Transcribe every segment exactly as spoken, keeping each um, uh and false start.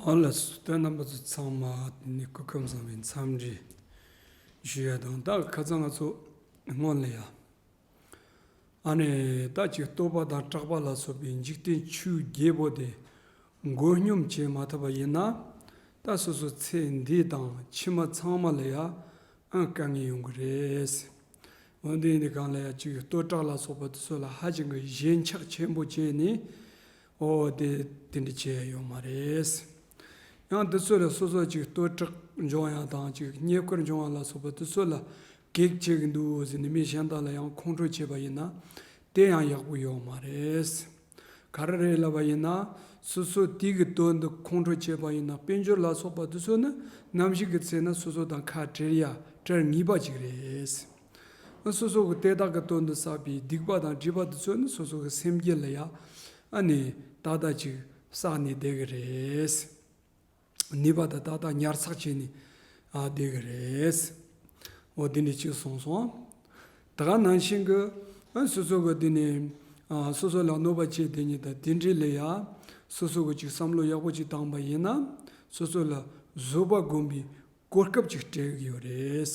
ཨ་ལ་སོ། དེ་རྣམ་པ་ཚོ་ཚང་མ་དེ་ནི་སྐུ་ཁམས་བཟང་བའི་འཚམས་འདྲི་ཞུ་ཡ་དང་། ད་ཁ་སང་ང་ཚོ་སྔོན་ལ་ཡ། ཨ་ནི་ད་ཅིག་རྟོག་པ་དང་སྐྲག་པ་ལ་སོགས་པའི་འཇིག་རྟེན་ཆོས་བརྒྱད་པོ་དེ་མགོ་སྙོམས་བྱེད་མ་ཐུབ་པ་ཡིན་ན། ད་སོ་སོ་ཚེ་འདི་དང་ཕྱི་མ་ཚང་མ་ལ་ཡ་ཨང་དཀའ་ངལ་ཡོང་གི་རེད། འོན་ཏེ་འདི་གང་ལ་ཡ་ཅིག་ལྟོ་བཀྲག་ལ་སོགས་པ་དེ་ཚོ་ལ་ཧ་ཅང་གི་ཞེན་ཆགས་ཆེན་པོ་བྱས་ནས། ཨོ་དེ་དེ་འདྲ་བྱས་ཡོད་མ་རེད། ཡང་དེ་ཚོ་ལ་སོ་སོ་ཅིག་ལྟོ་བཀྲག་འབྱུང་ཡ་དང་ཅིག་རྙེད་བཀུར་འབྱུང་བ་ལ་སོགས་པ་དེ་ཚོ་ལ་གེགས་བྱེད་ཀྱི་འདུག་ཟེར་ནས་མི་གཞན་དག་ལ་ཡང་ཁོང་ཁྲོ་བྱེད་པ་ཡིན་ན། དེ་ཡང་ཡག་པོ་ཡོད་མ་རེད། ག་རེ་རེད་ལབ་པ་ཡིན་ན། སོ་སོ་དེ་གི་དོན་དུ་ཁོང་ཁྲོ་བྱེད་པ་ཡིན་ན། དཔལ་འབྱོར་ལ་སོགས་པ་དེ་ཚོ་ནི་ནམ་ཞིག་གི་ཚེ་ན་སོ་སོ་དང་ཁ་བྲལ་ཡ་བྲལ་ངེས་པ་ཅིག་རེད། སོ་སོ་གི་དེ་དག་གི་དོན་དུ་བསགས་པའི་སྡིག་པ་དང་སྒྲིབ་པ་དེ་ཚོ་ནི་སོ་སོ་གི་སེམས་རྒྱུད་ལ་ཡ་ཨ་ནི་ཏག་ཏག་ཅིག་བསགས་ནས་བསྡད་གི་རེད། ནུས་པ་དང་ཏག་ཏག་ཉར་ཚགས་བྱས་ནས་ཨ་བསྡད་གི་རེད། འོ་དེ་འདྲ་ཅིག་གསུངས་སོང་། ད་ག་ནང་བཞིན་གི་ཨ་སོ་སོ་གི་དེ་ནས་ཨ་སོ་སོ་ལ་གནོད་པ་བྱས་བསྡད་མཁན་དང་དེ་འདྲ་ལ་ཡ་སོ་སོ་གི་ཅིག་བསམ་བློ་ཡག་པོ་ཅིག་བཏང་པ་ཡིན་ན། སོ་སོ་ལ་བཟོད་པ་སྒོམ་པའི་གོ་སྐབས་ཅིག་སྤྲད་གི་ཡོད་རེད།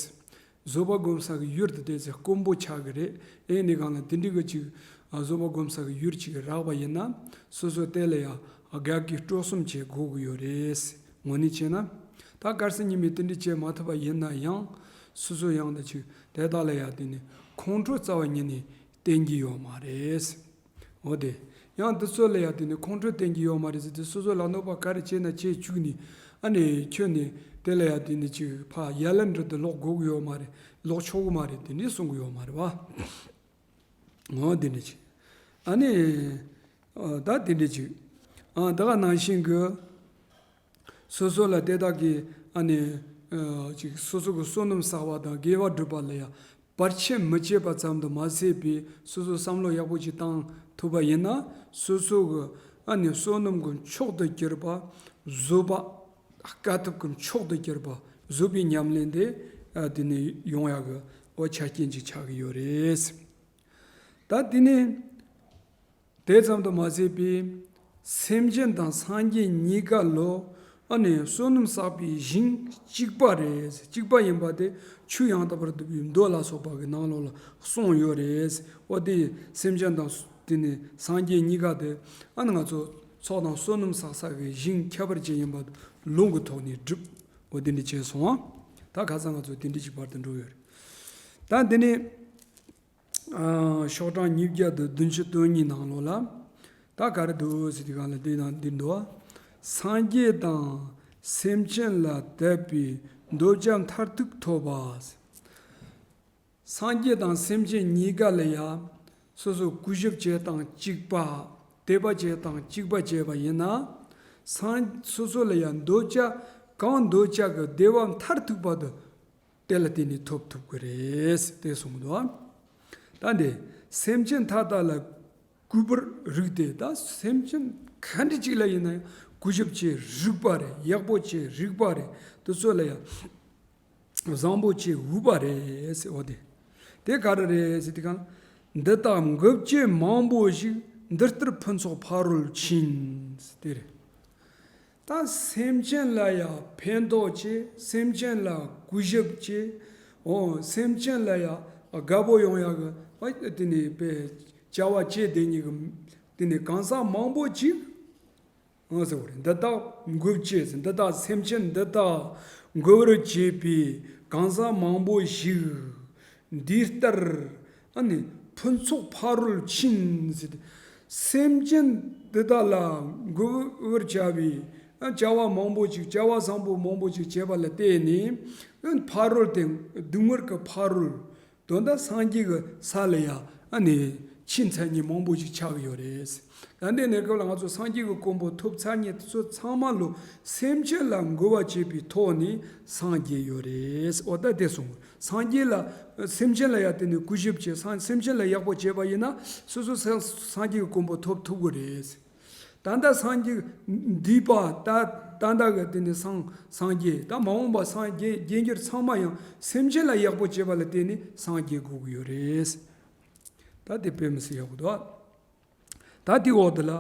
བཟོད་པ་སྒོམ་ས་གི་ཡུལ་དེ་དེ་ཚེ་དཀོན་པོ་ཆགས་གི་རེད། ཨེ་ནི་གང་ལ་དེ་འདྲ་གི་ཅིག་ཨ་བཟོད་པ་སྒོམ་ས་གི་ཡུལ་ཅིག་རག་པ་ཡིན་ན། སོ་སོ་དེ་ལ་ཡ་དགའ་གི་སྤྲོ་གསུམ་བྱེད་དགོས་གི་ཡོད་རེད། དངོས་གནས་བྱས་ན། ད་གལ་སྲིད་ཉིན་མོ་དེ་འདྲ་བྱེད་མ་ཐུབ་པ་ཡིན་ན་ཡང་། སོ་སོ་ཡང་དེ་ཅིག་དེ་དག་ལ་ཡ་དེ་ནི་ཁོང་ཁྲོ་རྩ་བ་ཉིད་ནས་བསྟེན་གྱི་ཡོད་མ་རེད། འོ་དེ། ཡང་འདི་ཚོ་ལ་ཡ་དེ་ནི་ཁོང་ཁྲོ་བསྟེན་གྱི་ཡོད་མ་རེད་ཟེར་ཏེ། སོ་སོ་ལ་གནོད་པ་ག་རེ་བྱས་ན་བྱས་བཅུག་ནས། ཨ་ནི་ཁྱོད་ནི་དེ་ལ་ཡ་དེ་ནི་ཅིག་ཕ་ཡ་ལན་འགྲོ་དུ་ལོག་དགོས་ཀྱི་ཡོད་མ་རེད། ལོག་ཆོག་གི་མ་རེད། དེ་འདྲས་གསུང་གི་ཡོད་མ་རེད་བ། འོ་དེ་འདྲས་ཅིག་ཨ་ནི་ཨ་ད་དེ་འདྲས་ཅིག་ཨ་ད་ག་ནང་བཞིན་གི་སོ་སོ་ལ་དེ་དག་གི་ཨ་ནི་ཨ་ཅིག་སོ་སོ་གི་བསོད་ནམས་བསགས་པ་དང་དགེ་བ་སྒྲུབ་པ་ལ་ཡ་བར་ཆད་མི་བྱེད་པ་ཙམ་དུ་མ་ཟད་པའི། སོ་སོ་བསམ་བློ་ཡག་པོ་ཅིག་བཏང་ཐུབ་པ་ཡིན་ན། སོ་སོ་གི་ཨ་ནི་བསོད་ནམས་ཀྱི་མཆོག་ཏུ་གྱུར་པ། བཟོད་པ་དཀའ་ཐུབ་ཀྱི་མཆོག་ཏུ་གྱུར་པ། བཟོད་པའི་ཉམས་ལེན་དེ་ཨ་དེ་ནི་ཡོང་ཡག་གི་འོ་ཆ་རྐྱེན་ཅིག་ཆགས་ཀྱི་ཡོད་རེད། ད་དེ་ནི། དེ་ཙམ་དུ་མ་ཟད་པའི། སེམས་ཅན་དང་སངས་རྒྱས་གཉིས་ཀ་ལོ། ཨ་ནི་བསོད་ནམས་བསགས་པའི་ཞིང་གཅིག་པ་རེད། གཅིག་པ་ཡིན་པ་དེ་ཆོས་ཡང་དག་པར་སྒྲུབ་པའི་མདོ་ལ་སོགས་པ་གི་ནང་ལོགས་ལ་གསུངས་ཡོད་རེད། འོ་དེ་སེམས་ཅན་དང་། དེ་ནི་སངས་རྒྱས་གཉིས་ཀ་དེ་ཨ་ནི་ང་ཚོ་ཚོགས་དང་བསོད་ནམས་བསགས་ས་གི་ཞིང་ཁྱད་པར་ཅན་ཡིན་པ་ལུང་གི་ཐོག་ནས་སྒྲུབ། འོ་དེ་འདྲ་བྱས་སོང་ཨ། ད་ཁ་སང་ང་ཚོ་དེ་འདྲ་ཅིག་བར་དུ་འགྲོ་ཡོད་རེད། ད་འདི་ནི། ཨ་ཤོག་གྲངས་ཉིས་བརྒྱ་དང་བདུན་ཅུ་དོན་གཉིས་ནང་ལོགས་ལ། ད་ག་རེ་འདུག་ཟེར་དུས་གང་ལ་འདི་ནང་འདི་འདུག་སངས་རྒྱས་དང་སེམས་ཅན་ལ་དད་པའི་འདོད་ཆགས་མཐར་ཐུག་ཐོབ་པ། སངས་རྒྱས་དང་སེམས་ཅན་གཉིས་ཀ་ལ་ཡ་སོ་སོ་གུས་ཞབས་བྱེད་སྟངས་གཅིག་པ། དད་པ་བྱེད་སྟངས་གཅིག་པ་བྱས་པ་ཡིན་ན། སངས་སོ་སོ་ལ་ཡ་འདོད་ཆགས་གང་འདོད་ཆགས་ཀྱི་བདེ་བ་མཐར་ཐུག་པ་དུ། དེ་ལ་བརྟེན་ནས་ཐོབ་ཐུབ་ཀྱི་རེད་དེ་གསུངས་འདུག་ད་འདི་སེམས་ཅན་མཐའ་དག་ལ་གུས་པར་རིགས་ཏེ། ད་སེམས་ཅན་ག་འདྲ་ཅིག་ལ་ཡིན་ན་ཡང་གུས་ཞབས་བྱེད་རིགས་པ་རེད། ཡག་པོ་བྱེད་རིགས་པ་རེད། དེ་ཚོ་ལ་ཡང་བཟང་པོ་བྱེད་འོས་པ་རེད་ཟེར། འོ་དེ་དེ་ག་རེ་རེད་ཟེར་དུས་གང་། འདི་དག་འགུགས་བྱེད་མང་པོ་ཞིག་འདི་ལྟར་ཕུན་ཚོགས་ཕ་རོལ་ཕྱིན་ཟེར་དེ་རེད། ད་སེམས་ཅན་ལ་ཡང་ཕན་ཐོགས་བྱེད། སེམས་ཅན་ལ་གུས་ཞབས་བྱེད། འོ་སེམས་ཅན་ལ་ཡང་དགའ་པོ་ཡོང་ཡག་གི་ཨ་དེ་ནི་དཔེ་བྱ་བ་བྱེད་བསྡད་མཁན་གྱི་དེ་ནི་གང་ཟག་མང་པོ་ཅིག་འོ་ཟེར་བ་རེད། འདི་དག་འགུགས་བྱེད། འདི་དག་སེམས་ཅན་འདི་དག་འགུགས་པར་བྱེད་པའི་གང་ཟག་མང་པོ་ཞིག་འདི་ལྟར་ཨ་ནི་ཕུན་ཚོགས་ཕ་རོལ་ཕྱིན་ཟེར་ཏེ། སེམས་ཅན་འདི་དག་ལ་འགུགས་པར་བྱ་བའི་ཨ་བྱ་བ་མང་པོ་ཅིག་བྱ་བ་བཟང་པོ་མང་པོ་ཅིག་བྱས་པ་ལ་བརྟེན་ནས་ཨ་ཕ་རོལ་ཏེ་སྡུག་བསྔལ་གྱི་ཕ་རོལ་དོན་དག་སངས་རྒྱས་ཀྱི་ས་ལ་ཡ་ཨ་ནི་ཕྱིན་ཚར་མཁན་མང་པོ་ཞིག་ཆགས་ཀྱི་ཡོད་རེད། ད་ལྟའི་གནས་སྐབས་ལ་ང་ཚོ་སངས་རྒྱས་ཀྱི་གོ་འཕང་ཐོབ་ཚར་མཁན་དེ་ཚོ་ཚང་མ་ལོ་སེམས་ཅན་ལ་འགུལ་བ་བྱེད་པའི་ཐོག་ནས་སངས་རྒྱས་ཡོད་རེད། འོ་ད་དེ་གསུངས། སངས་རྒྱས་ལ་སེམས་ཅན་ལ་ཡ་དེ་ནི་གུས་ཞབས་བྱེད། སངས་སེམས་ཅན་ལ་ཡག་པོ་བྱས་པ་ཡིན་ན་སོ་སོ་སངས་སངས་རྒྱས་ཀྱི་གོ་འཕང་ཐོབ་ཐུབ་ཀྱི་རེད། ད་ལྟ་སངས་རྒྱས་འདས་པ་ད་ད་ལྟ་གི་དེ་ནི་སངས་སངས་རྒྱས་ད་མ་འོངས་པ་སངས་རྒྱས་རྒྱས་འགྱུར་ཚང་མ་ཡང་སེམས་ཅན་ལ་ཡག་པོ་བྱས་པ་ལ་བརྟེན་ནས་སངས་རྒྱས་དགོས་ཀྱི་ཡོད་རེད། ད་དེ་དཔེ་མི་སྲིད་ཡག་པོ་འདུག་ད་དེའི་འོག་དེ་ལ།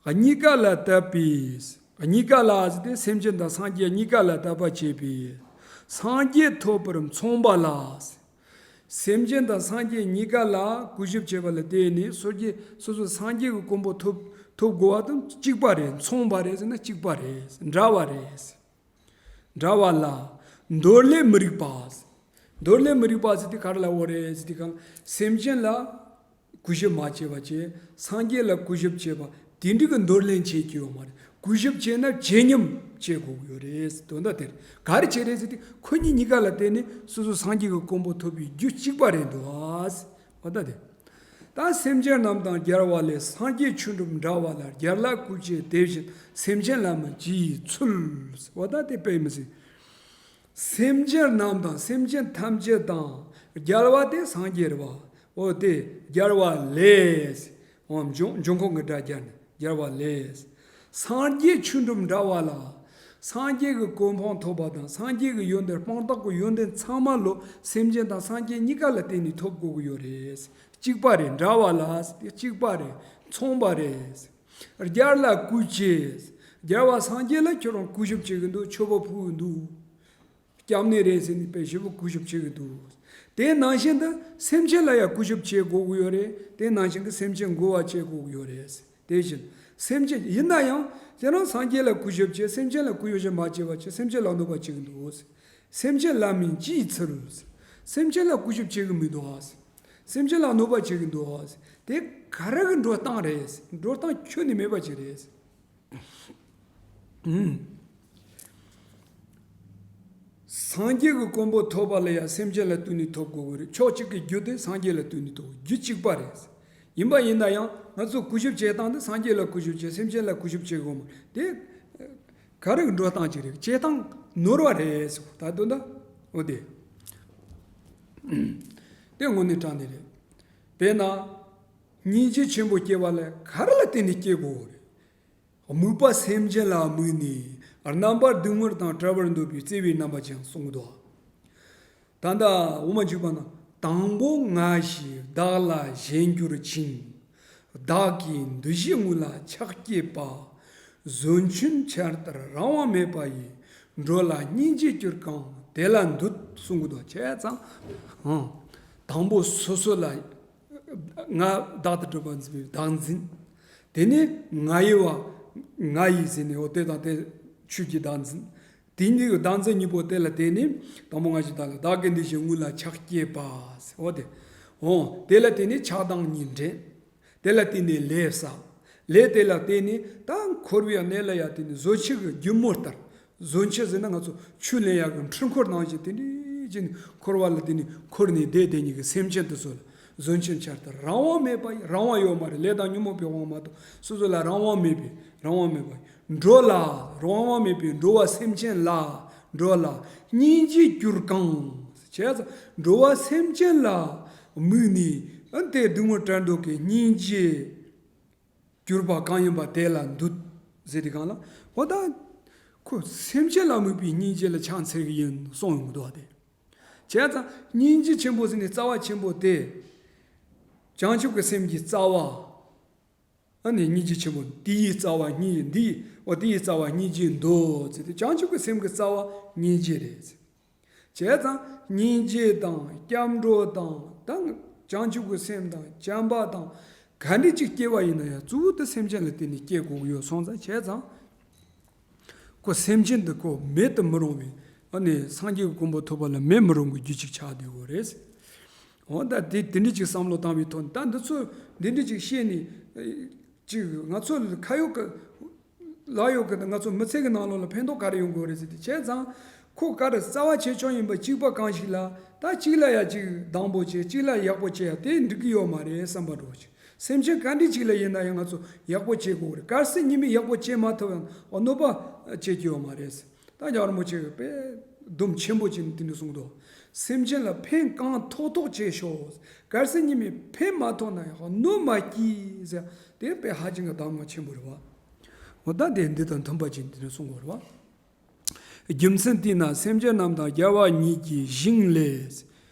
གཉིས་ཀ་ལ་དད་པའི། གཉིས་ཀ་ལ་ཟེར་ཏེ་སེམས་ཅན་དང་སངས་རྒྱས་གཉིས་ཀ་ལ་དད་པ་བྱེད་པའི་སངས་རྒྱས་ཐོབ་པར་མཚུངས་པ་ལ། སེམས་ཅན་དང་སངས་རྒྱས་གཉིས་ཀ་ལ་གུས་ཞབས་བྱེད་པ་ལ་བརྟེན་ནས་སོ་སྐྱེ་སོ་སོ་སངས་རྒྱས་ཀྱི་གོ་འཕང་ཐོབ་ཐོབ་དགོས་པ་དང་གཅིག་པ་རེད། མཚུངས་པ་རེད་ཟེར་ན་གཅིག་པ་རེད། འདྲ་བ་རེད། འདྲ་བ་ལ་འདོར་ལས་མི་རིགས་པ། འདོར་ལས་མི་རིགས་པ་ཟེར་དེ་ག་རེ་ལབ་དགོས་རེད་ཟེར་དེ་གང་སེམས་ཅན་ལ་གུས་ཞབས་མ་བྱས་པ་བྱས། སངས་རྒྱས་ལ་གུས་ཞབས་བྱས་པ་དེ་འདྲ་གི་འདོར་ལེན་བྱེད་ཀྱི་ཡོད་མ་རེད། གུས་ཞབས་བྱས་ན་བྱེད་སྙམ་བྱེད་དགོས་ཀྱི་ཡོད་རེད། དོན་དག་དེ་རེད། ག་རེ་བྱེད་རེད་ཟེར་དུས་ཁོ་གཉིས་གཉིས་ཀ་ལ་བརྟེན་ནས་སོ་སོ་སངས་རྒྱས་ཀྱི་གོ་འཕང་ཐོབ་པའི་རྒྱུ་གཅིག་པ་རེད་འདུག་ཨ། འོ་ད་དེ། ད་སེམས་ཅན་རྣམས་དང་རྒྱལ་བ་ལས། སངས་རྒྱས་ཆོས་འགྲུབ་འདྲ་བ་ལ། རྒྱལ་ལ་གུས་བྱེད་དེ་བཞིན་སེམས་ཅན་ལ་མིན་ཇི་ཡི་ཚུལ། འོ་ད་དེ་དཔེ་མི་སྲིད། སེམས་ཅན་རྣམས་དང་སེམས་ཅན་ཐམས་ཅད་དང་། རྒྱལ་བ་དེ་སངས་རྒྱས་རེད་བ། འོ་དེ་རྒྱལ་བ་ལས། འོ་འབྱུང་འབྱུང་ཁུངས་ཀྱི་སྒྲ་སྦྱར་ནས་རྒྱལ་བ་ལས། སངས་རྒྱས་ཆོས་འགྲུབ་འདྲ་བ་ལ། སངས་རྒྱས་ཀྱི་གོ་འཕང་ཐོབ་པ་དང་སངས་རྒྱས་ཀྱི་ཡོན་ཏན་སྤངས་རྟོགས་ཀྱི་ཡོན་ཏན་ཚང་མ་ལོ་སེམས་ཅན་དང་སངས་རྒྱས་གཉིས་ཀ་ལ་བརྟེན་ནས་ཐོབ་དགོས་ཀྱི་ཡོད་རེད། གཅིག་པ་རེད། འདྲ་བ་ལ་ཟེར་དེ་གཅིག་པ་རེད། མཚུངས་པ་རེད། རྒྱལ་ལ་གུས་བྱེད། རྒྱལ་བ་སངས་རྒྱས་ལ་ཁྱོད་རང་གུས་ཞབས་བྱེད་ཀྱི་འདུག་མཆོད་པ་ཕུལ་གྱི་འདུག་སྐྱབས་གནས་རེད་ཟེར་ནས་དཔེ་ཞིབ་པོ་གུས་ཞབས་བྱེད་ཀྱི་འདུག་དེ་ནང་བཞིན་དུ་སེམས་ཅན་ལ་ཡང་གུས་ཞབས་བྱེད་དགོས་ཀྱི་ཡོད་རེད། དེ་ནང་བཞིན་གྱི་སེམས་ཅན་མགུ་བ་བྱེད་དགོས་ཀྱི་ཡོད་རེད། དེ་བཞིན་སེམས་ཅན་ཡིན་ན་ཡང་ཁྱེད་རང་སངས་རྒྱས་ལ་གུས་ཞབས་བྱེད། སེམས་ཅན་ལ་གུས་ཞབས་མ་བྱས་པ་བྱས། སེམས་ཅན་ལ་གནོད་པ་བྱེད་ཀྱི་འདུག་སེམས་ཅན་ལ་མིན་ཇི་ཡི་ཚུལ། སེམས་ཅན་ལ་གུས་ཞབས་བྱེད་ཀྱི་མི་འདུག་སེམས་ཅན་ལ་གནོད་པ་བྱེད་ཀྱི་འདུག་དེ་ག་རེ་གི་འགྲོ་སྟངས་རེད། འགྲོ་སྟངས་ཁྱོན་ནས་མེད་པ་ཅིག་རེད། ཨུམ། སངས་རྒྱས་ཀྱི་གོ་འཕང་ཐོབ་པ་ལ་ཡང་སེམས་ཅན་ལ་བསྟུན་ནས་ཐོབ་དགོས་ཀྱི་རེད། ཕྱོགས་གཅིག་གི་རྒྱུ་དེ་སངས་རྒྱས་ལ་བསྟུན་ནས་ཐོབ། རྒྱུ་གཅིག་པ་རེད། ཡིན་པ་ཡིན་ན་ཡང་ང་ཚོ་གུས་ཞབས་བྱེད་སྟངས་དེ་སངས་རྒྱས་ལ་གུས་ཞབས་བྱེད། སེམས་ཅན་ལ་གུས་ཞབས་བྱེད་དགོས་མ་དེ་ག་རེ་འགྲོ་སྟངས་ཅིག་རེད། བྱེད་སྟངས་ནོར་བ་རེད་ཟེར། ད་དོན་དག་འོ་དེ། དེ་དངོས་གནས་དྲང་གནས་རེད། དཔེར་ན། སྙིང་རྗེ་ཆེན་པོ་སྐྱེ་བ་ལ་ག་རེ་ལ་བརྟེན་ནས་སྐྱེ་དགོས་རེད། དམིགས་པ་སེམས་ཅན་ལ་དམིགས་ནས་རྣམ་པར་སྡུག་བསྔལ་དང་བྲལ་བར་འདོད་པའི་བརྩེ་བའི་རྣམ་པ་ཅན་གསུངས་འདུག་ད་ལྟ་འོ་མ་འཇུག་པ་ན། དང་པོ་ང་ཞེས་བདག་ལ་ཞེན་གྱུར་ཅིང་། བདག་གི་འདུ་ཤེས་དངོས་ལ་ཆགས་སྐྱེས་པ། བཟོད་ཆེན་ཆར་ལྟར་རང་དབང་མེད་པ་ཡིས། འགྲོ་ལ་སྙིང་རྗེ་སྐྱུར་གང་དེ་ལ་འདུད། གསུང་གི་འདུག་བྱས་ཙང་། ཨང་། དང་པོ་སོ་སོ་ལ་ང་བདག་ཏུ་གྲུབ་པ་འཛིན་པའི་བདག་འཛིན། དེ་ནས་ང་ཡི་བ། ང་ཡི་ཟེར་ནས་འོ་དེ་དང་དེ་ཆོས་ཀྱི་བདག་འཛིན། དེ་གཉིས་ཀྱི་བདག་འཛིན་གཉིས་པོ་དེ་ལ་བརྟེན་ནས་དང་པོ་ང་ཞེས་བདག་ལ། བདག་གི་འདུ་ཤེས་དངོས་ལ་ཆགས་སྐྱེས་པ། འོ་དེ། འོ་དེ་ལ་བརྟེན་ནས་ཆགས་སྡང་གཉིས་འདྲེས། དེ་ལ་བརྟེན་ནས་ལས་བསགས། ལས་དེ་ལ་བརྟེན་ནས་ད་འཁོར་བའི་གནས་ལ་ཡང་བརྟེན་ནས་བཟོད་ཆེན་གྱི་རྒྱུ་མོ་ལྟར། བཟོད་ཆེན་ཟེར་ན་ང་ཚོ་ཆུ་ལེན་ཡག་གི་འཕྲུལ་འཁོར་ནང་བཞིན་དེ་འདྲ་བྱས་ནས་འཁོར་བ་ལ་བརྟེན་ནས་འཁོར་ནས་བསྡད་བསྡད་མཁན་གྱི་སེམས་ཅན་དེ་ཚོ་ལ། བཟོད་ཆེན་ཆར་ལྟར་རང་དབང་མེད་པ་ཡིས། རང་དབང་ཡོད་མ་རེད། ལས་དང་ཉོན་མོངས་པའི་དབང་མ་གཏོགས་སོ་སོ་ལ་རང་དབང་མེད་པས། རང་དབང་མེད་པ་ཡིས། འགྲོ་ལ། རང་དབང་མེད་པའི་འགྲོ་བ་སེམས་ཅན་ལ། འགྲོ་ལ་སྙིང་རྗེ་སྐྱུར་གང་། བྱས་ཙང་འགྲོ་བ་སེམས་ཅན་ལ་དམིགས་ནས་ཨ་དེ་སྡུག་བསྔལ་བྲལ་འདོད་ཀྱི་སྙིང་རྗེ་གྱུར་པ་གང་ཡིན་པ་དེ་ལ་འདུད་ཟེར་དེ་གང་ལ། འོ་ད་ཁོ་སེམས་ཅན་ལ་དམིགས་པའི་སྙིང་རྗེ་ལ་ཕྱག་འཚལ་གྱི་ཡིན་གསུངས་ཡོང་གི་འདུག་བ་དེ། བྱས་ཙང་སྙིང་རྗེ་ཆེན་པོ་ཟེར་ནས་རྩ་བ་ཆེན་པོ་དེ། བྱང་ཆུབ་ཀྱི་སེམས་ཀྱི་རྩ་བ། ཨ་ནི་སྙིང་རྗེ་ཆེན་པོ་དེ་ཡི་རྩ་བ་སྙིང་རྗེ་འདི། འོ་དེ་ཡི་རྩ་བ་སྙིང་རྗེ་འདོད་ཟེར་ཏེ་བྱང་ཆུབ་ཀྱི་སེམས་ཀྱི་རྩ་བ་སྙིང་རྗེ་རེད། བྱས་ཙང་སྙིང་རྗེ་དང་སྐྱབས་འགྲོ་དང་ད་བྱང་ཆུབ་ཀྱི་སེམས་དང་བྱམས་པ་དང་ག་འདྲ་ཅིག་སྐྱེ་བ་ཡིན་ན་ཡང་གཙོ་བོ་དེ་སེམས་ཅན་ལ་བརྟེན་ནས་སྐྱེ་དགོས་ཀྱི་ཡོད་སོང་ཙང་། བྱས་ཙང་ཁོ་སེམས་ཅན་དེ་ཁོ་མེད་དུ་མི་རུང་བའི་ཨ་ནི་སངས་རྒྱས་ཀྱི་གོ་འཕང་ཐོབ་པ་ལ་མེད་མི་རུང་གི་རྒྱུ་ཅིག་ཆགས་བསྡད་ཡོད་རེད། འོ་ད་དེ་དེ་འདྲ་ཅིག་བསམ་བློ་བཏང་བའི་ཐོག་ནས་ད་འདི་ཚོ་འདི་འདྲ་ཅིག་བཤད་ནས་ཅིག་ང་ཚོ་ཁ་ཡོད་ཀྱི་ལག་ཡོད་ཀྱི་ང་ཚོ་མི་ཚེ་གི་ནང་ལོགས་ལ་ཕན་ཐོགས་ག་རེ་ཡོང་དགོས་རེད་ཟེར་ཏེ། བྱས་ཙང་ཁོ་ག་རེ་རྩ་བ་ཆེ་ཆུང་ཡིན་པ་གཅིག་པ་གང་ཞིག་ལ་ད་གཅིག་ལ་ཡ་གཅིག་སྡང་པོ་བྱེད། གཅིག་ལ་ཡག་པོ་བྱེད་ཡ་དེ་འགྲིག་གི་ཡོད་མ་རེད་བསམ་པ་འདྲ་བོ་ཅིག་སེམས་ཅན་ག་འདྲ་ཅིག་ལ་ཡིན་ན་ཡང་ང་ཚོ་ཡག་པོ་བྱེད་དགོས་རེད། གལ་སྲིད་ཉི་མས་ཡག་པོ་བྱེད་མ་ཐུབ་ཡང་གནོད་པ་བྱེད་ཀྱི་ཡོད་མ་རེད། ད་རྒྱལ་བ་རིན་པོ་ཆེ་གིས་དཔེ་སྡོམ་ཆེན་པོ་བྱས་ནས་དེ་འདྲ་གསུངས་འདུག་སེམས་ཅན་ལ་ཕན་གང་ཐོགས་ཐོགས་བྱེད་ཤོག་གལ་སྲིད་ཉི་མས་ཕན་མ་ཐོགས་ན་ཡང་གནོད་མ་སྐྱེལ་ཟེར། དེ་དཔེ་ཧ་ཅང་གི་གདམས་ངག་ཆེན་པོ་རེད་བ། འོ་ད་དེ་འདི་དང་མཐུན་པ་ཅིག་འདི་ནས་གསུང་དགོས་རེད་བ། རྒྱུ་མཚན་དེས་ན་སེམས་ཅན་རྣམས་དང་རྒྱལ་བ་ཉིད་ཀྱི་ཞིང་ལས།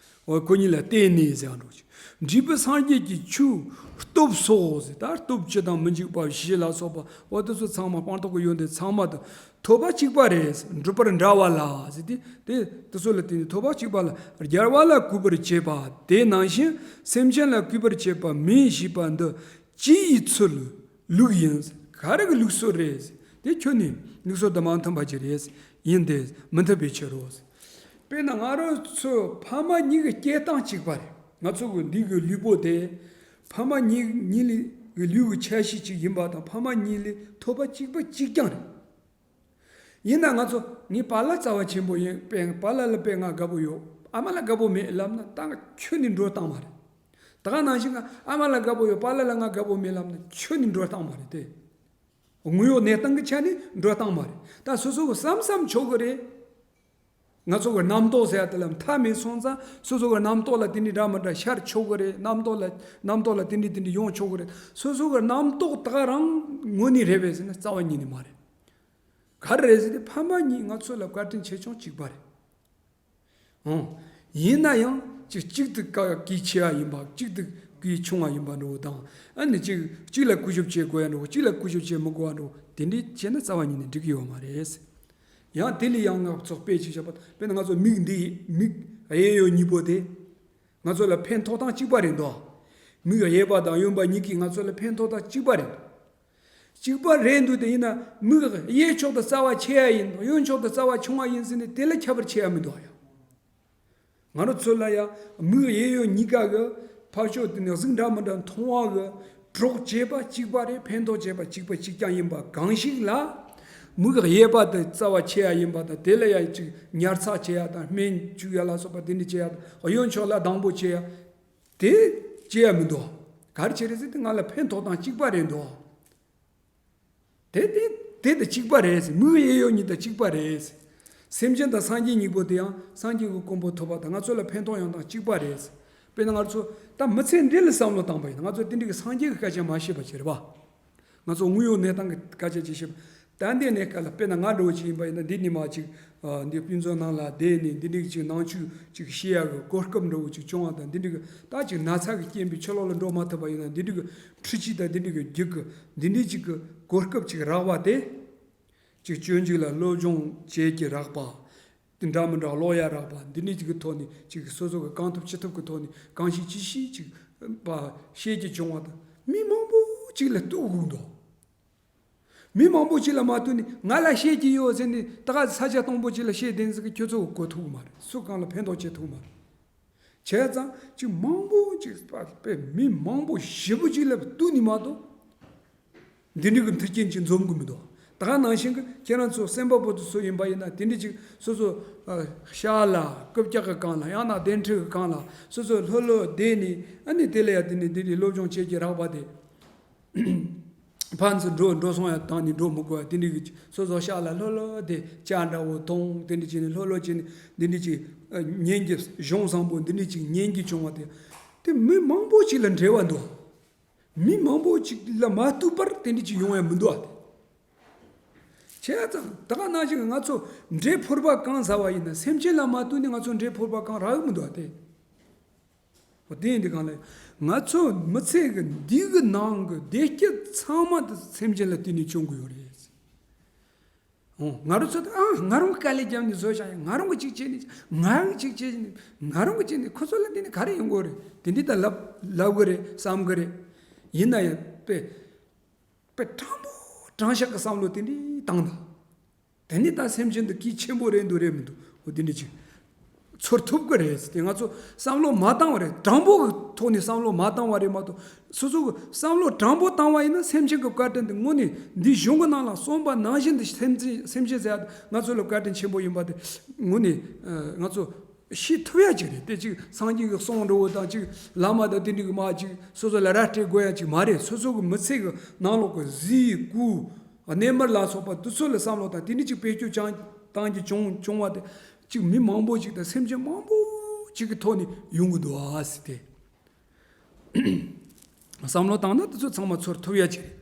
འོ་ཁོ་གཉིས་ལ་བརྟེན་ནས་ཟེར་བ་འགྲོ་ཆུ། འབྲས་བུ་སངས་རྒྱས་ཀྱི་ཆོས་སྟོབས་སོགས་ཟེར། ད་སྟོབས་བཅུ་དང་མི་འཇིགས་པ་བཞི་ལ་སོགས་པ་འོ་དེ་ཚོ་ཚང་མ་སྤངས་རྟོགས་ཀྱི་ཡོན་ཏན་ཚང་མ་དང་ཐོབ་པ་གཅིག་པ་རེད། འགྲུབ་པར་འདྲ་བ་ལ་ཟེར་ཏེ་དེ་དེ་ཚོ་ལ་བརྟེན་ནས་ཐོབ་པ་གཅིག་པ་ལ་སྦྱར་བ་ལ་གུས་པར་བྱེད་པ་དེ་ནང་བཞིན་སེམས་ཅན་ལ་གུས་པར་བྱེད་པ་མིན་ཞེས་པ་འདི་ཅི་ཡི་ཚུལ་ལུགས་ཡིན། ག་རེ་གི་ལུགས་སྲོལ་རེད། དེ་ཁྱོད་ནི་ལུགས་སྲོལ་དུ་མ་མཐུན་པ་ཅིག་རེད། ཡིན་ཏེ་མི་མཐུན་པའི་ཕྱིར་རོ། དཔེར་ན་ང་རང་ཚོ་ཕ་མ་གཉིས་ཀྱི་སྐྱེ་སྟངས་གཅིག་པ་རེད། ང་ཚོ་གི་འདི་གི་ལུས་པོ་དེ་ཕ་མ་གཉིས་གཉིས་ལས་གི་ལུས་ཀྱི་ཆ་ཤས་གཅིག་ཡིན་པ་དང་ཕ་མ་གཉིས་ལས་ཐོབ་པ་གཅིག་པ་གཅིག་རྐྱང་རེད། ཡིན་ན་ང་ཚོ་ངའི་པཱ་ལགས་རྩ་བ་ཆེན་པོ་ཡིན་པས་པཱ་ལགས་ལ་དཔེ་ང་དགའ་པོ་ཡོད། ཨ་མ་ལ་དགའ་པོ་མེད་ལབ་ན་ད་ཁྱོན་ནས་འགྲོ་སྟངས་མ་རེད། ད་ག་ནང་བཞིན་ང་ཨ་མ་ལ་དགའ་པོ་ཡོད་པཱ་ལགས་ལ་ང་དགའ་པོ་མེད་ལབ་ན་ཁྱོན་ནས་འགྲོ་སྟངས་མ་རེད་དེ། དངོས་ཡོད་གནས་སྟངས་ཀྱི་ཆ་ནས་འགྲོ་སྟངས་མ་རེད། ད་སོ་སོ་གི་བསམ་བསམ་ཆོག་གི་རེད། ང་ཚོ་གི་རྣམ་རྟོག་ཟེར་ཡ་དེ་ལ་མཐའ་མེད་སོང་ཙང་སོ་སོ་གི་རྣམ་རྟོག་ལ་དེ་འདྲའི་འདྲ་མི་འདྲ་ཤར་ཆོག་གི་རེད། རྣམ་རྟོག་ལ་རྣམ་རྟོག་ལ་དེ་འདྲའི་དེ་འདྲའི་ཡོང་ཆོག་གི་རེད། སོ་སོ་གི་རྣམ་རྟོག་དག་རང་དངོས་གནས་རེད་པས་ཟེར་ན་རྩ་བ་ཉིད་ནས་མ་རེད། ག་རེ་རེད་ཟེར་ཏེ་ཕ་མ་གཉིས་ང་ཚོ་ལ་བཀའ་དྲིན་ཆེ་ཆུང་གཅིག་པ་རེད། ཨང་། ཡིན་ན་ཡང་གཅིག་གཅིག་ཏུ་ཀ་གིས་ཆེ་བ་ཡིན་པ་གཅིག་ཏུ་གིས་ཆུང་བ་ཡིན་པ་འདྲ་བོ་དང་ཨ་ནི་གཅིག་གཅིག་ལ་གུས་ཞབས་བྱེད་དགོས་ཡ་འདྲ་བོ་གཅིག་ལ་གུས་ཞབས་བྱེད་མི་དགོས་པ་འདྲ་བོ་དེ་འདྲའི་བྱས་ན་རྩ་བ་ཉིད་ནས་འགྲིག་གི་ཡོད་མ་རེད། ཡང་དེ་ལས་ཡང་ང་ཚོ་དཔེ་ཅིག་བཞག་པ་དཔེར་ན་ང་ཚོ་མིག་འདི་མིག་གཡས་གཡོན་གཉིས་པོ་དེ་ང་ཚོ་ལ་ཕན་ཐོགས་སྟངས་གཅིག་པ་རེད་འདུག་མིག་གཡས་པ་དང་གཡོན་པ་གཉིས་ཀྱིས་ང་ཚོ་ལ་ཕན་ཐོགས་སྟངས་གཅིག་པ་རེད། གཅིག་པ་རེད་འདུག་དེ་ཡིན་ན་མིག་གཡས་ཕྱོགས་དུ་རྩ་བ་ཆེ་ཡ་ཡིན་གཡོན་ཕྱོགས་དུ་རྩ་བ་ཆུང་བ་ཡིན་ཟེར་ནས་དེ་ལ་ཁྱད་པར་ཕྱེ་ཡ་མི་འདུག་ཡ། ང་རང་ཚོ་ལ་ཡ་མིག་གཡས་གཡོན་གཉིས་ཀ་གི་ཕར་ཕྱོགས་དེ་ནས་གཟུགས་འདྲ་མི་འདྲ་མཐོང་བ་གི་གྲོགས་བྱེད་པ་གཅིག་པ་རེད། ཕན་ཐོགས་བྱེད་པ་གཅིག་པ་གཅིག་རྐྱང་ཡིན་པ་གང་ཞིག་ལ། མིག་གཡས་པ་དེ་རྩ་བ་ཆེ་ཡ་ཡིན་པ་དང་དེ་ལ་ཡ་གཅིག་ཉར་ཚགས་བྱེད་ཡ་དང་སྨན་བཅུག་ཡ་ལ་སོགས་པ་དེ་འདྲ་བྱེད་ཡ་དང་གཡོན་ཕྱོགས་ལ་སྡང་པོ་བྱེད་ཡ། དེ་བྱེད་ཡ་མི་འདུག་ག་རེ་བྱེད་རེད་ཟེར་ཏེ་ང་ལ་ཕན་ཐོགས་སྟངས་གཅིག་པ་རེད་འདུག་དེ་དེ་དེ་དང་གཅིག་པ་རེད་ཟེར། མིག་གཡས་གཡོན་གཉིས་དང་གཅིག་པ་རེད་ཟེར། སེམས་ཅན་དང་སངས་རྒྱས་གཉིས་པོ་དེ་ཡང་སངས་རྒྱས་ཀྱི་གོ་འཕང་ཐོབ་པ་དང་ང་ཚོ་ལ་ཕན་ཐོགས་ཡོང་སྟངས་གཅིག་པ་རེད་ཟེར། དཔེར་ན་ང་ཚོ་ད་མི་ཚེ་འདི་ལ་བསམ་བློ་བཏང་པ་ཡིན་ན་ང་ཚོ་དེ་འདྲའི་གི་སངས་རྒྱས་ཀྱི་སྐད་ཆ་མ་བཤད་པ་བྱེད་རེད་པ། ང་ཚོ་དངོས་ཡོད་གནས་སྟངས་ཀྱི་སྐད་ཆ་ཅིག་བཤད་པ། ད་འདི་གནས་སྐབས་ལ་དཔེར་ན་ང་འདྲ་བོ་ཅིག་ཡིན་པ་ཡིན་ན་འདི་ཉི་མ་ཅིག་ཨ་འདི་ཕུན་ཚོགས་ནང་ལ་བསྡད་ནས་འདི་འདྲའི་ཅིག་ནང་ཆོས་ཅིག་བཤད་ཡག་གི་གོ་སྐབས་འདྲ་བོ་ཅིག་བྱུང་བ་དང་། འདི་འདྲའི་གི་ད་ཅིག་ན་ཚ་གི་རྐྱེན་པས་ཕྱི་ལོགས་ལ་འགྲོ་མ་ཐུབ་པ་ཡིན་ན་འདི་འདྲའི་གི་འཕྲུལ་ཆས་དང་འདི་འདྲའི་གི་རྒྱུག་གི་འདི་འདྲའི་ཅིག་གི་གོ་སྐབས་ཅིག་རག་པ་དེ་ཅིག་སྤྱོད་འཇུག་ལ་སློབ་སྦྱོང་བྱེད་ཀྱི་རག་པ། དེ་འདྲ་མི་འདྲ་ཀློག་ཡ་རག་པ་འདི་འདྲའི་ཅིག་གི་ཐོག་ནས་ཅིག་སོ་སོ་གི་གང་ཐུབ་ཅི་ཐུབ་ཀྱི་ཐོག་ནས་གང་ཤེས་ཅི་ཤེས་ཅིག་པ་བཤད་ཀྱི་བྱུང་བ་དང་། མི་མང་པོ་ཅིག་ལ་གཏུག་དགོས་འདུག་མི་མང་པོ་ཅིག་ལ་མ་གཏུགས་ནས་ང་ལ་བཤད་ཀྱི་ཡོད་ཟེར་ནས་ད་ག་ས་ཆ་སྟོང་པོ་ཅིག་ལ་བཤད་བསྡད་ཟེར་གི་ཁྱོད་ཚོ་གི་གོ་ཐུབ་མ་རེད། སུ་གང་ལ་ཕན་ཐོགས་བྱེད་ཐུབ་མ་རེད། བྱས་ཙང་ཅིག་མང་པོ་ཅིག་པ་དཔེ་མི་མང་པོ་ཞེ་པོ་ཅིག་ལ་གཏུགས་ནས་མ་གཏོགས་འདི་འདྲའི་གི་མཐུན་རྐྱེན་ཅིག་འཛོམས་གི་མི་འདུག་ད་ག་ནང་བཞིན་གི་ཁྱེད་རང་ཚོ་སེམས་པ་པོ་དེ་ཚོ་ཡིན་པ་ཡིན་ན་དེ་འདྲའི་ཅིག་སོ་སོ་ཨ་ཤག་ལ་རྐུབ་བཀྱག་གི་སྒང་ལ་ཡང་ན་གདན་ཁྲི་གི་སྒང་ལ་སོ་སོ་ལྷོད་ལྷོད་བསྡད་ནས་ཨ་ནི་དེ་ལ་ཡ་དེ་ནས་འདི་འདྲའི་སློབ་སྦྱོང་བྱེད་ཀྱི་རག་པ་དེ། ཕར་ཚུར་འགྲོ་འགྲོ་སོང་ཡ་བཏང་ནས་འགྲོ་མི་དགོས་ཡ་དེ་འདྲའི་གི་སོ་སོ་ཤག་ལ་ལྷོད་ལྷོད་དེ་ཇ་འདྲ་བོ་འཐུང་དེ་འདྲ་བྱས་ནས་ལྷོད་ལྷོད་བྱས་ནས་འདི་འདྲའི་ཅིག་ཨ་ཉིན་གྱི་གཞུང་བཟང་པོ་འདི་འདྲའི་ཅིག་ཉན་གྱི་བྱུང་བ་དེ་དེ་མི་མང་པོ་ཅིག་ལ་འབྲེལ་བ་འདུག་མི་མང་པོ་ཅིག་ལ་མ་གཏུགས་པར་དེ་འདྲ་ཅིག་ཡོང་ཡ་མི་འདུག་ཨ། དེ་བྱས་ཙང་ད་ག་ནང་བཞིན་ང་ཚོ་འབྲས་ཕུར་པ་གང་ཟ་བ་ཡིན་ན་སེམས་ཅན་ལ་མ་གཏུགས་ནས་ང་ཚོ་འབྲས་ཕུར་པ་གང་རག་གི་མི་འདུག་ཨ། དེ་འོ་དེ་ཡིན་དུས་གང་ལ་ང་ཚོ་མི་ཚེ་གི་འདི་གི་ནང་གི་བདེ་སྐྱིད་ཚང་མ་དེ་སེམས་ཅན་ལ་བརྟེན་ནས་བྱུང་གི་ཡོད་རེད། ཨོ། ང་རང་ཚོ་ད་ཨ་ང་རང་དཀའ་ལས་བརྒྱབ་ནས་བཟོས་བཞག་ཡིན། ང་རང་གི་ཅིག་བྱས་ནས་ང་རང་གི་ཅིག་བྱས་ནས་ང་རང་གི་བྱས་ནས་ཁོ་ཚོ་ལ་དེ་ནས་ག་རེ་ཡོང་གི་རེད། དེ་འདྲ་ད་ལབ་ལབ་གི་རེད་བསམ་གི་རེད། ཡིན་ན་ཡང་དཔེ་དཔེ་དྲང་པོ་དྲང་བཞག་གི་བསམ་བློ་དེ་འདྲ་བཏང་ད། དེ་ནས་ད་སེམས་ཅན་འདི་གལ་ཆེན་པོ་རེད་འདུག་རེད་མི་འདུག་འོ་དེ་འདྲ་ཅིག་ཚོར་ཐུབ་ཀྱི་རེད་ཟེར་ཏེ་ང་ཚོ་བསམ་བློ་མ་བཏང་བ་རེད། དྲང་པོ་གི་ཐོག་ནས་བསམ་བློ་མ་བཏང་བ་རེད་མ་གཏོགས་སོ་སོ་གི་བསམ་བློ་དྲང་པོ་བཏང་བ་ཡིན་ན་སེམས་ཅན་གྱི་བཀའ་དྲིན་དེ་དངོས་གནས་འདི་གཞུང་གི་ནང་ལ་གསུངས་པ་ནང་བཞིན་དུ་སེམས་ཅན་སེམས་ཅན་ཟེར་ཡ་དེ་ང་ཚོ་ལ་བཀའ་དྲིན་ཆེན་པོ་ཡིན་པ་དེ་དངོས་གནས་ང་ཚོ་ཤེས་ཐུབ་ཡ་ཅིག་རེད། དེ་ཅིག་སངས་རྒྱས་ཀྱི་གསུང་འདྲ་བོ་དང་ཅིག་བླ་མ་དང་དེ་འདྲ་གི་མ་ཅིག་སོ་སོ་ལ་ར་སྤྲད་དགོས་ཡ་ཅིག་མ་རེད། སོ་སོ་གི་མི་ཚེ་གི་ནང་ལོགས་གི་གཟི་སྐུ། གནས་མར་ལ་སོགས་པ་དུས་ཚོད་ལ་བསམ་བློ་དང་དེ་འདྲ་ཅིག་བེད་སྤྱོད་ཅང་བཏང་རྒྱུ་བྱུང་བྱུང་བ་དེ་ཅིག་མི་མང་པོ་ཅིག་དང་སེམས་ཅན་མང་པོ་ཅིག་གི་ཐོག་ནས་ཡོང་གི་འདུག་ཨ་ཟེར་ཏེ། བསམ་བློ་བཏང་ན་དེ་ཚོ་ཚང་མ་ཚོར་ཐུབ་ཡ་ཅིག་རེད།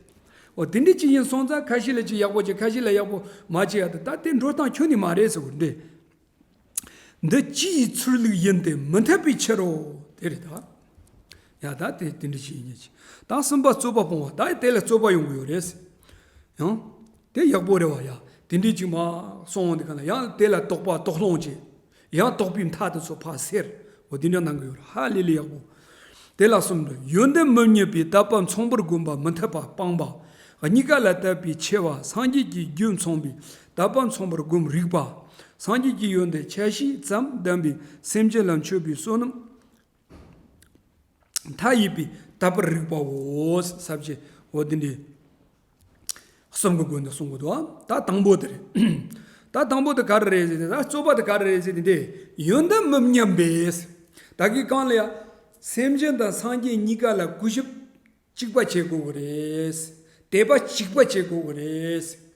འོ་དེ་འདྲ་ཅིག་ཡིན་སོང་ཙང་ཁ་ཤས་ལ་ཅིག་ཡག་པོ་བྱེད། ཁ་ཤས་ལ་ཡག་པོ་མ་བྱེད་ཡ་དེ་ད་དེ་འགྲོ་སྟངས་ཁྱོན་ནས་མ་རེད་ཟེར་བ་འདྲ། འདི་ཅི་ཡི་ཚུལ་ལུགས་ཡིན་ཏེ་མི་འཐད་པའི་ཕྱིར་རོ། དེ་རེད་ད། ཡ་ད་དེ་དེ་འདྲ་ཞིག་ཡིན་ཅི། ད་གསུམ་པ་རྩོད་པ་སྤོང་བ། ད་དེ་ལ་རྩོད་པ་ཡོང་གི་ཡོད་རེད། ཡང་། དེ་ཡག་པོ་རེད་བ་ཡ། དེ་འདྲའི་ཅིག་མ་སོང་དེ་ག་ལ་ཡང་དེ་ལ་དོགས་པ་དོགས་སློང་བྱེད། ཡང་དོགས་པའི་མཐའ་དེ་ཚོ་ཕར་སེལ། འོ་དེ་འདྲ་གནང་གི་ཡོད་རེད། ཧ་ལས་ལས་ཡག་པོ། དེ་ལ་གསུམ་རེད། ཡོན་ཏན་མི་རྙེད་པའི་དད་པ་མཚུངས་པར་བསྒོམ་པ་མི་འཐད་པ་སྤངས་པ། གཉིས་ཀ་ལ་དད་པའི་ཆེ་བ། སངས་རྒྱས་ཀྱི་རྒྱུ་མཚུངས་པའི་དད་པ་མཚུངས་པར་བསྒོམ་རིགས་པ། སངས་རྒྱས་ཀྱི་ཡོན་ཏན་ཆ་ཤས་ཙམ་ལྡན་པའི་སེམས་ཅན་ལ་མཆོད་པའི་བསོད་ནམས་མཐའ་ཡས་པའི་དད་པར་རིགས་པའོ། ས་བཅད་འོ་དེ་འདྲའི་གསུམ་གྱི་སྒོ་ནས་གསུང་གི་འདུག་ད་དང་པོ་དེ་རེད། ད་དང་པོ་དེ་ག་རེ་རེད་ཟེར་ན། ད་རྩོད་པ་དེ་ག་རེ་རེད་ཟེར་ན། དེ་ཡོན་ཏན་མི་མཉམ་པས། ད་གི་གང་ལ་ཡ། སེམས་ཅན་དང་སངས་རྒྱས་གཉིས་ཀ་ལ་གུས་ཞབས་གཅིག་པ་བྱེད་དགོས་ཀྱི་རེད། དད་པ་གཅིག་པ་བྱེད་དགོས་ཀྱི་རེད།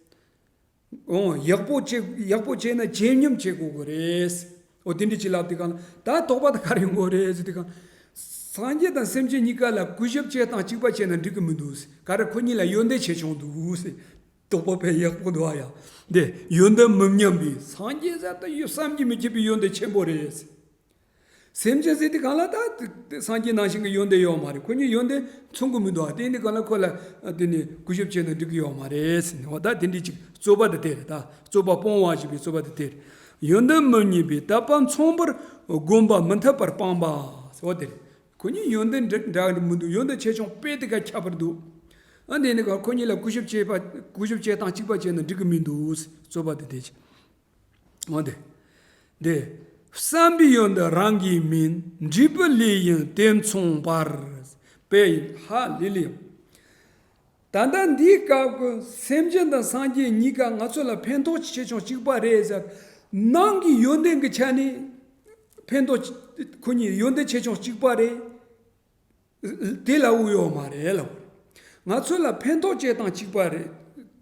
འོ་ཡག་པོ་བྱེད་ཡག་པོ་བྱས་ན་ཇེ་མཉམ་བྱེད་དགོས་ཀྱི་རེད། འོ་དེ་འདྲ་ཅིག་ལབ་དུས་གང་ལ། ད་དོགས་པ་དེ་ག་རེ་ཡོང་གི་རེད་ཟེར་དུས་གང་། སངས་རྒྱས་དང་སེམས་ཅན་གཉིས་ཀ་ལ་གུས་ཞབས་བྱེད་སྟངས་གཅིག་པ་བྱས་ན་འགྲིག་གི་མི་འདུག་ག་རེ་ཁོ་གཉིས་ལ་ཡོན་ཏན་ཆེ་ཆུང་འདུག་ཟེར། དོགས་པ་དཔེ་ཡག་པོ་འདུག་ཨ་ཡ། འདི་ཡོན་ཏན་མི་མཉམ་པའི། སངས་རྒྱས་ཟེར་ད་ཡོད་བསམ་གྱིས་མི་ཁྱབ་པའི་ཡོན་ཏན་ཆེན་པོ་རེད། སེམས་ཅན་ཟེར་དུས་གང་ལ་ད་སངས་རྒྱས་ནང་བཞིན་གྱི་ཡོན་ཏན་ཡོད་མ་རེད། ཁོ་གཉིས་ཡོན་ཏན་མཚུངས་ཀྱི་མི་འདུག་ཨ། དེ་ནི་གང་ལ་ཁོ་ལ་དེ་ནི་གུས་ཞབས་བྱས་ན་འགྲིག་གི་ཡོད་མ་རེད་ཟེར་ནས། འོ་ད་དེ་འདྲའི་ཅིག་རྩོད་པ་དེ་དེ་རེད། ད་རྩོད་པ་སྤོང་བ་ཞེས་པའི་རྩོད་པ་དེ་དེ་རེད། ཡོན་ཏན་མི་རྙེད་པའི་དད་པ་མཚུངས་པར་བསྒོམ་པ་མི་འཐད་པར་སྤངས་པ་ཟེར་བ་དེ་རེད། ཁོ་གཉིས་ཡོན་ཏན་འདྲ་འདྲ་མི་འདུག་ཡོན་ཏན་ཆེ་ཆུང་དཔེ་དེ་ག་ཁྱད་པར་འདུག་ཨ་འདི་ནི་ག་ཁོ་གཉིས་ལ་གུས་ཞབས་བྱེད་པ་གུས་ཞབས་བྱེད་སྟངས་གཅིག་པ་བྱས་ན་འགྲིག་གི་མི་འདུག་རྩོད་པ་དེ་དེ་ཅིག་འོ་དེ། དེ། བསམ་པའི་ཡོན་ཏན་རང་གིས་མིན། འབྲས་བུ་ལས་ཡིན་དེ་མཚུངས་པར། དཔེ་ཡིན་ཧ་ལས་ལས། ད་ལྟ་འདིའི་སྐབས་ཀྱི་སེམས་ཅན་དང་སངས་རྒྱས་གཉིས་ཀ་ང་ཚོ་ལ་ཕན་ཐོགས་ཆེ་ཆུང་གཅིག་པ་རེད་ཟེར། ནང་གི་ཡོན་ཏན་གྱི་ཆ་ནས་ཕན་ཐོགས་ཁོ་གཉིས་ཡོན་ཏན་ཆེ་ཆུང་གཅིག་པ་རེད། དེ་ལབ་ཡོད་མ་རེད་ལབ། ང་ཚོ་ལ་ཕན་ཐོགས་བྱེད་སྟངས་གཅིག་པ་རེད།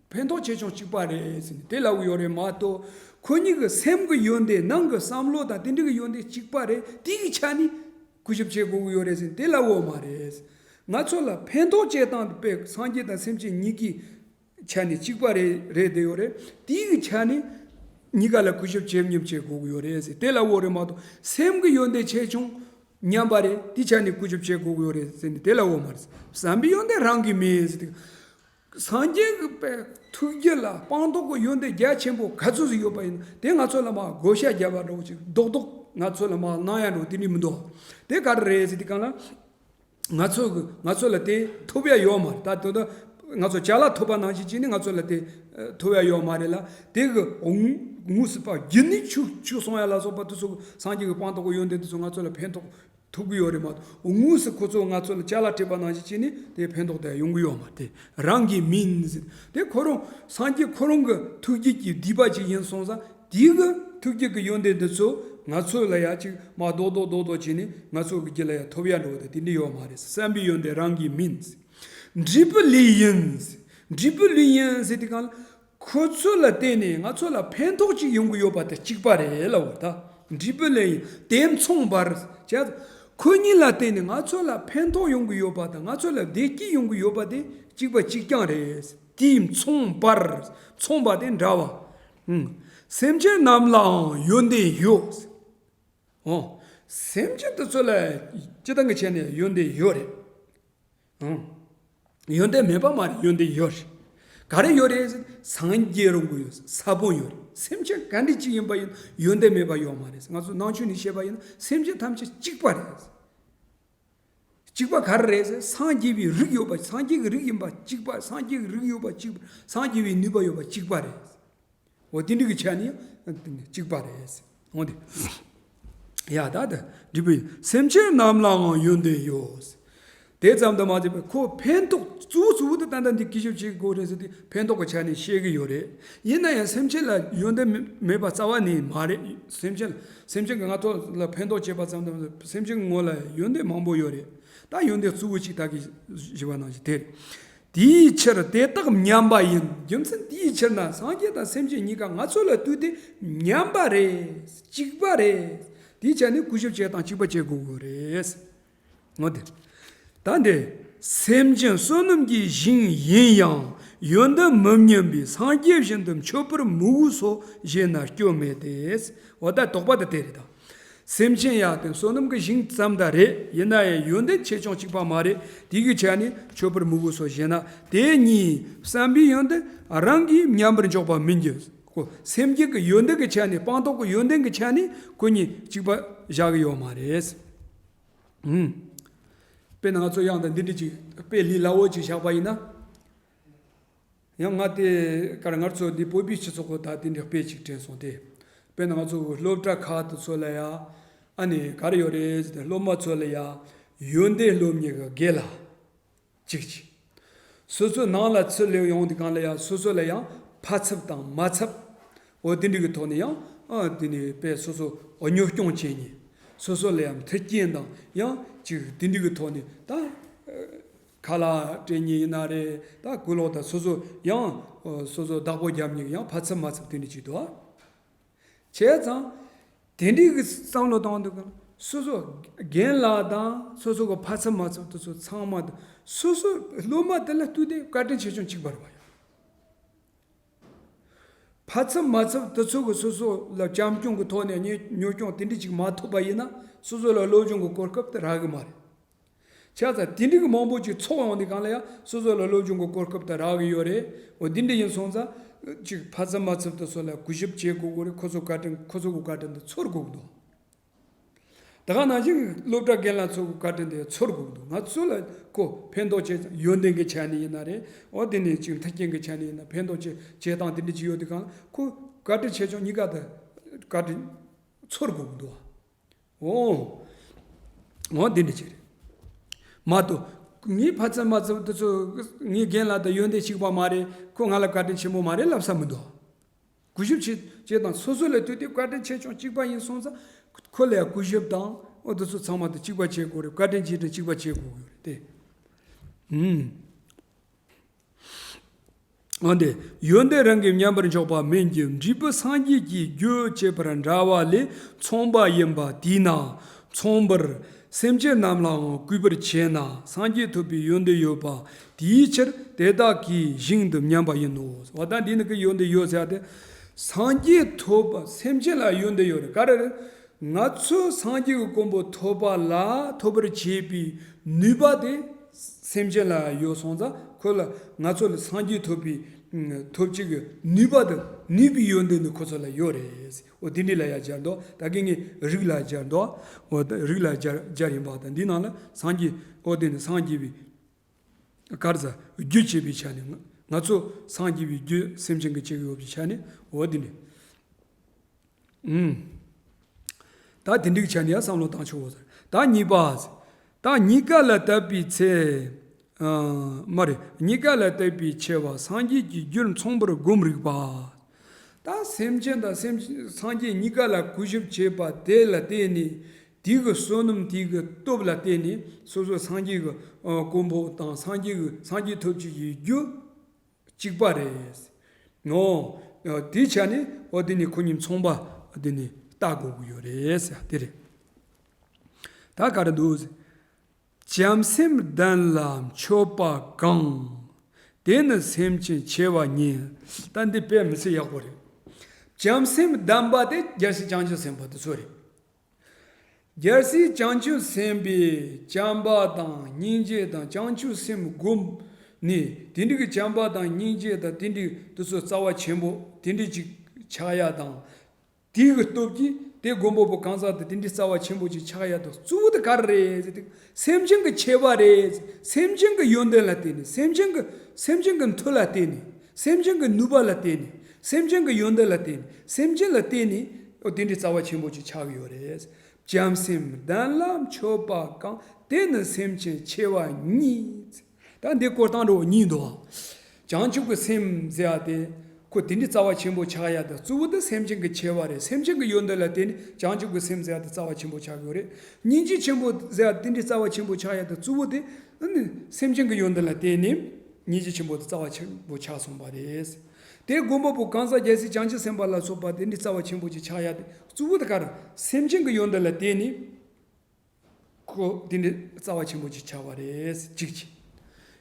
ཕན་ཐོགས་ཆེ་ཆུང་གཅིག་པ་རེད་ཟེར་ནས་དེ་ལབ་ཡོད་རེད་མ་གཏོགས། ཁོ་གཉིས་ཀྱི་སེམས་ཀྱི་ཡོན་ཏན་ནང་གི་བསམ་བློ་དང་དེ་འདྲ་གི་ཡོན་ཏན་གཅིག་པ་རེད། དེ་གི་ཆ་ནས་གུས་ཞབས་བྱེད་དགོས་ཀྱི་ཡོད་རེད་ཟེར་ནས་དེ་ལབ་ཡོད་མ་རེད། ང་ཚོ་ལ་ཕན་ཐོགས་བྱེད་སྟངས་དཔེ་སངས་རྒྱས་དང་སེམས་ཅན་གཉིས་ཀྱི་ཆ་ནས་གཅིག་པ་རེད་རེད་བསྡད་ཡོད་རེད། དེའི་ཆ་ནས་གཉིས་ཀ་ལ་གུས་ཞབས་ཇེ་མཉམ་བྱེད་དགོས་ཀྱི་ཡོད་རེད་ཟེར་དེ་ལབ་ཡོད་རེད་མ་གཏོགས། སེམས་ཀྱི་ཡོན་ཏན་ཆེ་ཆུང་མཉམ་པ་རེད། དེའི་ཆ་ནས་གུས་ཞབས་བྱེད་དགོས་ཀྱི་ཡོད་རེད་ཟེར་ནས་དེ་ལབ་ཡོད་མ་རེད། བསམ་པའི་ཡོན་ཏན་རང་གིས་མིན་ཟེར་དུས། སངས་རྒྱས་ཀྱི་པའི་ཐུགས་རྒྱུད་ལ་སྤངས་རྟོགས་ཀྱི་ཡོན་ཏན་རྒྱ་ཆེན་པོ་ག་ཚོད་ཅིག་ཡོད་པ་ཡིན་ན་དེ་ང་ཚོ་ལ་མར་བགོ་བཤའ་རྒྱབ་པ་འདྲ་བོ་ཅིག་རྡོག་རྡོག་ང་ཚོ་ལ་མར་གནང་ཡ་འདྲ་བོ་དེ་འདྲ་མི་འདུག་དེ་ག་རེ་རེད་ཟེར་དུས་གང་ལ། ང་ཚོ་གི་ང་ཚོ་ལ་དེ་ཐོབ་ཡ་ཡོད་མ་རེད། ད་དོན་དུ་ང་ཚོ་ཅ་ལག་ཐོབ་པ་ནང་བཞིན་བྱས་ནས་ང་ཚོ་ལ་དེ་ཨ་ཐོབ་ཡ་ཡོད་མ་རེད་ལ། དེ་གི་དངོས་དངོས་སུ་ཕར་རྒྱུ་ནི་ཆུ་ཆུ་སོང་ཡ་ལ་སོགས་པ་དེ་ཚོ་སངས་རྒྱས་ཀྱི་སྤངས་རྟོགས་ཀྱི་ཡོན་ཏན་དེ་ཚོ་ང་ཚོ་ལ་ཕན་ཐོགས་ཐོབ་ཀྱི་ཡོད་རེད་མ་གཏོགས། དངོས་སུ་ཁོ་ཚོ་ང་ཚོ་ལ་ཅ་ལག་སྤྲད་པ་ནང་བཞིན་བྱས་ནས་དེ་ཕན་ཐོགས་དེ་ཡོང་གི་ཡོད་མ་རེད། དེ་རང་གིས་མིན་ཟེར། དེ་ཁོ་རང་སངས་རྒྱས་ཁོ་རང་གི་ཐུགས་རྒྱུད་ཀྱི་བསྡུས་པ་ཅིག་ཡིན་སོང་ཙང་། དེའི་གི་ཐུགས་རྒྱུད་ཀྱི་ཡོན་ཏན་འདི་ཚོ་ང་ཚོ་ལ་ཡ་ཅིག་མར་རྡོག་རྡོག་རྡོག་རྡོག་བྱས་ནས་ང་ཚོ་གི་རྒྱུད་ལ་ཡ་ཐོབ་ཡ་འགྲོ་བ་དེ་དེ་འདྲ་ཡོད་མ་རེད། བསམ་པའི་ཡོན་ཏན་རང་གིས་མིན། འབྲས་བུ་ལས་ཡིན། འབྲས་བུ་ལས་ཡིན་ཟེར་དུས་གང་ལ། ཁོ་ཚོ་ལ་བརྟེན་ནས་ང་ཚོ་ལ་ཕན་ཐོགས་ཅིག་ཡོང་གི་ཡོད་པ་དེ་གཅིག་པ་རེད་ལབ་འོ་ད། འབྲས་བུ་ལས་ཡིན་དེ་མཚུངས་པར་བྱས། ཁོ་གཉིས་ལ་བརྟེན་ནས་ང་ཚོ་ལ་ཕན་ཐོགས་ཡོང་གི་ཡོད་པ་དང་ང་ཚོ་ལ་བདེ་སྐྱིད་ཡོང་གི་ཡོད་པ་དེ་གཅིག་པ་གཅིག་རྐྱང་རེད། དེ་མཚུངས་པར། མཚུངས་པ་དེ་འདྲ་བ། ཨང་། སེམས་ཅན་རྣམས་ལའང་ཡོན་ཏན་ཡོད། ཨོ། སེམས་ཅན་དེ་ཚོ་ལ་སྤྱིར་བཏང་གི་ཆ་ནས་ཡོན་ཏན་ཡོད་རེད། ཨང་། ཡོན་ཏན་མེད་པ་མ་རེད། ཡོན་ཏན་ཡོད་རེད། ག་རེ་ཡོད་རེད། སངས་རྒྱས་རང་གི་ཡོད། ས་བོན་ཡོད་རེད། སེམས་ཅན་ག་འདྲ་ཅིག་ཡིན་པ་ཡིན་ཡོན་ཏན་མེད་པ་ཡོད་མ་རེད། ང་ཚོ་ནང་ཆོས་ནས་བཤད་པ་ཡིན་ན་སེམས་ཅན་ཐམས་ཅད་གཅིག་པ་རེད། གཅིག་པ་ག་རེ་རེད་ཟེར། སངས་རྒྱས་པའི་རིགས་ཡོད་པ། སངས་རྒྱས་ཀྱི་རིགས་ཡིན་པ་གཅིག་པ། སངས་རྒྱས་ཀྱི་རིགས་ཡོད་པ་གཅིག་པ། སངས་རྒྱས་པའི་ནུས་པ་ཡོད་པ་གཅིག་པ་རེད། འོ་དེ་འདྲ་གི་ཆ་ནས་ཡང་གཅིག་པ་རེད། འོ་དེ། ཡ་ད་ད་འབྲས་བུ་སེམས་ཅན་རྣམས་ལའང་ཡོན་ཏན་ཡོད། དེ་ཙམ་དུ་མ་ཟད་པར་ཁོ་ཕན་ཐོགས་གཙོ་བོ་གཙོ་བོ་དེ་ད་ལྟ་འདི་གུས་ཞབས་བྱེད་དགོས་རེད་ཟེར་དུས་ཕན་ཐོགས་ཀྱི་ཆ་ནས་བཤད་ཀྱི་ཡོད་རེད། ཡིན་ན་ཡང་སེམས་ཅན་ལ་ཡོན་ཏན་མེད་པ་རྩ་བ་ནས་མ་རེད། སེམས་ཅན་སེམས་ཅན་གྱིས་ང་ཚོ་ལ་ཕན་ཐོགས་བྱེད་པ་ཙམ་དུ་མ་ཟད་སེམས་ཅན་གྱི་ངོ་ལ་ཡོན་ཏན་མང་པོ་ཡོད་རེད། ད་ཡོན་ཏན་གཙོ་བོ་གཅིག་ད་གི་ཞུས་པ་ནང་བཞིན་དེ་རེད། དེའི་ཕྱིར་དེ་དག་མཉམ་པ་ཡིན། རྒྱུ་མཚན་དེའི་ཕྱིར་ན་སངས་རྒྱས་དང་སེམས་ཅན་གཉིས་ཀ་ང་ཚོ་ལ་ལྟོས་ཏེ་མཉམ་པ་རེད། གཅིག་པ་རེད། དེའི་ཆ་ནས་གུས་ཞབས་བྱེད་སྟངས་གཅིག་པ་བྱེད་དགོས་དགོས་རེད། འོ་དེ། ད་འདི། སེམས་ཅན་བསོད་ནམས་ཀྱི་ཞིང་ཡིན་ཡང་ཡོན་ཏན་མི་མཉམ་པའི་སངས་རྒྱས་བཞིན་དུ་མཆོད་པར་མི་འོས་སོ་ཞེ་ན་སྐྱོན་མེད་དེ། འོ་ད་དོགས་པ་དེ་དེ་རེད་ད། སེམས་ཅན་ཡང་དེ་བསོད་ནམས་ཀྱི་ཞིང་ཙམ་དང་རེད། ཡིན་ན་ཡང་ཡོན་ཏན་ཆེ་ཆུང་གཅིག་པ་མ་རེད། དེ་གི་ཆ་ནས་མཆོད་པར་མི་དགོས་སོ་ཞེ་ན། དེ་གཉིས་བསམ་པའི་ཡོན་ཏན་རང་གིས་མཉམ་པར་འཇོག་པ་མིན་གྱི། ཁོ་སེམས་བསྐྱེད་ཀྱི་ཡོན་ཏན་གྱི་ཆ་ནས། སྤངས་རྟོགས་ཀྱི་ཡོན་ཏན་གྱི་ཆ་ནས་ཁོ་གཉིས་གཅིག་པ་བཞག་གི་ཡོད་མ་རེད། ཨུམ། དཔེར་ན་ང་ཚོ་ཡང་ད་འདི་འདྲ་ཅིག་དཔེ་ལས་སླ་བོ་ཅིག་བཞག་པ་ཡིན་ན། ཡང་ང་དེ་གར་ང་ཚོ་འདི་བོད་པའི་སྤྱི་ཚོགས་ཀྱི་ད་དེ་འདྲའི་དཔེ་ཅིག་དྲན་སོང་སྟེ། དཔེར་ན་ང་ཚོ་སློབ་གྲྭ་ཁག་དེ་ཚོ་ལ་ཡང་ཨ་ནི་ག་རེ་ཡོད་རེད་ཟེར་ཏེ། སློབ་མ་ཚོ་ལ་ཡང་ཡོན་ཏན་སློབ་གཉེར་གྱི་དགེ་ལ་གཅིག་གཅིག་སོ་སོའི་ནང་ལ་ཚུར་སླེབས་ཡོང་དུས་སྒང་ལ་ཡང་སོ་སོ་ལ་ཡང་ཕ་ཚབ་དང་མ་ཚབ། འོ་དེ་འདྲ་གི་ཐོག་ནས་ཡང་ཨ་དེ་ནས་དཔེ་སོ་སོ་གཉོར་སྐྱོང་བྱེད་ཉེན། སོ་སོ་ལ་ཡང་མཐུན་རྐྱེན་དང་ཡང་ཅིག་དེ་འདྲ་གི་ཐོག་ནས་ད། ཁ་ལག་སྤྲད་མཁན་ཡིན་ན་རེད། ད་གོས་ལོག་དང་སོ་སོ་ཡང་སོ་སོ་བདག་པོ་རྒྱབ་མཁན་ཡང་ཕ་ཚབ་མ་ཚབ་དེ་འདྲ་ཅིག་འདུག་ཨ། བྱས་ཙང་དེ་འདྲའི་གི་བསམ་བློ་བཏང་དུས་སྒང་སོ་སོ་རྒན་ལགས་དང་སོ་སོ་གི་ཕ་ཚབ་མ་ཚབ་དེ་ཚོ་ཚང་མ་དང་སོ་སོ་སློབ་མ་དེ་ལ་ལྟོས་ཏེ་བཀའ་དྲིན་ཆེ་ཆུང་གཅིག་པ་རེད་པ་ཡ། ཕ་ཚབ་མ་ཚབ་དེ་ཚོ་གི་སོ་སོ་ལ་བྱམས་སྐྱོང་གི་ཐོག་ནས་གཉོར་སྐྱོང་དེ་འདྲ་ཅིག་མ་ཐོབ་པ་ཡིན་ན་སོ་སོ་ལ་སློབ་སྦྱོང་གི་གོ་སྐབས་དེ་རག་གི་མ་རེད། བྱས་ཙང་དེ་འདྲ་གི་མང་པོ་ཅིག་ཚོགས་ཡོང་དུས་སྒང་ལ་ཡང་སོ་སོ་ལ་སློབ་སྦྱོང་གི་གོ་སྐབས་དེ་རག་གི་ཡོད་རེད། འོ་འདི་འདྲ་ཡིན་སོང་ཙང་ཅིག་ཕ་ཚབ་མ་ཚབ་དེ་ཚོ་ལ་གུས་ཞབས་བྱེད་དགོས་ཀྱི་རེད། ཁོ་ཚོ་བཀའ་དྲིན་ཁོ་ཚོ་གི་བཀའ་དྲིན་དེ་ཚོར་དགོས་ཀྱི་འདུག་ད་ག་ནང་བཞིན་སློབ་གྲྭ་རྒན་ལགས་ཚོ་གི་བཀའ་དྲིན་དེ་ཚོར་དགོས་ཀྱི་འདུག་ང་ཚོ་ལ་ཁོ་ཕན་ཐོགས་ཆེ་ཡོན་ཏན་གྱི་ཆ་ནས་ཡིན་ན་རེད། འོ་དེ་ནས་ཅིག་མཐུན་རྐྱེན་གྱི་ཆ་ནས་ཡིན་ན་ཕན་ཐོགས་ཆེ་བྱེད་སྟངས་དེ་འདྲ་ཅིག་ཡོད་དུས་སྒང་ཁོ་བཀའ་དྲིན་ཆེ་ཆུང་གཉིས་ཀ་དེ་བཀའ་དྲིན་ཚོར་དགོས་ཀྱི་འདུག་འོ། འོ་འདི་འདྲ་ཅིག་རེད། མ་གཏོགས། ངའི་ཕ་ཚབ་མ་ཚབ་དེ་ཚོ་ངའི་རྒན་ལགས་དང་ཡོན་ཏན་གཅིག་པ་མ་རེད། ཁོ་ང་ལ་བཀའ་དྲིན་ཆེན་པོ་མ་རེད་ལབ་ས་མི་འདུག་གུས་ཞབས་བྱེད་བྱེད་སྟངས་སོ་སོ་ལ་ལྟོས་ཏེ་བཀའ་དྲིན་ཆེ་ཆུང་གཅིག་པ་ཡིན་སོང་ཙང་ཁོ་ལ་ཡང་གུས་ཞབས་དང་འོ་དེ་ཚོ་ཚང་མ་དང་གཅིག་པ་བྱེད་དགོས་རེད། བཀའ་དྲིན་རྗེས་དྲན་གཅིག་པ་བྱེད་དགོས་ཀྱི་ཡོད་རེད་དེ། ཨུམ། འོན་ཏེ། ཡོན་ཏན་རང་གིས་མཉམ་པར་འཇོག་པ་མིན་གྱི། འབྲས་བུ་སངས་རྒྱས་ཀྱི་རྒྱུ་བྱེད་པར་འདྲ་བ་ལས་མཚུངས་པ་ཡིན་པ་དེས་ན། མཚུངས་པར་སེམས་ཅན་རྣམས་ལའང་གུས་པར་བྱས་ན་སངས་རྒྱས་ཐོབ་པའི་ཡོན་ཏན་ཡོད་པ་དེའི་ཕྱིར་དེ་དག་གི་ཞིང་དུ་མཉམ་པ་ཡིན་ནོ། འོ་ད་འདི་ནི་གི་ཡོན་ཏན་ཡོད་ཟེར་ཏེ། སངས་རྒྱས་ཐོབ་པ་སེམས་ཅན་ལ་ཡོན་ཏན་ཡོད་རེད། ག་རེ་རེད། ང་ཚོས་སངས་རྒྱས་ཀྱི་གོ་འཕང་ཐོབ་པ་ལ་ཐོབ་པར་བྱེད་པའི་ནུས་པ་དེ་སེམས་ཅན་ལ་ཡོད་སོང་ཙང་ཁོ་ལ་ང་ཚོ་ལ་སངས་རྒྱས་ཐོབ་པའི་ཐོབ་བྱེད་ཀྱི་ནུས་པ་དང་ནུས་པའི་ཡོན་ཏན་ནི་ཁོ་ཚོ་ལ་ཡོད་རེད། འོ་དེ་འདྲ་ལ་ཡང་སྦྱར་འདུག་ད་གིན་ངས་རིགས་ལ་སྦྱར་འདུག་འོ་ད་རིགས་ལ་སྦྱར་སྦྱར་ཡིན་པ་དང་འདི་ནང་ལ་སངས་རྒྱས་འོ་དེ་ནི་སངས་རྒྱས་པའི་ག་རེ་ཟ་རྒྱུ་བྱེད་པའི་ཆ་ནས་ང་ང་ཚོ་སངས་རྒྱས་པའི་རྒྱུ་སེམས་ཅན་གྱི་བྱེད་ཀྱི་ཡོད་པའི་ཆ་ནས་འོ་དེ་འདྲ། ཨུམ། ད་དེ་འདྲའི་ཆ་ནས་ཡང་བསམ་བློ་བཏང་ཆོག་གོ་ཟེར། ད་གཉིས་པ། ད་གཉིས་ཀ་ལ་དད་པའི་ཚེ། ཨ། མ་རེད། གཉིས་ཀ་ལ་དད་པའི་ཆེ་བ་སངས་རྒྱས་ཀྱི་རྒྱུར་མཚུངས་པར་སྒོམ་རིགས་པ། ད་སེམས་ཅན་དང་སེམས་སངས་རྒྱས་གཉིས་ཀ་ལ་གུས་ཞབས་བྱེད་པ་དེ་ལ་བརྟེན་ནས། དེའི་གི་བསོད་ནམས་དེའི་གི་སྟོབས་ལ་བརྟེན་ནས་སོ་སོ་སངས་རྒྱས་ཀྱི་ཨ་གོ་འཕང་དང་སངས་རྒྱས་ཀྱི་སངས་རྒྱས་ཐོབ་བྱེད་ཀྱི་རྒྱུ། གཅིག་པ་རེད། ངོ་། དེའི་ཆ་ནས་འོ་དེ་ནི་ཁོ་གཉིས་མཚུངས་པ་དེ་ནི་ལྟ་དགོས་ཀྱི་ཡོད་རེད་ཟེར་དེ་རེད། ད་ག་རེ་འདུག་ཟེར། བྱམས་སེམས་ལྡན་ལ་མཆོད་པ་གང་། དེ་ནི་སེམས་ཅན་ཆེ་བ་ཉིད། ད་འདི་དཔེ་མི་སྲིད་ཡག་པོ་རེད། བྱམས་སེམས་ལྡན་པ་དེ་རྒྱལ་སྲས་བྱང་ཆུབ་སེམས་དཔའ་དེ་ཚོ་རེད། རྒྱལ་སྲས་བྱང་ཆུབ་སེམས་དཔའི་བྱམས་པ་དང་སྙིང་རྗེ་དང་བྱང་ཆུབ་སེམས་བསྒོམས་ནས་དེ་འདྲ་གི་བྱམས་པ་དང་སྙིང་རྗེ་དང་དེ་འདྲ་དེ་ཚོ་རྩ་བ་ཆེན་པོ་དེ་འདྲ་ཅིག་ཆགས་ཡ་དང་། དེ་གི་སྟོབས་ཀྱིས་དེ་མགོན་པོ་བོ་གང་ཟག་དེ་དེ་འདྲ་རྩ་བ་ཆེན་པོ་ཅིག་ཆགས་ཡ་དང་གཙོ་བོ་དེ་ག་རེ་རེད་ཟེར་དུས་སེམས་ཅན་གྱི་ཆེ་བ་རེད། སེམས་ཅན་གྱི་ཡོན་ཏན་ལ་བརྟེན་ནས་སེམས་ཅན་གྱི་སེམས་ཅན་གྱི་མཐུ་ལ་བརྟེན་ནས་སེམས་ཅན་གྱི་ནུས་པ་ལ་བརྟེན་ནས་སེམས་ཅན་གྱི་ཡོན་ཏན་ལ་བརྟེན་ནས་སེམས་ཅན་ལ་བརྟེན་ནས། འོ་དེ་འདྲའི་རྩ་བ་ཆེན་པོ་ཅིག་ཆགས་ཀྱི་ཡོད་རེད། བྱམས་སེམས་ལྡན་ལ་མཆོད་པ་གང་། དེ་ནི་སེམས་ཅན་ཆེ་བ་ཉིད། ད་འདི་བཀོད་སྟངས་འདྲ་བོ་གཉིས་འདུག་བྱང་ཆུབ་ཀྱི་སེམས་ཟེར་ཡ་དེ་ཁོ་དེ་འདྲའི་རྩ་བ་ཆེན་པོ་ཆགས་ཡ་དང་གཙོ་བོ་དེ་སེམས་ཅན་གྱི་ཆེ་བ་རེད། སེམས་ཅན་གྱི་ཡོན་ཏན་ལ་བརྟེན་ནས་བྱང་ཆུབ་ཀྱི་སེམས་ཟེར་ཡ་དེ་རྩ་བ་ཆེན་པོ་ཆགས་ཀྱི་ཡོད་རེད། སྙིང་རྗེ་ཆེན་པོ་ཟེར་ཡ་དེ་འདྲའི་རྩ་བ་ཆེན་པོ་ཆགས་ཡ་དང་གཙོ་བོ་དེ་ཨ་ནི་སེམས་ཅན་གྱི་ཡོན་ཏན་ལ་བརྟེན་ནས་སྙིང་རྗེ་ཆེན་པོ་དེ་རྩ་བ་ཆེན་པོ་ཆགས་སོང་བ་རེད། དེ་མགོན་པོ་བོ་གང་ཟག་རྒྱལ་སྲས་བྱང་ཆུབ་སེམས་དཔའ་ལ་སོགས་པ་དེ་འདྲའི་རྩ་བ་ཆེན་པོ་ཅིག་ཆགས་ཡ་དེ་གཙོ་བོ་དེ་ག་རེ་སེམས་ཅན་གྱི་ཡོན་ཏན་ལ་བརྟེན་ནས་ཁོ་དེ་འདྲའི་རྩ་བ་ཆེན་པོ་ཅིག་ཆགས་པ་རེད་གཅིག་གཅིག་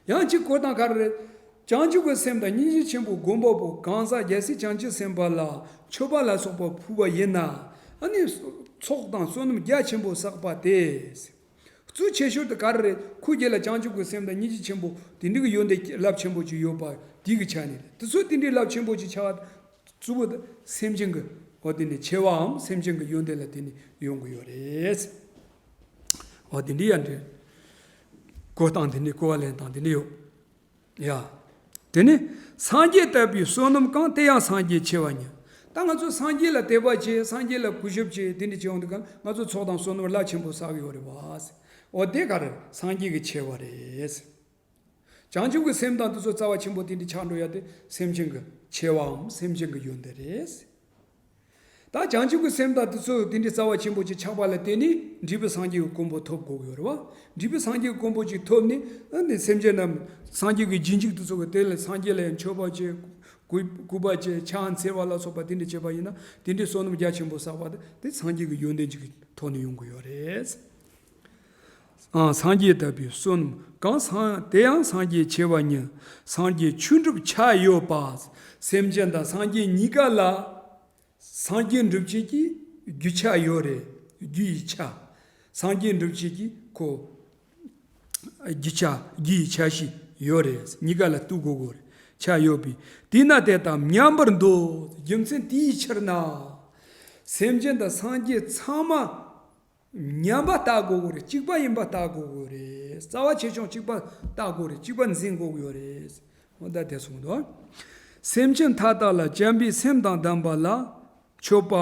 ཡང་གཅིག་བཀོད་སྟངས་ག་རེ་རེད། བྱང་ཆུབ་ཀྱི་སེམས་དང་སྙིང་རྗེ་ཆེན་པོ་མགོན་པོ་བོ་གང་ཟག་རྒྱལ་སྲས་བྱང་ཆུབ་སེམས་དཔའ་ལ་མཆོད་པ་ལ་སོགས་པ་ཕུལ་བ་ཡིན་ན། ཨ་ནི་ ཚོགས་དང་བསོད་ནམས་རྒྱ་ཆེན་པོ་བསགས་པ་དེ། གཙོ་ཆེ་ཤོས་དེ་ག་རེ་རེད། ཁོའི་རྗེས་ལ་བྱང་ཆུབ་ཀྱི་སེམས་དང་སྙིང་རྗེ་ཆེན་པོ་དེ་འདྲ་གི་ཡོན་ཏན་རླབས་ཆེན་པོ་ཅིག་ཡོད་པ་དེ་གི་ཆ་ནས་རེད། དེ་ཚོ་དེ་འདྲའི་རླབས་ཆེན་པོ་ཅིག་ཆགས་གཙོ་བོ་དེ་སེམས་ཅན་གྱི་འོ་དེ་ནི་ཆེ་བའམ་སེམས་ཅན་གྱི་ཡོན་ཏན་ལ་བརྟེན་ནས་ཡོང་གི་ཡོད་རེད། འོ་དེ་འདྲའི་ཡང་འདྲ། གོ་སྟངས་དེ་འདྲ། གོ་བ་ལེན་སྟངས་དེ་འདྲ་ཡོད། ཡ། དེ་ནི་སངས་རྒྱས་དད་པའི་བསོད་ནམས་གང་དེ་ཡང་སངས་རྒྱས་ཆེ་བ་ཉིད། ད་ང་ཚོ་སངས་རྒྱས་ལ་དད་པ་བྱེད། སངས་རྒྱས་ལ་གུས་ཞབས་བྱེད། དེ་འདྲ་བྱེད་ཡོང་དུས་གང་ང་ཚོ་ཚོགས་དང་བསོད་ནམས་རླབས་ཆེན་པོ་བསགས་ཡོད་རེད་བ། འོ་དེ་ག་རེ་སངས་རྒྱས་ཀྱི་ཆེ་བ་རེད། བྱང་ཆུབ་ཀྱི་སེམས་དང་དེ་ཚོ་རྩ་བ་ཆེན་པོ་དེ་འདྲ་ཆགས་འགྲོ་ཡ་དེ་སེམས་ཅན་གྱི་ཆེ་བའམ་སེམས་ཅན་གྱི་ཡོན་ཏན་རེད། ད་བྱང་ཆུབ་ཀྱི་སེམས་དང་དེ་ཚོ་དེ་འདྲའི་རྩ་བ་ཆེན་པོ་ཅིག་ཆགས་པ་ལ་བརྟེན་ནས་འབྲས་བུ་སངས་རྒྱས་ཀྱི་གོ་འཕང་ཐོབ་དགོས་ཀྱི་ཡོད་རེད་བ། འབྲས་བུ་སངས་རྒྱས་ཀྱི་གོ་འཕང་ཅིག་ཐོབ་ནས་ཨ་ནི་སེམས་ཅན་རྣམས་སངས་རྒྱས་ཀྱི་རྗེས་འཇུག་དེ་ཚོ་གི་དེ་ལ་སངས་རྒྱས་ལ་ཡང་མཆོད་པ་བྱེད། གུས་གུས་པ་བྱེད། ཕྱག་འཚལ་བ་ལ་སོགས་པ་དེ་འདྲ་བྱེད་པ་ཡིན་ན་དེ་འདྲའི་བསོད་ནམས་རྒྱ་ཆེན་པོ་བསགས་པ་དེ་སངས་རྒྱས་ཀྱི་ཡོན་ཏན་ཅིག་གི་ཐོག་ནས་ཡོང་གི་ཡོད་རེད། ཨང་། སངས་རྒྱས་དད་པའི་བསོད་ནམས་གང་སངས་དེ་ཡང་སངས་རྒྱས་ཆེ་བ་ཉིད། སངས་རྒྱས་ཆོས་སྒྲུབ་ཆ་ཡོད་པ། སེམས་ཅན་དང་སངས་རྒྱས་གཉིས་ཀ་ལ་སངས་རྒྱས་སྒྲུབ་བྱེད་ཀྱི་རྒྱུ་ཆ་ཡོད་རེད། རྒྱུ་ཡི་ཆ། སངས་རྒྱས་སྒྲུབ་བྱེད་ཀྱི་ཁོ་རྒྱུ་ཆ་རྒྱུ་ཡི་ཆ་ཤས་ཡོད་རེད། གཉིས་ཀ་ལ་ལྟོས་དགོས་དགོས་རེད། ཆ་ཡོད་པས་དེས་ན་དེ་དག་མཉམ་པར་འདོད། རྒྱུ་མཚན་དེའི་ཕྱིར་ན། སེམས་ཅན་དང་སངས་རྒྱས་ཚང་མ་མཉམ་པ་ལྟ་དགོས་ཀྱི་རེད། གཅིག་པ་ཡིན་པ་ལྟ་དགོས་ཀྱི་རེད། རྩ་བ་ཆེ་ཆུང་གཅིག་པ་ལྟ་དགོས་རེད། གཅིག་པ་འཛིན་དགོས་ཀྱི་ཡོད་རེད། འོ་ད་དེ་གསུངས་འདུག། སེམས་ཅན་མཐའ་དག་ལ་བྱམས་པའི་སེམས་དང་ལྡན་པ་ལ་མཆོད་པ་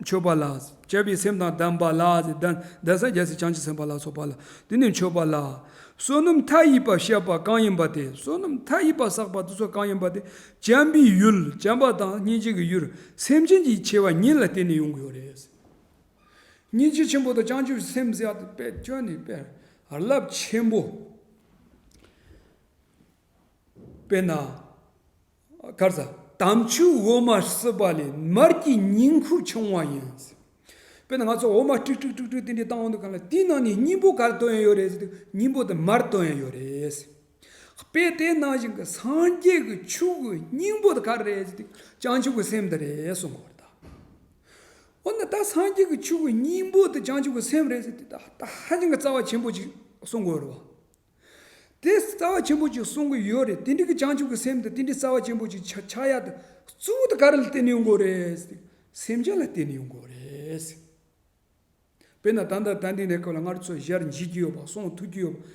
མཆོད་པ་ལ། བྱམས་པའི་སེམས་དང་ལྡན་པ་ལ་ཟེར། ལྡན་ལྡན་ས་རྒྱལ་སྲས་བྱང་ཆུབ་སེམས་དཔའ་ལ་སོགས་པ་ལ་དེ་ནི་མཆོད་པ་ལ། བསོད་ནམས་མཐའ་ཡས་པ་བཤད་པ་གང་ཡིན་པ་དེ། བསོད་ནམས་མཐའ་ཡས་པ་བསགས་པ་དེ་ཚོ་གང་ཡིན་པ་དེ་བྱམས་པའི་ཡུལ། བྱམས་པ་དང་སྙིང་རྗེ་གི་ཡུལ་སེམས་ཅན་གྱི་ཆེ་བ་ཉིད་ལ་བརྟེན་ནས་ཡོང་གི་ཡོད་རེད། སྙིང་རྗེ་ཆེན་པོ་དང་བྱང་ཆུབ་སེམས་ཟེར་ཡག་དེ་དཔེ་ཁྱོན་ནས་དཔེ་རླབས་ཆེན་པོ། དཔེར་ན། ག་རེ་ཟེར། དམ་ཆོས་འོ་མ་བསྲུབས་པ་ལས་མར་གྱི་སྙིང་ཁུ་ཕྱུང་བ་ཡིན། དཔེར་ན་ང་ཚོ་འོ་མ་དཀྲུག་དཀྲུག་དཀྲུག་དཀྲུག་དེ་འདྲའི་བཏང་འོང་དུས་གང་ལ་དེའི་ནང་ནས་སྙིང་པོ་ག་རེ་བཏོན་ཡ་ཡོད་རེད་ཟེར་དུས་སྙིང་པོ་དེ་མར་བཏོན་ཡ་ཡོད་རེད། དཔེ་དེ་ནང་བཞིན་གྱི་སངས་རྒྱས་ཀྱི་ཆོས་ཀྱི་སྙིང་པོ་དེ་ག་རེ་རེད་ཟེར་དུས་བྱང་ཆུབ་ཀྱི་སེམས་དེ་རེད་གསུང་གི་ཡོད་རེད་ད། འོ་ན་ད་སངས་རྒྱས་ཀྱི་ཆོས་ཀྱི་སྙིང་པོ་དེ་བྱང་ཆུབ་ཀྱི་སེམས་རེད་ཟེར་དུས་ད་ད་ཧ་ཅང་གི་རྩ་བ་ཆེན་པོ་ཅིག་གསུང་གི་ཡོད་རེད་བ། དེ་རྩ་བ་ཆེན་པོ་ཅིག་གསུང་གི་ཡོད་རེད། དེ་འདྲ་གི་བྱང་ཆུབ་ཀྱི་སེམས་དེ་དེ་འདྲའི་རྩ་བ་ཆེན་པོ་ཅིག་ཆགས་ཆགས་ཡ་དེ་གཙོ་བོ་དེ་ག་རེ་ལ་བརྟེན་ནས་ཡོང་གི་ཡོད་རེད། སེམས་ཅན་ལ་བརྟེན་ནས་ཡོང་གི་ཡོད་རེད། དཔེར་ན་ད་ལྟ་ད་ལྟའི་གནས་སྐབས་ལ་སྔར་ཚོ་ཞལ་མཇལ་གྱི་ཡོད་པ། གསུང་ཐོས་ཀྱི་ཡོད་པ།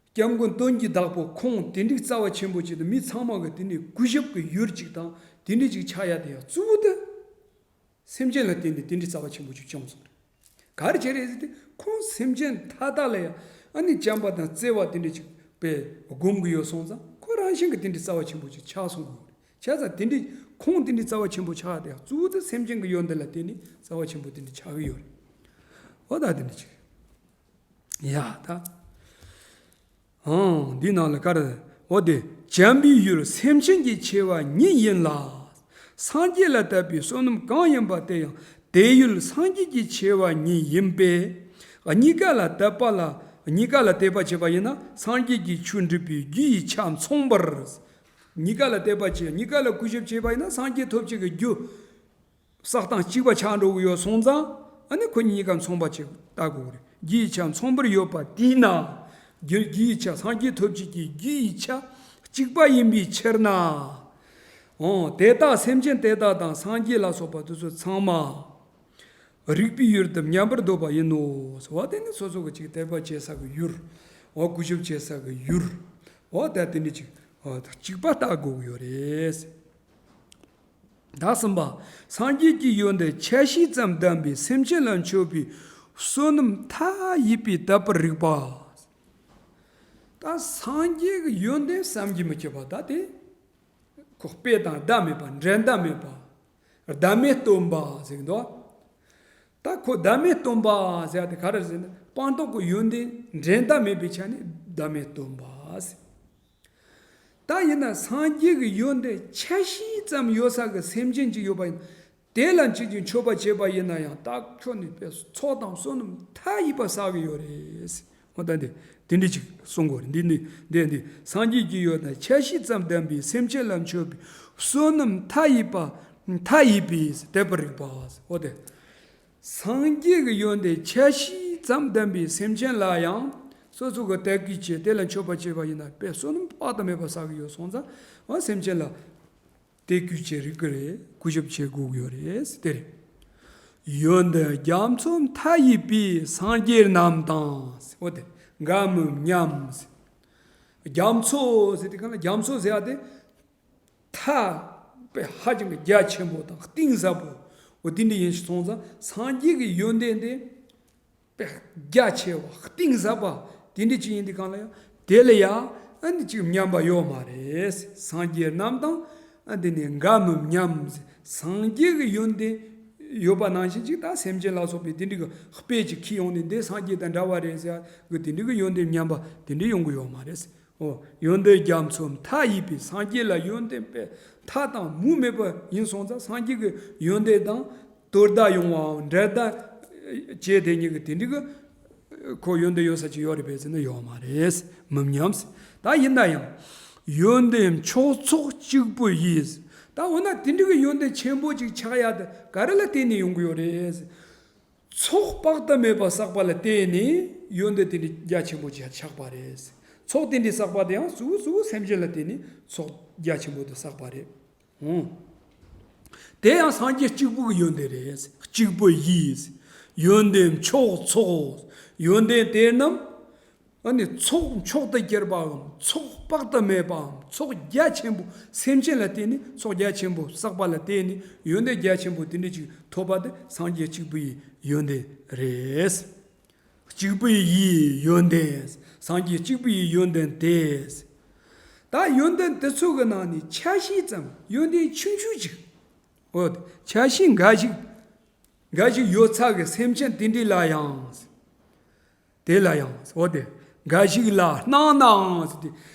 སྐྱབས་མགོན་དོན་གྱི་བདག་པོ་ཁོང་དེ་འདྲའི་རྩ་བ་ཆེན་པོ་ཅིག་དང་མི་ཚང་མ་གི་དེ་ནས་གུས་ཞབས་ཀྱི་ཡུལ་ཅིག་དང་དེ་འདྲའི་ཅིག་ཆགས་ཡ་དེ་ཡང་གཙོ་བོ་དེ། སེམས་ཅན་ལ་བརྟེན་ནས་དེ་འདྲའི་རྩ་བ་ཆེན་པོ་ཅིག་བྱུང་སོང་རེད། ག་རེ་བྱས་རེད་ཟེར་དུས་ཁོང་སེམས་ཅན་མཐའ་དག་ལ་ཡང་ཨ་ནི་བྱམས་པ་དང་བརྩེ་བ་དེ་འདྲ་ཅིག་དཔེ་སྒོམ་གྱི་ཡོད་སོང་ཙང་ཁོ་རང་བཞིན་གྱིས་དེ་འདྲའི་རྩ་བ་ཆེན་པོ་ཅིག་ཆགས་སོང་གི་ཡོད་རེད། བྱས་ཙང་དེ་འདྲའི་ཁོང་དེ་འདྲའི་རྩ་བ་ཆེན་པོ་ཆགས་དེ་ཡང་གཙོ་བོ་དེ་སེམས་ཅན་གྱི་ཡོན་ཏན་ལ་བརྟེན་ནས་རྩ་བ་ཆེན་པོ་དེ་འདྲ་ཆགས་ཀྱི་ཡོད་རེད། འོ་ད་དེ་འདྲ་ཅིག་ཡ་ད། ཨང་། འདི་ནང་ལ་ག་རེ། འོ་དེ་བྱམས་པའི་ཡུལ་སེམས་ཅན་གྱི་ཆེ་བ་ཉིད་ཡིན་ལ། སངས་རྒྱས་ལ་དད་པའི་བསོད་ནམས་གང་ཡིན་པ་དེ་ཡང་དེ་ཡུལ་སངས་རྒྱས་ཀྱི་ཆེ་བ་ཉིད་ཡིན་པས། གཉིས་ཀ་ལ་དད་པ་ལ་གཉིས་ཀ་ལ་དད་པ་བྱེད་པ་ཡིན་ན་སངས་རྒྱས་ཀྱི་ཆོས་སྒྲུབ་པའི་རྒྱུ་ཡི་ཆ་མཚུངས་པར། གཉིས་ཀ་ལ་དད་པ་བྱེད། གཉིས་ཀ་ལ་གུས་ཞབས་བྱེད་པ་ཡིན་ན་སངས་རྒྱས་ཐོབ་བྱེད་ཀྱི་རྒྱུ། བསགས་སྟངས་གཅིག་པ་ཆགས་འགྲོ་གི་ཡོད་སོང་ཙང་ཨ་ནི་ཁོ་གཉིས་ཀ་མཚུངས་པ་ཅིག་ལྟ་དགོས་རེད། རྒྱུ་ཡི་ཆ་མཚུངས་པར་ཡོད་པ་དེས་ན། རྒྱུ་རྒྱུ་ཡི་ཆ་སངས་རྒྱས་ཐོབ་བྱེད་ཀྱི་རྒྱུ་ཡི་ཆ་གཅིག་པ་ཡིན་པའི་ཕྱིར་ན། འོ་དེ་དག་སེམས་ཅན་དེ་དག་དང་སངས་རྒྱས་ལ་སོགས་པ་དེ་ཚོ་ཚང་མ། རིག་པའི་ཡུལ་དུ་མཉམ་པར་འདོད་པ་ཡིན་ནོ། འོ་དེ་ནི་སོ་སོ་གི་ཅིག་དད་པ་བྱེད་ས་གི་ཡུལ། འོ་གུས་ཞབས་བྱེད་ས་གི་ཡུལ། འོ་ད་དེ་ནི་ཅིག་འོ་ད་གཅིག་པ་ལྟ་དགོས་ཀྱི་ཡོད་རེད། ད་གསུམ་པ། སངས་རྒྱས་ཀྱི་ཡོན་ཏན་ཆ་ཤས་ཙམ་ལྡན་པའི་སེམས་ཅན་ལ་མཆོད་པའི་བསོད་ནམས་མཐའ་ཡས་པའི་དད་པར་རིགས་པ། ད་སངས་རྒྱས་ཀྱི་ཡོན་ཏན་བསམ་གྱིས་མི་ཁྱབ་པ་ད་དེ། ཁོ་དཔེ་དང་ཟླ་མེད་པ་འགྲན་ཟླ་མེད་པ། ཟླ་མེད་སྟོན་པ་ཟེར་གྱི་འདུག་ད་ཁོ་ཟླ་མེད་སྟོན་པ་ཟེར་ཡ་དེ་ག་རེ་ཟེར་ན་སྤངས་རྟོགས་ཀྱི་ཡོན་ཏན་འགྲན་ཟླ་མེད་པའི་ཆ་ནས་ཟླ་མེད་སྟོན་པ་ཟེར། ད་ཡིན་ན་སངས་རྒྱས་ཀྱི་ཡོན་ཏན་ཆ་ཤས་ཙམ་ཡོད་ས་གི་སེམས་ཅན་ཅིག་ཡོད་པ་ཡིན། དེ་ལ་མཆོད་ཅིང་མཆོད་པ་བྱེད་པ་ཡིན་ན་ཡང་ད་ཁྱོད་ནི་དཔེ་ཚོགས་དང་བསོད་ནམས་མཐའ་ཡས་པ་བསགས་ཀྱི་ཡོད་རེད། འོ་ད་འདི་དེ་འདྲ་ཅིག་གསུང་དགོས་རེད། འདི་ནི་འདི་འདི་སངས་རྒྱས་ཀྱི་ཡོན་ཏན་ཆ་ཤས་ཙམ་ལྡན་པའི་སེམས་ཅན་ལ་མཆོད་པའི་བསོད་ནམས་མཐའ་ཡས་པ་མཐའ་ཡས་པའི་དད་པར་རིགས་པ། འོ་དེ། སངས་རྒྱས་ཀྱི་ཡོན་ཏན་ཆ་ཤས་ཙམ་ལྡན་པའི་སེམས་ཅན་ལ་ཡང་སོ་སོ་གི་དད་གུས་བྱས། དེ་ལ་མཆོད་པ་བྱས་པ་ཡིན་ན་དཔེ་བསོད་ནམས་དཔག་ཏུ་མེད་པ་བསགས་ཀྱི་ཡོད་སོང་ཙང་། འོ་སེམས་ཅན་ལ་དད་གུས་བྱེད་རིགས་ཀྱི་རེད། གུས་ཞབས་བྱེད་དགོས་ཀྱི་ཡོད་རེད། དེ་རེད། ཡོན་ཏན་རྒྱ་མཚོ་མཐའ་ཡས་པའི་སངས་རྒྱས་རྣམས་དང་། འོ་དེ་འགའ་མི་མཉམ། རྒྱ་མཚོ་ཟེར་དེ་གང་ལ། རྒྱ་མཚོ་ཟེར་ཡ་དེ་མཐའ་དཔེ་ཧ་ཅང་གི་རྒྱ་ཆེན་པོ་དང་གཏིང་ཟབ་པོ། འོ་དེ་འདྲ་ཡིན་སོང་ཙང་སངས་རྒྱས་ཀྱི་ཡོན་ཏན་དེ་དཔེ་རྒྱ་ཆེ་བ་གཏིང་ཟབ་པ་དེ་འདྲ་ཅིག་ཡིན་དུས་གང་ལ་ཡང་དེ་ལ་ཡང་ཨ་ནི་ཅིག་མཉམ་པ་ཡོད་མ་རེད། སངས་རྒྱས་རྣམས་དང་ཨ་འདི་ནི་འགའ་མི་མཉམ། སངས་རྒྱས་ཀྱི་ཡོན་ཏན་ཡོད་པ་ནང་བཞིན་ཅིག་ད་སེམས་ཅན་ལ་སོགས་པའི་དེ་འདྲ་གི་དཔེ་ཅིག་ཁྱེར་ཡོང་ནས་འདི་སངས་རྒྱས་དང་འདྲ་བ་རེད་ཟེར་གི་དེ་འདྲ་གི་ཡོན་ཏན་མཉམ་པ་དེ་འདྲ་ཡོང་གི་ཡོད་མ་རེད། འོ། ཡོན་ཏན་རྒྱ་མཚོ་མཐའ་ཡས་པའི་སངས་རྒྱས་ལ་ཡོན་ཏན་དཔེ་མཐའ་དང་མུ་མེད་པ་ཡིན་སོང་ཙང་སངས་རྒྱས་ཀྱི་ཡོན་ཏན་དང་དོ་བདག་ཡོང་བའམ་འབྲེལ་ཟླ་བྱེད་དེ་ཉིད་ཀྱི་དེ་འདྲ་གི་ཁོ་ཡོན་ཏན་ཡོད་ས་ཅིག་ཡོད་རེད་པས་ཟེར་ན་ཡོད་མ་རེད། མི་མཉམ། ད་ཡིན་ན་ཡང་ཡོན་ཏན་མཆོག་ཚོགས་གཅིག་པུ་ཡིས། ད་འོ་ན་དེ་འདྲ་གི་ཡོན་ཏན་ཆེན་པོ་ཅིག་ཆགས་ཡ་དེ་ག་རེ་ལ་བརྟེན་ནས་ཡོང་གི་ཡོད་རེད། ཚོགས་དཔག་ཏུ་མེད་པ་བསགས་པ་ལ་བརྟེན་ནས་ཡོན་ཏན་དེ་འདྲ་རྒྱ་ཆེན་པོ་ཅིག་ཆགས་པ་རེད། ཚོགས་དེ་འདྲ་བསགས་པ་དེ་ཡང་གཟུགས་གཟུགས་སེམས་ཅན་ལ་བརྟེན་ནས་ཚོགས་རྒྱ་ཆེན་པོ་དེ་བསགས་པ་རེད། འོང་། དེ་ཡང་སངས་རྒྱས་གཅིག་པུ་གི་ཡོན་ཏན་རེད། གཅིག་པུ་ཡིས། ཡོན་ཏན་མཆོག་ཚོགས། ཡོན་ཏན་དེ་རྣམས་ཨ་ནི་ཚོགས་མཆོག་ཏུ་གྱུར་པའམ་ཚོགས་དཔག་ཏུ་མེད་པའམ་ཚོགས་རྒྱ་ཆེན་པོ། སེམས་ཅན་ལ་བརྟེན་ནས་ཚོགས་རྒྱ་ཆེན་པོ་བསགས་པ་ལ་བརྟེན་ནས་ཡོན་ཏན་རྒྱ་ཆེན་པོ་དེ་འདྲ་ཅིག་ཐོབ་པ་དེ་སངས་རྒྱས་གཅིག་པུ་ཡི་ཡོན་ཏན་རེད། གཅིག་པུ་ཡི་ཡོན་ཏན། སངས་རྒྱས་གཅིག་པུ་ཡི་ཡོན་ཏན་དེ། ད་ཡོན་ཏན་དེ་ཚོ་གི་ནང་ནས་ཆ་ཤས་ཙམ་ཡོན་ཏན་ཆུང་ཆུང་ཅིག་འོ། ཆ་ཤས་འགའ་ཞིག་འགའ་ཞིག་ཡོད་ཚད་ཀྱི་སེམས་ཅན་དེ་འདྲ་ལ་ཡང་། དེ་ལ་ཡང་། འོ་དེ། འགའ་ཞིག་ལ་སྣང་ནའང་ཟེར་ཏེ།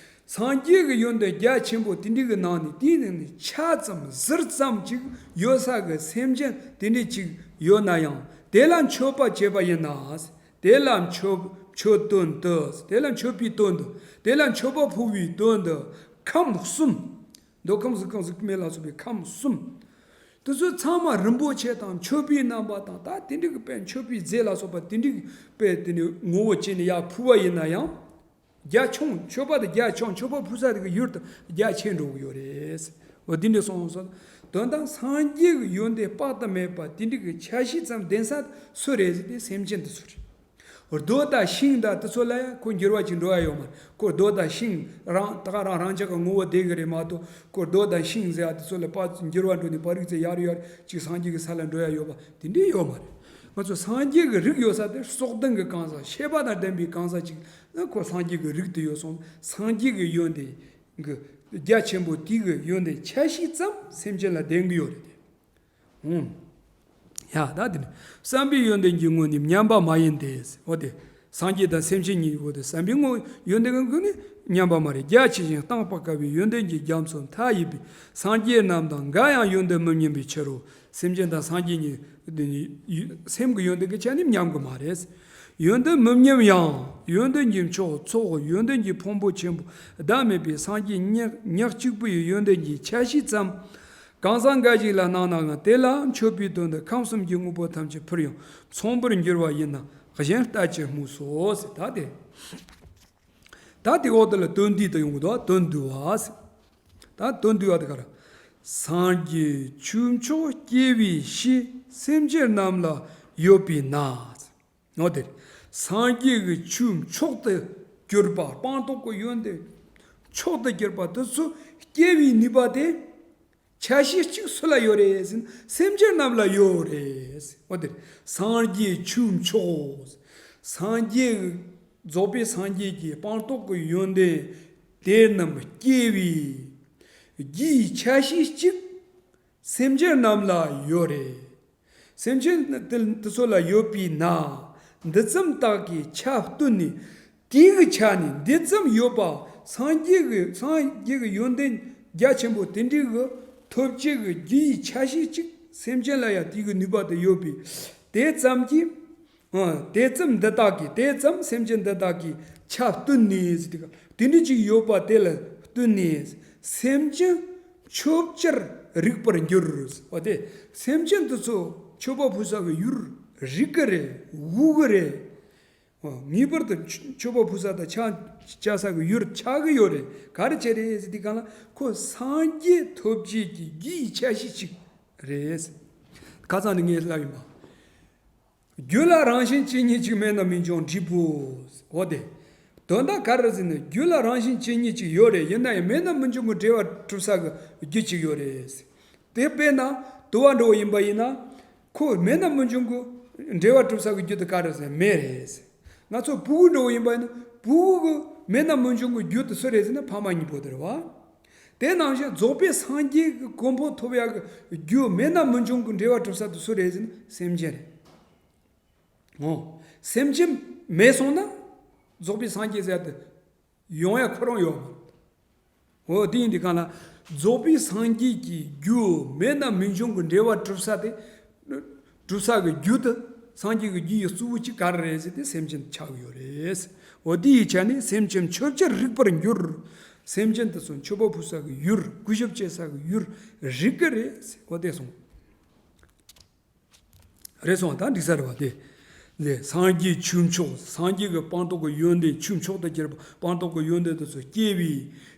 སངས་རྒྱས་ཀྱི་ཡོན་ཏན་རྒྱ་ཆེན་པོ་དེ་འདྲ་གི་ནང་ནས་དེའི་ནང་ནས་ཆ་ཙམ་ཟུར་ཙམ་ཅིག་ཡོད་ས་གི་སེམས་ཅན་དེ་འདྲ་ཅིག་ཡོད་ན་ཡང་དེ་ལ་མཆོད་པ་བྱས་པ་ཡིན་ན། དེ་ལ་མཆོད་མཆོད་དོན་དུ། དེ་ལ་མཆོད་པའི་དོན་དུ། དེ་ལ་མཆོད་པ་ཕུལ་བའི་དོན་དུ་ཁམས་གསུམ། མདོ་ཁམས་གཟུགས་ཁམས་གཟུགས་མེད་ལ་སོགས་པའི་ཁམས་གསུམ། དེ་ཚོ་ཚང་མ་རིན་པོ་ཆེ་དང་མཆོད་པའི་རྣམ་པ་དང་ད་དེ་འདྲ་གི་དཔེ་མཆོད་པའི་རྫས་ལ་སོགས་པ་དེ་འདྲ་གི་དཔེ་དེ་ནི་ངོ་བོ་བྱས་ནས་ཡར་ཕུལ་བ་ཡིན་ན་ཡང་། རྒྱ་ཆུང་། མཆོད་པ་དེ་རྒྱ་ཆུང་། མཆོད་པ་ཕུལ་ས་དེ་གི་ཡུལ་དེ་རྒྱ་ཆེ་འགྲོ་གི་ཡོད་རེད། འོ་དེ་འདྲ་སོང་སོང་། དོན་དག་སངས་རྒྱས་ཀྱི་ཡོན་ཏན་དཔག་ཏུ་མེད་པ་དེ་འདྲ་གི་ཆ་ཤས་ཙམ་ལྡན་ས་སུ་རེད་ཟེར་ཏེ་སེམས་ཅན་དེ་ཚོ་རེད། རྡོ་དང་ཤིང་དང་དེ་ཚོ་ལ་ཡང་ཁོ་འགྱུར་བ་ཅིག་འགྲོ་ཡ་ཡོད་མ་རེད། ཁོ་རྡོ་དང་ཤིང་རང་ད་ག་རང་རང་ཅག་གི་ངོ་བོ་བསྡད་གི་རེད་མ་གཏོགས། ཁོ་རྡོ་དང་ཤིང་ཟེར་ཡ་དེ་ཚོ་ལ་ཕར་འགྱུར་བ་འགྲོ་ནས་ཕར་རིག་ཚེ་ཡར་ཡར་ཅིག་སངས་རྒྱས་ཀྱི་ས་ལ་འགྲོ་ཡ་ཡོད་པ་དེ་འདྲས་ཡོད་མ་རེད། ང་ཚོ་སངས་རྒྱས་ཀྱི་རིགས་ཡོད་ས་དེ་སྲོག་ལྡན་གྱི་གང་ཟག་ཤེས་པ་དང་ལྡན་པའི་གང་ཟག་ཅིག་ན་ཁོ་སངས་རྒྱས་ཀྱི་རིགས་དེ་ཡོད་སོང་། སངས་རྒྱས་ཀྱི་ཡོན་ཏན་གྱི་རྒྱ་ཆེན་པོ་དེ་གི་ཡོན་ཏན་ཆ་ཤས་ཙམ་སེམས་ཅན་ལ་ལྡན་གྱི་ཡོད་རེད་དེ། ཨུམ། ཡ་ད་དེ་ནི་བསམ་པའི་ཡོན་ཏན་གྱི་ངོས་ནས་མཉམ་པ་མ་ཡིན་ཏེ། འོ་དེ། སངས་རྒྱས་དང་སེམས་ཅན་གཉིས། འོ་དེ་བསམ་པའི་ངོ་ཡོན་ཏན་གྱི་ངོས་ནས་མཉམ་པ་མ་རེད། རྒྱ་ཆེ་ཞིང་གཏིང་དཔག་དཀའ་བའི་ཡོན་ཏན་གྱི་རྒྱ་མཚོ་མཐའ་ཡས་པའི་སངས་རྒྱས་རྣམས་དང་འགའ་ཡང་ཡོན་ཏན་མི་མཉམ་པའི་ཕྱིར་རོ། སེམས་ཅན་དང་སངས་རྒྱས་གཉིས་དེ་ནི་ཡོ་སེམས་ཀྱི་ཡོན་ཏན་གྱི་ཆ་ནས་མཉམ་གྱི་མ་རེད། ཡོན་ཏན་མི་མཉམ་ཡང་ཡོན་ཏན་གྱི་མཆོག་ཚོགས་ཡོན་ཏན་གྱི་ཕུང་པོ་ཆེན་པོ་ཟླ་མེད་པའི་སངས་རྒྱས་ཉག་ཉག་གཅིག་པུ་ཡི་ཡོན་ཏན་གྱི་ཆ་ཤས་ཙམ། གང་ཟག་འགའ་ཞིག་ལ་སྣང་ནའང་དེ་ལ་མཆོད་པའི་དོན་དུ་ཁམས་གསུམ་གྱི་དངོས་པོ་ཐམས་ཅད་ཕུལ་ཡང་མཚུངས་པར་འགྱུར་བ་ཡིན་ན་གཞན་ལྟ་ཅི་སྨོས་སོ་ཟེར། ད་དེ། ད་དེ་འོག་དེ་ལ་དོན་བསྡུས་དུ་ཡོང་གི་འདུག་དོན་བསྡུ་བ་ཟེར། ད་དོན་བསྡུ་བ་དེ་ག་རེ། སངས་རྒྱས་ཆོས་མཆོག་སྐྱེ་བའི་ཕྱིར་སེམས་ཅན་རྣམས་ལ་ཡོད་པས་ན། འོ་དེ། སངས་རྒྱས་ཀྱི་ཆོས་མཆོག་ཏུ་གྱུར་པ། སྤངས་རྟོགས་ཀྱི་ཡོན་ཏན་མཆོག་ཏུ་གྱུར་པ་དེ་ཚོ་སྐྱེ་བའི་ནུས་པ་དེ་ཆ་ཤས་གཅིག་སུ་ལ་ཡོད་རེད་ཟེར་ན་སེམས་ཅན་རྣམས་ལ་ཡོད་རེད། འོ་དེ། སངས་རྒྱས་ཆོས་མཆོག་སངས་རྒྱས་རྫོགས་པའི་སངས་རྒྱས་ཀྱི་སྤངས་རྟོགས་ཀྱི་ཡོན་ཏན་དེ་རྣམས་སྐྱེ་བའི་རྒྱུའི་ཆ་ཤས་གཅིག་སེམས་ཅན་རྣམས་ལ་ཡོད་རེད། སེམས་ཅན་དེ་དེ་ཚོ་ལ་ཡོད་པས་ན། འདི་ཙམ་དག་གིས་ཁྱབ་བསྟུན་ནས། དེའི་ཆ་ནས་འདི་ཙམ་ཡོད་པ། སངས་རྒྱས་ཀྱི་སངས་རྒྱས་ཀྱི་ཡོན་ཏན་རྒྱ་ཆེན་པོ་དེ་འདྲའི་གི་ཐོབ་བྱེད་ཀྱི་རྒྱུ་ཡི་ཆ་ཤས་གཅིག་སེམས་ཅན་ལ་ཡང་དེའི་གི་ནུས་པ་དེ་ཡོད་པས། དེ་ཙམ་གྱིས། ཨ། དེ་ཙམ་འདི་དག་གིས། དེ་ཙམ་སེམས་ཅན་འདི་དག་གིས་ཁྱབ་བསྟུན་ནས་ཟེར་དུས། དེ་འདྲ་ཅིག་ཡོད་པ་དེ་ལ་བསྟུན་ནས་སེམས་ཅན་མཆོད་བྱར་རིག་པར་འགྱུར། འོ་དེ་སེམས་ཅན་དེ་ཚོ་མཆོད་པ་ཕུལ་ས་གི་ཡུལ་ རིག་གི་རེད། དབུགས་ཀྱི་རེད། ངེས་པར་དུ་མཆོད་པ་ཕུལ་ས་དང་ཕྱག་བྱ་ས་གི་ཡུལ་ཆགས་ཀྱི་ཡོད་རེད། ག་རེ་བྱས་རེད་ཟེར་དུས་སྒང་ལ་ཁོ་སངས་རྒྱས་ཐོབ་བྱེད་ཀྱི་རྒྱུ་ཡི་ཆ་ཤས་ཅིག་རེད། ཁ་སང་ནས་ངས་ལབ་ཡིན་པ། རྒྱུ་ལ་རང་བཞིན་ཇི་སྙེད་ཅིག་མེད་ན་མི་འབྱུང་འབྲས་བུ། འོ་དེ། དོན་དག་ག་རེ་ཟེར་ན་རྒྱུ་ལ་རང་བཞིན་ཇི་སྙེད་ཅིག་ཡོད་རེད། ཡིན་ན་ཡང་མེད་ན་མི་འབྱུང་གི་འབྲེལ་བ་གྲུབ་ས་གི་རྒྱུ་ཅིག་ཡོད་རེད། དེ་དཔེར་ན་དུ་བ་འདྲ་བོ་ཡིན་པ་ཡིན་ན། ཁོ་མེད་ན་མི་འབྱུང་གི་འབྲེལ་བ་གྲུབ་ས་གི་རྒྱུ་དེ་ག་རེ་ཟེར་ན་མེ་རེད། ང་ཚོ་ཕྲུ་གུ་འདྲ་བོ་ཡིན་པ་ཡིན་ན་ཕྲུ་གུ་གི་མེད་ན་མི་འབྱུང་གི་རྒྱུ་དེ་སུ་རེད་ཟེར་ན་ཕ་མ་གཉིས་པོ་དེ་རེད་བ། དེ་ནང་བཞིན་རྫོགས་པའི་སངས་རྒྱས་ཀྱི་གོ་འཕང་ཐོབ་ཡག་གི་རྒྱུ་མེད་ན་མི་འབྱུང་གི་འབྲེལ་བ་གྲུབ་ས་དེ་སུ་རེད་ཟེར་ན་སེམས་ཅན་རེད། འོ། སེམས་ཅན་མེད་སོང་ན་རྫོགས་པའི་སངས་རྒྱས་ཟེར་ཡག་དེ་ཡོང་ཡག་ཁོ་རང་ཡོད་མ་རེད། འོ་དེ་ཡིན་དུས་སྒང་ལ་རྫོགས་པའི་སངས་རྒྱས་ཀྱི་རྒྱུ་མེད་ན་མི་འབྱུང་གི་འབྲེལ་བ་གྲུབ་ས་དེ། གྲུབ་ས་གི་རྒྱུ་དེ་སངས་རྒྱས་ཀྱི་རྒྱུ་ཡི་གཙོ་བོ་གཅིག་ག་རེ་རེད་ཟེར་ཏེ་སེམས་ཅན་ཆགས་ཡོད་རེད། འོ་དེ་ཡི་ཆ་ནས་སེམས་ཅན་མཆོད་ཕྱིར་རིག་པར་འགྱུར། སེམས་ཅན་དེ་ཚོ་མཆོད་པ་ཕུལ་ས་གི་ཡུལ་གུས་ཞབས་བྱེད་ས་གི་ཡུལ་རིག་གི་རེད། འོ་དེ་སོང་། རེད་སོང་ད་འགྲིག་ས་རེད་བ་དེ། ལས་སངས་རྒྱས་ཆོས་མཆོག་སངས་རྒྱས་ཀྱི་སྤངས་རྟོགས་ཀྱི་ཡོན་ཏན་ཆོས་མཆོག་ཏུ་གྱུར་པ་སྤངས་རྟོགས་ཀྱི་ཡོན་ཏན་དེ་ཚོ་སྐྱེ་བའི་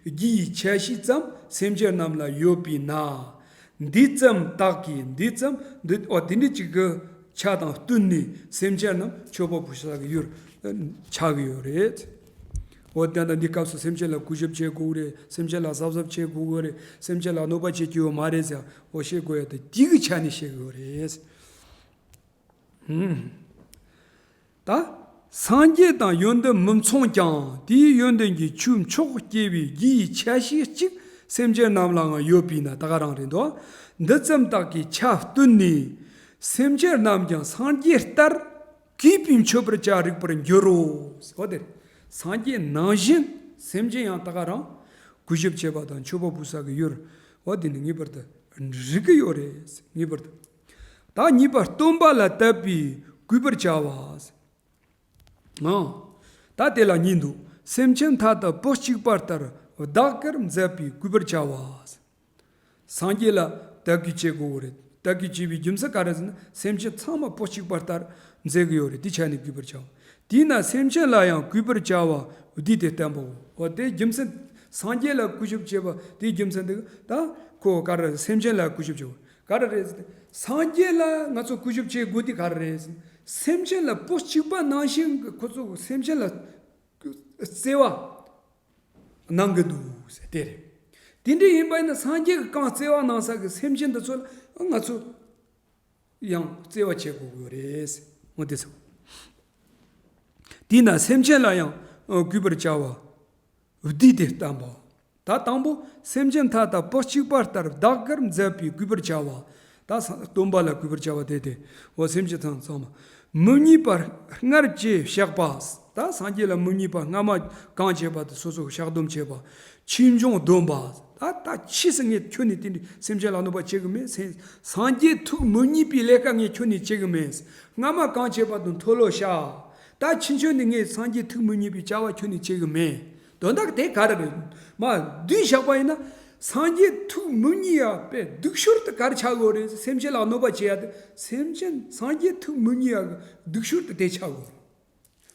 རྒྱུ་ཡི་ཆ་ཤས་ཙམ་སེམས་ཅན་རྣམས་ལ་ཡོད་པས་ན། འདི་ཙམ་དག་གིས་འདི་ཙམ་འདི་ཨོ་དེ་འདྲ་ཅིག་གི་ཆ་དང་བསྟུན་ནས་སེམས་ཅན་རྣམས་མཆོད་པ་ཕུལ་ས་གི་ཡུལ་ཆགས་ཀྱི་ཡོད་རེད། འོ་དེ་ལྟར་འདི་སྐབས་སུ་སེམས་ཅན་ལ་གུས་ཞབས་བྱེད་དགོས་ཀྱི་རེད། སེམས་ཅན་ལ་གཟབ་གཟབ་བྱེད་དགོས་ཀྱི་རེད། སེམས་ཅན་ལ་གནོད་པ་བྱེད་ཀྱི་ཡོད་མ་རེད་ཟེར་འོ་བཤད་དགོས་ཡ་དེ་དེ་གི་ཆ་ནས་བཤད་ཀྱི་ཡོད་རེད། ད་སངས་རྒྱས་དང་ཡོན་ཏན་མི་མཚུངས་ཀྱང་དེའི་ཡོན་ཏན་གྱི་ཆོས་མཆོག་སྐྱེ་བའི་རྒྱུ་ཡི་ཆ་ཤས་གཅིག་སེམས་ཅན་རྣམས་ལའང་ཡོད་པས་ན་ད་ག་རང་རེད་དོ། འདི་ཙམ་དག་གིས་ཆ་བསྟུན་ནས་སེམས་ཅན་རྣམས་ཀྱང་སངས་རྒྱས་ལྟར་གུས་པས་མཆོད་པར་བྱ་རིག་པར་འགྱུར་རོ། འོ་དེ་རེད། སངས་རྒྱས་ནང་བཞིན་སེམས་ཅན་ཡང་ད་ག་རང་གུས་ཞབས་བྱེད་པ་དང་མཆོད་པ་ཕུལ་ས་གི་ཡུལ་འོ་དེ་ནི་ངེས་པར་དུ་རིག་གི་ཡོད་རེད། ངེས་པར་དུ། ད་གཉིས་པ་སྟོན་པ་ལ་དད་པས་གུས་པར་བྱ་བ། ཨང་། ད་དེ་ལ་གཉིས་འདུག་སེམས་ཅན་མཐའ་དག་བུ་གཅིག་པ་ལྟར་བདག་གིར་མཛད་པས་གུས་པར་བྱ་བ། སངས་རྒྱས་ལ་དད་གུས་བྱེད་དགོས་རེད། དད་གུས་བྱེད་པའི་རྒྱུ་མཚན་ག་རེ་ཟེར་ན་སེམས་ཅན་ཚང་མ་བུ་གཅིག་པ་ལྟར་མཛད་ཀྱི་ཡོད་རེད། དེ་ཆ་ནས་གུས་པར་བྱ་བ། དེས་ན་སེམས་ཅན་ལ་ཡང་གུས་པར་བྱ་བ་འདི་དེ་བསྟན་པའོ། འོ་དེ་རྒྱུ་མཚན་སངས་རྒྱས་ལ་གུས་ཞབས་བྱེད་པ་དེའི་རྒྱུ་མཚན་དེ་ད་ཁོ་ག་རེ་སེམས་ཅན་ལ་གུས་ཞབས་བྱེད་པ། ག་རེ་རེད་ཟེར་ཏེ། སངས་རྒྱས་ལ་ང་ཚོ་གུས་ཞབས་བྱེད་དགོས་དེ་ག་རེ་རེད་ཟེར། སེམས་ཅན་ལ་བུ་གཅིག་པ་ནང་བཞིན་གྱི་ཁོ་ཚོ་སེམས་ཅན་ལ་བརྩེ་བ་གནང་གི་འདུག་ཟེར་དེ་རེད། དེ་འདྲ་ཡིན་པ་ཡིན་ན་སངས་རྒྱས་ཀྱིས་གང་བརྩེ་བ་གནང་ས་གི་སེམས་ཅན་འདི་ཚོ་ལ་ང་ཚོ་ཡང་བརྩེ་བ་བྱེད་དགོས་ཀྱི་རེད། འོ་དེ་ཚོ། དེས་ན་སེམས་ཅན་ལ་ཡང་གུས་པར་བྱ་བ། འདི་དེ་བསྟན་པ། ད་དང་པོ་སེམས་ཅན་མཐའ་དག་བུ་གཅིག་པ་ལྟར་བདག་གིར་མཛད་པས་གུས་པར་བྱ་བ། ད་ས་སྟོན་པ་ལ་གུས་པར་བྱ་བ་དེ་སྟེ། འོ་སེམས་ཅན་ཚང་ཚང་མ། མི་མཉེས་པ་སྔར་བྱས་བཤགས་པ། ད་སངས་རྒྱས་ལ་མི་མཉེས་པ་སྔ་མ་གང་བྱས་པ་དེ་སོ་སོ་བཤགས་སྡོམ་བྱས་པ། ཆོས་འབྱུང་སྡོམ་པ། ད་ད་ཕྱིས་སུ་ངས་ཁྱོན་ནས་དེ་འདྲའི་སེམས་ཅན་ལ་གནོད་པ་བྱེད་གི་མེད། སེམས་སངས་རྒྱས་ཐུགས་མི་མཉེས་པའི་ལས་ཀ་ངས་ཁྱོན་ནས་བྱེད་གི་མེད། སྔ་མ་གང་བྱས་པ་དེ་མཐོལ་ལོ་བཤགས། ད་ཕྱིས་ཁྱོན་ནས་ངས་སངས་རྒྱས་ཐུགས་མི་མཉེས་པའི་བྱ་བ་ཁྱོན་ནས་བྱེད་གི་མེད། དོན་དག་དེ་ག་རེ་རེད། མ་བསྡུས་བཞག་པ་ཡིན་ན། སངས་རྒྱས་ཐུགས་མི་མཉེས་ཡ་དཔེ་སྡུག་ཤོས་དེ་ག་རེ་ཆགས་ཡོད་རེད། སེམས་ཅན་ལ་གནོད་པ་བྱེད་ཡ་དེ་སེམས་ཅན་སངས་རྒྱས་ཐུགས་མི་མཉེས་ཡ་གི་སྡུག་ཤོས་དེ་དེ་ཆགས་ཡོད་རེད།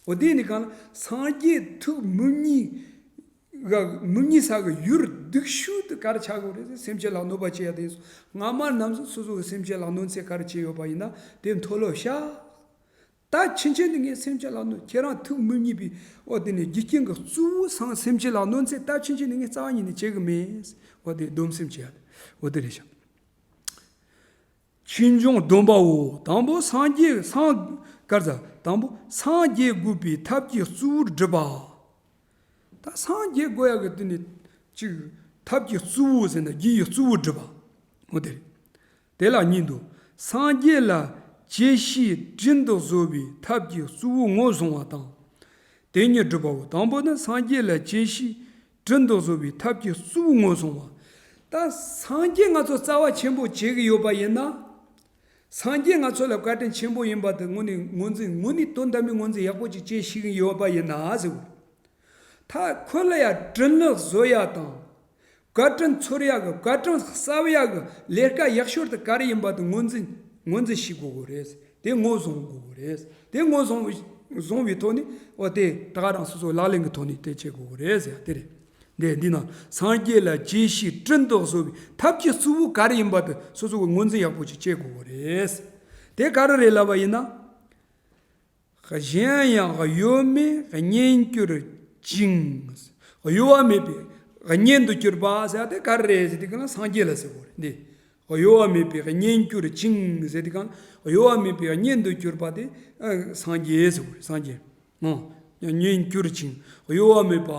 འོ་དེ་ནི་གང་ལ་སངས་རྒྱས་ཐུགས་མི་མཉེས་ག་མི་མཉེས་ས་གི་ཡུལ་སྡུག་ཤོས་དེ་ག་རེ་ཆགས་ཡོད་རེད། སེམས་ཅན་ལ་གནོད་པ་བྱེད་ཡ་དེ་སོང་སྔ་མ་ནམ་སོ་སོ་གི་སེམས་ཅན་ལ་གནོད་འཚེ་ག་རེ་བྱས་ཡོད་པ་ཡིན་ན་དེ་མཐོལ་ལོ་བཤགས། ད་ཕྱིན་ཆད་ནི་ངས་སེམས་ཅན་ལ་གནོད། ཁྱེད་རང་ཐུགས་མི་མཉེས་པའི་འོ་དེ་ནི་རྒྱུ་རྐྱེན་གྱི་གཙོ་བོ་སང་སེམས་ཅན་ལ་གནོད་འཚེ་ད་ཕྱིན་ཆད་ནི་ངས་རྩ་བ་ཉིད་ནས་བྱེད་གི་མེད། འོ་དེ་སྡོམ་སེམས་བྱེད་ཡ་དེ་འོ་དེ་རེད་ཤག་ཆོས་འབྱུང་སྡོམ་པའོ། དང་པོ་སངས་རྒྱས་སངས་གར་ཟ་དང་པོ་སངས་རྒྱས་དགོས་པའི་ཐབས་ཀྱི་གཙོ་བོར་སྒྲུབ་པ། ད་སངས་རྒྱས་དགོས་ཡག་གི་དེ་ནི་གཅིག་ཐབས་ཀྱི་གཙོ་བོ་ཟེར་ན་རྒྱུ་ཡི་གཙོ་བོ་སྒྲུབ་པ། འོ་དེ་རེད། དེ་ལ་གཉིས་འདུག་སངས་རྒྱས་ལ་བཅས་ཤིང་དྲིན་དུ་གཟོ་བའི་ཐབས་ཀྱི་གཙོ་བོ་ངོས་བཟུང་བ་དང་། དེ་གཉིས་སྒྲུབ་པའོ། དང་པོ་ནི་སངས་རྒྱས་ལ་བཅས་ཤིང་དྲིན་དུ་གཟོ་བའི་ཐབས་ཀྱི་གཙོ་བོ་ངོས་བཟུང་བ། ད་སངས་རྒྱས་ང་ཚོ་རྩ་བ་ཆེན་པོ་བྱེད་ཀྱི་ཡོད་པ་ཡིན་ན། སངས་རྒྱས་ང་ཚོ་ལ་བཀའ་དྲིན་ཆེན་པོ་ཡིན་པ་དེ་དངོས་ནས་ངོས་འཛིན་དངོས་གནས་དོན་དམ་པའི་ངོས་འཛིན་ཡག་པོ་ཅིག་བྱེད་ཤེས་ཀྱི་ཡོད་པ་ཡིན་ན་ཟེར་བ། ད་ཁོ་ལ་ཡ་དྲིན་ལན་གཟོ་ཡ་དང་། བཀའ་དྲིན་ཚོར་ཡ་གི་བཀའ་དྲིན་གསབ་ཡ་གི་ལས་ཀ་ཡག་ཤོས་དེ་ག་རེ་ཡིན་པ་དེ་ངོས་འཛིན་ངོས་འཛིན་ཤེས་དགོས་གི་རེད། དེ་ངོས་བཟུང་དགོས་ཀྱི་རེད། དེ་ངོས་བཟུང་བཟུང་བའི་ཐོག་ནས་འོ་དེ་ད་ག་རང་སོ་སོ་ལག་ལེན་གྱི་ཐོག་ནས་དེ་བྱེད་དགོས་ཀྱི་རེད་ཟེར་ཡ་དེ་རེད། འདི་འདི་ན་སངས་རྒྱས་ལ་གྱེས་ཤིང་དྲིན་དུ་གཟོ་བའི་ཐབས་ཀྱི་གཙོ་བོ་ག་རེ་ཡིན་པ་དེ་སོ་སོ་གི་ངོས་འཛིན་ཡག་པོ་ཅིག་བྱེད་དགོས་ཀྱི་རེད། དེ་ག་རེ་རེད་ལབ་པ་ཡིན་ན། གཞན་ཡང་གཡོ་མེད་གཉེན་གྱུར་ཅིང་། གཡོ་བ་མེད་པའི་གཉེན་དུ་གྱུར་པ་ཟེར་ཏེ་ག་རེ་རེད་ཟེར་དུས་གང་ལ་སངས་རྒྱས་ལ་ཟེར་བ་རེད་འདི། གཡོ་བ་མེད་པའི་གཉེན་གྱུར་ཅིང་ཟེར་དུས་གང་ལ་གཡོ་བ་མེད་པའི་གཉེན་དུ་གྱུར་པ་དེ་ཨ་སངས་རྒྱས་ཟེར་བ་རེད། སངས་རྒྱས། ཨང་། གཉེན་གྱུར་ཅིང་གཡོ་བ་མེད་པ།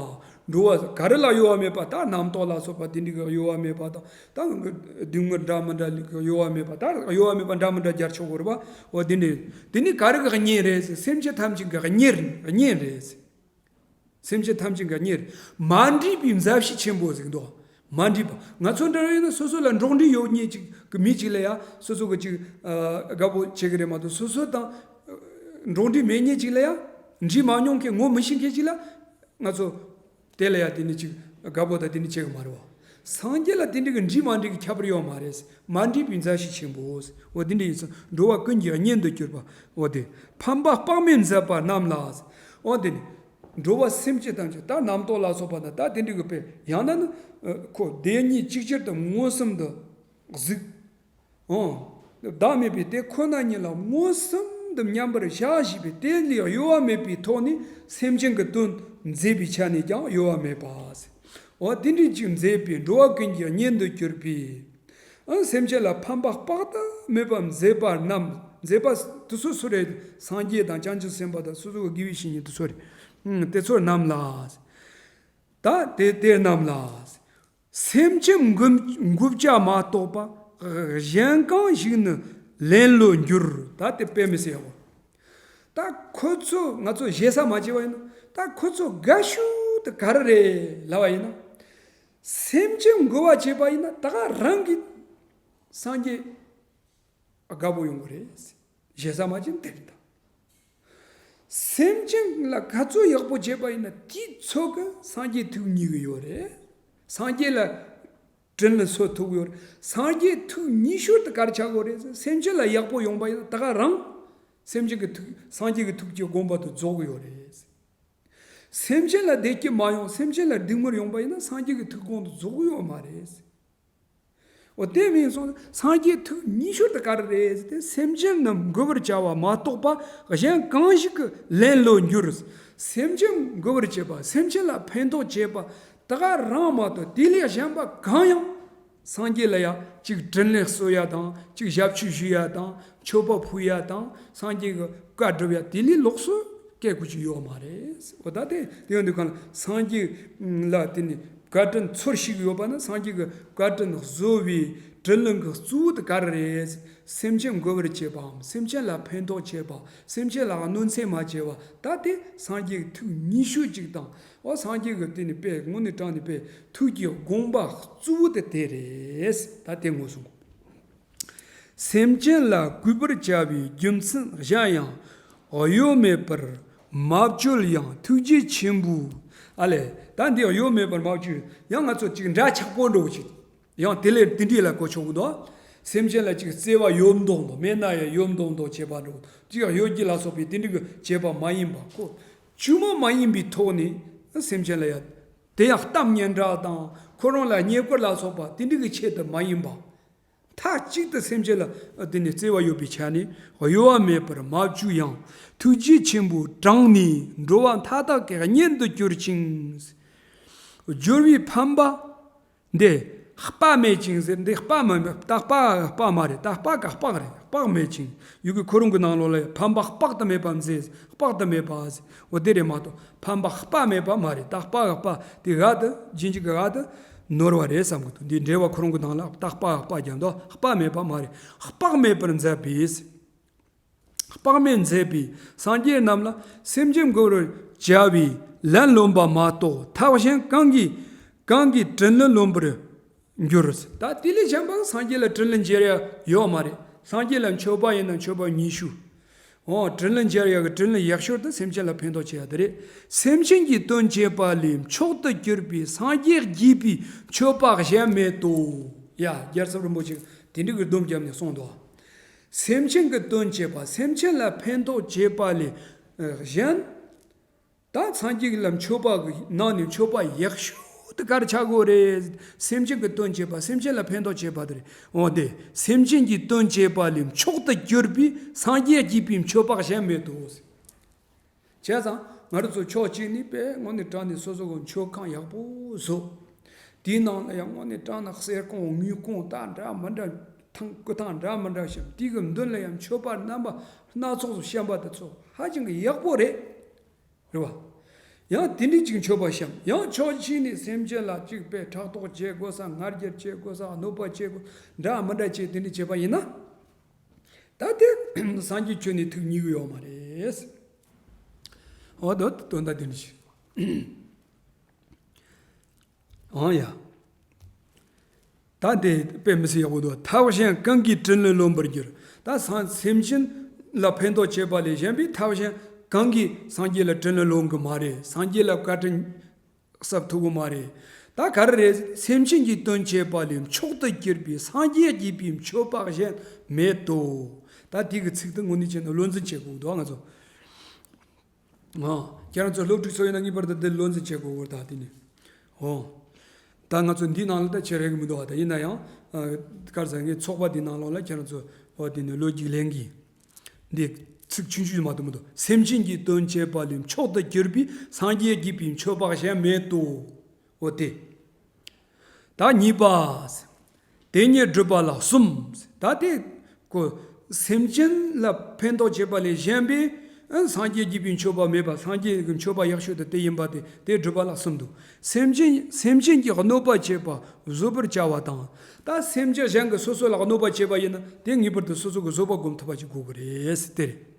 འགྲོ་བ་ག་རེ་ལ་གཡོ་བ་མེད་པ། ད་རྣམ་རྟོག་ལ་སོགས་པ་དེ་འདྲའི་གི་གཡོ་བ་མེད་པ་དང་། ད་སྡུག་བསྔལ་འདྲ་མི་འདྲ་ལ་གཡོ་བ་མེད་པ། ད་གཡོ་བ་མེད་པ་འདྲ་མི་འདྲ་སྦྱར་ཆོག་གི་རེད་པ། འོ་དེ་འདྲའི་དེ་ནི་ག་རེ་གི་གཉེན་རེད་ཟེར། སེམས་ཅན་ཐམས་ཅད་གི་གཉེན་གཉེན་རེད་ཟེར། སེམས་ཅན་ཐམས་ཅད་གི་གཉེན་རེད། མ་འདྲིས་པའི་མཛའ་བཤེས་ཆེན་པོ་ཟེར་གི་འདུག་མ་འདྲིས་པ། ང་ཚོ་འདྲ་བ་ཡིན་ན་སོ་སོ་ལ་འགྲོགས་འདྲིས་ཡོད་མཁན་ཅིག་གི་མི་ཅིག་ལ་ཡ་སོ་སོ་གི་ཅིག་ཨ་དགའ་པོ་བྱེད་གི་རེད་མ་གཏོགས། སོ་སོ་དང་འགྲོགས་འདྲིས་མེད་མཁན་ཅིག་ལ་ཡ། འདྲིས་མ་མྱོང་མཁན་ངོ་མི་ཤེས་མཁན་ཅིག་ལ་ང་ཚོ་དེ་ལ་ཡ་དེ་ནི་ཅིག་དགའ་པོ་དང་དེ་ནི་བྱེད་གི་མ་རེད་བ། སངས་རྒྱས་ལ་དེ་འདྲ་གི་འདྲིས་མ་འདྲིས་གི་ཁྱད་པར་ཡོད་མ་རེད། མ་འདྲིས་པའི་མཛའ་བཤེས་ཆེན་པོ། འོ་དེ་འདྲ་ཡིན་ཙང་འགྲོ་བ་ཀུན་གྱི་གཉེན་དུ་གྱུར་པ། འོ་དེ་ཕམ་པ་དཔག་མེད་མཛད་པ་རྣམས་ལ། འོ་དེ་ནི་འགྲོ་བ་སེམས་ཅན་ཐམས་ཅད་ད་རྣམ་རྟོག་ལ་སོགས་པ་དང་ད་དེ་འདྲ་གི་དཔེ་ཡང་ན་ནི་ཁོ་བདེན་གཉིས་ཅིག་ཅར་དུ་མངོན་སུམ་དུ་གཟིགས། ཨང་། བདག་མེད་པའི་དེ་ཁོ་ན་ཉིད་ལ་མངོན་སུམ་དུ་མཉམ་པར་བཞག་བཞིན་པའི་དེ་ལས་གཡོ་བ་མེད་པའི་ཐོག་ནས་སེམས་ཅན་གྱི་དོན་མཛད་པའི་ཆ་ནས་ཀྱང་གཡོ་བ་མེད་པ། འོ་དེ་འདྲའི་ཅིག་མཛད་པའི་འགྲོ་བ་ཀུན་གྱི་གཉེན་དུ་གྱུར་པའི། ཨང་། སེམས་ཅན་ལ་ཕམ་པ་དཔག་ཏུ་མེད་པ་མཛད་པ་རྣམས། མཛད་པ་དེ་ཚོ་སུ་རེད། སངས་རྒྱས་དང་བྱང་ཆུབ་སེམས་དཔའ་དང་སོ་སོ་གི་དགེ་བའི་བཤེས་གཉེན་དེ་ཚོ་རེད། ཨང་། དེ་ཚོ་རྣམས་ལ། ད་དེ་དེ་རྣམས་ལ། སེམས་ཅན་མགོ་མགོ་བཅག་མ་གཏོགས་པ་གཞན་གང་ཞིག་ནི་ལེན་བློར་འགྱུར། ད་དེ་དཔེ་མི་སྲིད་ཡག་པོ། ད་ཁོ་ཚོ་ང་ཚོ་ཞེ་ས་མ་བྱས་པ་ཡིན་ན། ད་ཁོ་ཚོ་དགའ་ཤོས་དེ་ག་རེ་རེད་ལབ་པ་ཡིན་ན། སེམས་ཅན་མགོ་བ་བྱས་པ་ཡིན་ན་ད་ག་རང་གི་སངས་རྒྱས་དགའ་པོ་ཡོང་གི་རེད། ཞེ་ས་མ་བྱས་ན་དེ་རེད་ད། སེམས་ཅན་ལ་ག་ཚོད་ཡག་པོ་བྱས་པ་ཡིན་ན་དེའི་ཚོད་ཀྱིས་སངས་རྒྱས་ཐུགས་མཉེས་གི་ཡོད་རེད། སངས་རྒྱས་ལ་དྲིན་ལ་གཟོ་ཐུབ་ཡོད་རེད། སངས་རྒྱས་ཐུགས་མཉེས་ཤོས་དེ་ག་རེ་ཆགས་ཡོད་རེད་ཟེར། སེམས་ཅན་ལ་ཡག་པོ་ཡོང་པ་ཡིན་ན་ད་ག་རང་སེམས་ཅན་གྱི་ཐུགས། སངས་རྒྱས་ཀྱི་ཐུགས་ཀྱི་དགོངས་པ་དེ་རྫོགས་གི་ཡོད་རེད། སེམས་ཅན་ལ་བདེ་སྐྱིད་མ་ཡོང་། སེམས་ཅན་ལ་སྡུག་བསྔལ་ཡོང་པ་ཡིན་ན་སངས་རྒྱས་ཀྱི་ཐུགས་དགོངས་དེ་རྫོགས་གི་ཡོད་མ་རེད། འོ་དེ་མིན་སོང་སངས་རྒྱས་ཐུགས་མཉེས་ཤོས་དེ་ག་རེ་རེད་ཟེར་ཏེ། སེམས་ཅན་རྣམས་མགོ་བར་བྱ་བ་མ་གཏོགས་པ་གཞན་གང་ཞིག་གི་ལེན་བློར་འགྱུར། སེམས་ཅན་མགོ་བར་བྱེད་པ། སེམས་ཅན་ལ་ཕན་ཐོགས་བྱེད་པ་དེ་ག་རང་མ་གཏོགས་དེ་ལས་གཞན་པ་གང་ཡང་། སངས་རྒྱས་ལ་ཡང་གཅིག་དྲིན་ལན་གསོ་ཡ་དང་། གཅིག་ཞབས་ཕྱི་ཞུ་ཡ་དང་། མཆོད་པ་ཕུལ་ཡ་དང་། སངས་རྒྱས་ཀྱི་བཀའ་སྒྲུབ་ཡ་དེ་ལས་ལོགས་སུ་སྐད་ཁུ་ཅིག་ཡོད་མ་རེད། འོ་ད་དེ་དེ་ཡོང་དུས་གང་ལ་སངས་རྒྱས་ལ་དེ་ནི་བཀའ་དྲིན་ཚོར་ཤེས་ཀྱི་ཡོད་པ་ན། སངས་རྒྱས་ཀྱི་བཀའ་དྲིན་གཟོ་བའི་དྲིན་ལན་གྱི་གཙོ་བོ་དེ་ག་རེ་རེད། སེམས་ཅན་མགོ་བར་བྱེད་པའམ། སེམས་ཅན་ལ་ཕན་ཐོགས་བྱེད་པ། སེམས་ཅན་ལ་གནོད་འཚེ་མ་བྱེད་པ། ད་དེ་སངས་རྒྱས་ཀྱི་ཐུགས་མཉེས་ཤོས་གཅིག་དང་། འོ་སངས་རྒྱས་ཀྱི་དེ་ནི་དཔེ་དངོས་གནས་དྲང་ནས་དཔེ་ཐུགས་ཀྱི་དགོངས་པ་གཙོ་བོ་དེ་དེ་རེད། ད་དེ་ངོས་བཟུང་། སེམས་ཅན་ལ་གུས་པར་བྱ་བའི་རྒྱུ་མཚན་གཞན་ཡང་། གཡོ་མེད་པར་མ་བཅོལ་ཡང་ཐུགས་རྗེ་ཆེན་པོའི། ཨ་ལས། ད་འདི་གཡོ་མེད་པར་མ་བཅོལ་ཡང་ང་ཚོ་ཅིག་འདྲ་ཆགས་པོ་འགྲོ་ཅིག་ཡང་དེ་ལས་དེ་འདྲས་ལ་གོ་ཆོག་གི་འདུག་སེམས་ཅན་ལ་ཅིག་བརྩེ་བ་ཡོད་མདོག་མདོག་མེད་ན་ཡང་ཡོད་མདོག་མདོག་བྱེད་པ་འགྲོ། ཅིག་གཡོ་སྒྱུ་ལ་སོགས་པའི་དེ་འདྲས་ཀྱི་བྱེད་པ་མ་ཡིན་པ། ཁོ་བཅོས་མ་མ་ཡིན་པའི་ཐོག་ནས་སེམས་ཅན་ལ་ཡང་། དེ་ཡང་གཏམ་སྙན་གྲགས་དང་ཁོ་རང་ལ་བསྙེན་བཀུར་ལ་སོགས་པ་དེ་འདྲ་གི་ཆེད་དུ་མ་ཡིན་པ། མཐའ་གཅིག་ཏུ་སེམས་ཅན་ལ་དེ་ནི་བརྩེ་བ་ཡོད་པའི་ཆ་ནས་གཡོ་བ་མེད་པར་མ་བཅོལ་ཡང་ཐུགས་རྗེ་ཆེན་པོས་དྲངས་ནས་འགྲོ་བ་མཐའ་དག་གི་གཉེན་དུ་གྱུར་ཅིང་། སྦྱོར་བའི་ཕམ་པ་འདི། དཔག་མེད་ཅིང་ཟེར། འདི་དཔག་མ་མེད། ད་དཔག་དཔག་མ་རེད། ད་དཔག་ག་དཔག་རེད། དཔག་མེད་ཅིང་། ཡི་གེ་ཁོ་རང་གི་ནང་ལོགས་ལ་ཕམ་པ་དཔག་ཏུ་མེད་པ་མཛད། དཔག་ཏུ་མེད་པ་ཟེར། འོ་དེ་རེད་མ་གཏོགས་ཕམ་པ་དཔག་མེད་པ་མ་རེད། ད་དཔག་ག་དཔག་དེ་ག་དུ་རྗེས་འཇུག་གི་ག་དུ་ནོར་བ་རེད་བསམ་གི་འདུག་འདི་འགྲེལ་བ་ཁོ་རང་གི་ནང་ལ་ད་དཔག་ག་དཔག་རྒྱག་འདུག་དཔག་མེད་པ་མ་རེད། དཔག་མེད་པར་མཛད་པས། དཔག་མེད་མཛད་པས་སངས་རྒྱས་རྣམས་ལ་སེམས་ཅན་མགོ་བར་བྱ་བའི་ལན་ལོན་པ་མ་གཏོགས་ཐབས་གཞན་གང་གིས་གང་གིས་དྲིན་ལན་ལོན་པར་འགྱུར། ད་དེ་ལས་གཞན་པ་སངས་རྒྱས་ལ་དྲིན་ལན་འཇལ་ཡ་ཡོད་མ་རེད། སངས་རྒྱས་ལ་མཆོད་པ་ཡིན་ན་མཆོད་པ་ཉི་ཤུ། འོ་དྲིན་ལན་འཇལ་ཡ་གི་དྲིན་ལན་ཡག་ཤོས་དེ་སེམས་ཅན་ལ་ཕན་ཐོགས་བྱེད་ཡ་དེ་རེད། སེམས་ཅན་གྱི་དོན་བྱེད་པ་ལས་མཆོག་ཏུ་གྱུར་པའི་སངས་རྒྱས་དགྱེས་པའི་མཆོད་པ་གཞན་མེད་དོ། ཡ། རྒྱལ་ཚབ་རིན་པོ་ཆེ་དེ་འདྲ་གི་སྡོམ་བརྒྱབ་ནས་གསུངས་འདུག་སེམས་ཅན་གྱི་དོན་བྱེད་པ། སེམས་ཅན་ལ་ཕན་ཐོགས་བྱེད་པ་ལས་གཞན། ད་སངས་རྒྱས་ལ་མཆོད་པ་གི་ནང་ནས་མཆོད་པ་ཡག་ཤོས་དེ་ག་རེ་ཆགས་དགོས་རེད། སེམས་ཅན་གྱི་དོན་བྱེད་པ། སེམས་ཅན་ལ་ཕན་ཐོགས་བྱེད་པ་དེ་རེད། འོ་དེ་སེམས་ཅན་གྱི་དོན་བྱེད་པ་ལས་མཆོག་ཏུ་གྱུར་པའི་སངས་རྒྱས་བསྐྱེད་པའི་མཆོད་པ་གཞན་མེད་དོ། བྱས་ཙང་ང་རང་ཚོ་ཕྱོགས་གཅིག་ནས་དཔེ་དངོས་གནས་དྲང་གནས་སོ་སོ་གི་མཆོད་ཁང་ཡག་པོ་བཟོ། དེའི་ནང་ལ་ཡང་དངོས་གནས་དྲང་གནས་གསེར་ཀོང་དངུལ་ཀོང་ད་འདྲ་མི་འདྲ། ཐང་སྐུ་ཐང་འདྲ་མི་འདྲ་བཤམས། དེ་གི་མདུན་ལ་ཡང་མཆོད་པ་རྣམ་པ་སྣ་ཚོགས་སུ་བཤམས་པ་དེ་ཚོ་ཧ་ཅང་གི་ཡག་པོ་རེད། རེད་བ། ཡང་དེ་འདྲའི་ཅིག་མཆོད་པ་བཤམས། ཡང་ཕྱོགས་གཅིག་ནས་སེམས་ཅན་ལ་ཅིག་དཔེ་ཕྲག་དོག་བྱེད་དགོས་ས། ང་རྒྱལ་བྱེད་དགོས་ས། གནོད་པ་བྱེད་དགོས། འདྲ་མི་འདྲ་བྱེད། དེ་འདྲ་བྱེད་པ་ཡིན་ན། ད་དེ་སངས་རྒྱས་ཁྱོན་ནས་ཐུགས་མཉེས་ཀྱི་ཡོད་མ་རེད། འོ་ད་དོན་དག་དེ་འདྲ་ཞིག་འོ་ཡ། ད་དེ་དཔེ་མི་སྲིད་ཡག་པོ་འདུག་ཐབས་གཞན་གང་གིས་དྲིན་ལན་ལོག་པར་འགྱུར། ད་སང་སེམས་ཅན་ལ་ཕན་ཐོགས་བྱེད་པ་ལས་གཞན་པའི་ཐབས་གཞན་གང་གིས་སངས་རྒྱས་ལ་དྲིན་ལན་ལོག་གི་མ་རེད། སངས་རྒྱས་ལ་བཀའ་དྲིན་གསབ་ཐུབ་གི་མ་རེད། ད་ག་རེ་རེད། སེམས་ཅན་གྱི་དོན་བྱེད་པ་ལས་མཆོག་ཏུ་གྱུར་པའི་སངས་རྒྱས་བསྐྱེད་པའི་མཆོད་པ་གཞན་མེད་དོ། ད་དེ་གི་ཚིག་དེ་དངོས་གནས་བྱས་ན་བློ་འཛིན་བྱེད་དགོས་འདུག་ང་ཚོ། ཨོ། ཁྱེད་རང་ཚོ་སློབ་ཕྲུག་ཚོ་ཡིན་ན་ངེས་པར་དུ་འདི་བློ་འཛིན་བྱེད་དགོས་ཀྱི་རེད། ད་དེ་ནི། ཨོ། ད་ང་ཚོ་འདི་ནང་ལ་ད་ཁྱེད་རེ་གི་མི་འདུག་བ། ད་ཡིན་ན་ཡང་། ཨ། ག་རེ་ཟེར། ངའི་ཚོགས་པ་འདི་ནང་ལོགས་ལ་ཁྱེད་རང་ཚོ། ཨོ། དེ་ནི་བློ་རྒྱུགས་ལེན་གི། འདི་ཚིག་ཆུང་ཆུང་མ་གཏོགས་མི་འདུག་སེམས་ཅན་གྱི་དོན་བྱེད་པ་ལས་མཆོག་ཏུ་གྱུར་པའི་སངས་རྒྱས་བསྐྱེད་པའི་མཆོད་པ་གཞན་མེད་དོ། འོ་དེ། ད་གཉིས་པ། དེ་ཉིད་སྒྲུབ་པ་ལ་གསུམ། ད་དེ་ཀོ། སེམས་ཅན་ལ་ཕན་ཐོགས་བྱེད་པ་ལས་གཞན་པའི་སངས་རྒྱས་བསྐྱེད་པའི་མཆོད་པ་མེད་པ། སངས་རྒྱས་ཀྱི་མཆོད་པ་ཡག་ཤོས་དེ་དེ་ཡིན་པ་དེ། དེ་སྒྲུབ་པ་ལ་གསུམ་འདུག་སེམས་ཅན། སེམས་ཅན་གྱི་གནོད་པ་བྱེད་པ་བཟོད་པར་བྱ་བ་དང་། ད་སེམས་ཅན་གཞན་གྱིས་སོ་སོ་ལ་གནོད་པ་བྱེད་པ་ཡིན་ན་དེ་ངེས་པར་དུ་སོ་སོ་གིས་བཟོད་པ་སྒོམ་ཐུབ་པ་ཅིག་དགོས་ཀྱི་རེད་ཟེར་དེ་རེད།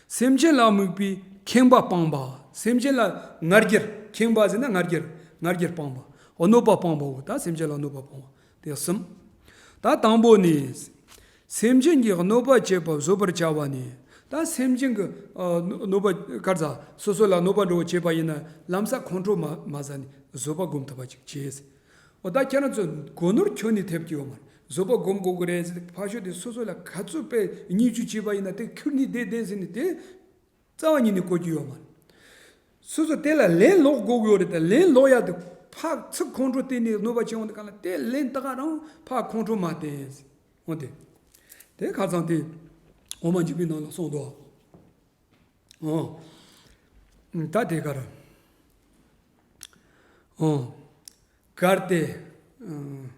སེམས་ཅན་ལ་དམིགས་པའི་ཁེངས་པ་སྤངས་པ། སེམས་ཅན་ལ་ང་རྒྱལ། ཁེངས་པ་ཟེར་ན་ང་རྒྱལ། ང་རྒྱལ་སྤངས་པ། གནོད་པ་སྤངས་པའོ། ད་སེམས་ཅན་ལ་གནོད་པ་སྤངས་པ་དེ་གསུམ། ད་དང་པོ་ནི། སེམས་ཅན་གྱི་གནོད་པ་བྱེད་པ་བཟོད་པར་བྱ་བ་ནི། ད་སེམས་ཅན་གྱི་ཨ་གནོད་གནོད་པ་ག་རེ་ཟེར། སོ་སོ་ལ་གནོད་པ་འདྲ་བོ་བྱེད་པ་ཡིན་ན་ལམ་སང་ཁོང་ཁྲོ་མ་མ་ཟ་ནས་བཟོད་པ་སྒོམ་ཐུབ་པ་ཅིག་བྱེད། འོ་ད་ཁྱེད་རང་ཚོ་སྒོ་ནོར་ཁྱོན་ནས་ཐེབས་ཀྱི་ཡོད་མ་རེད། བཟོད་པ་སྒོམ་དགོས་ཀྱི་རེད་ཟེར་ཕར་ཞོག་དེ་སོ་སོ་ལ་ག་ཚོད་དཔེ་བརྙས་བཅོས་བྱས་པ་ཡིན་ན་དེ་ཁྱེར་ནས་བསྡད་བསྡད་ཟེར་ནས་དེ་རྩ་བ་ཉིད་ནས་གོ་རྒྱུ་ཡོད་མ་རེད། སོ་སོ་དེ་ལ་ལན་སློག་དགོས་ཀྱི་ཡོད་རེད། དེ་ལན་སློག་ཡག་དེ་ཕར་ཚུར་ཁོང་ཁྲོ་བསྟན་ནས་གནོད་པ་བྱེད་ཡོང་དུས་གང་ལ་དེ་ལན་ད་ག་རང་ཕར་ཁོང་ཁྲོ་མ་བསྟན་ཟེར། འོ་དེ། དེ་ཁ་སང་དེ་འོ་མ་འཇིགས་པའི་ནང་ལ་གསུངས་འདུག་ཨོ། ད་དེ་ག་རེ། ཨོ། གར་ཏེ། ཨ།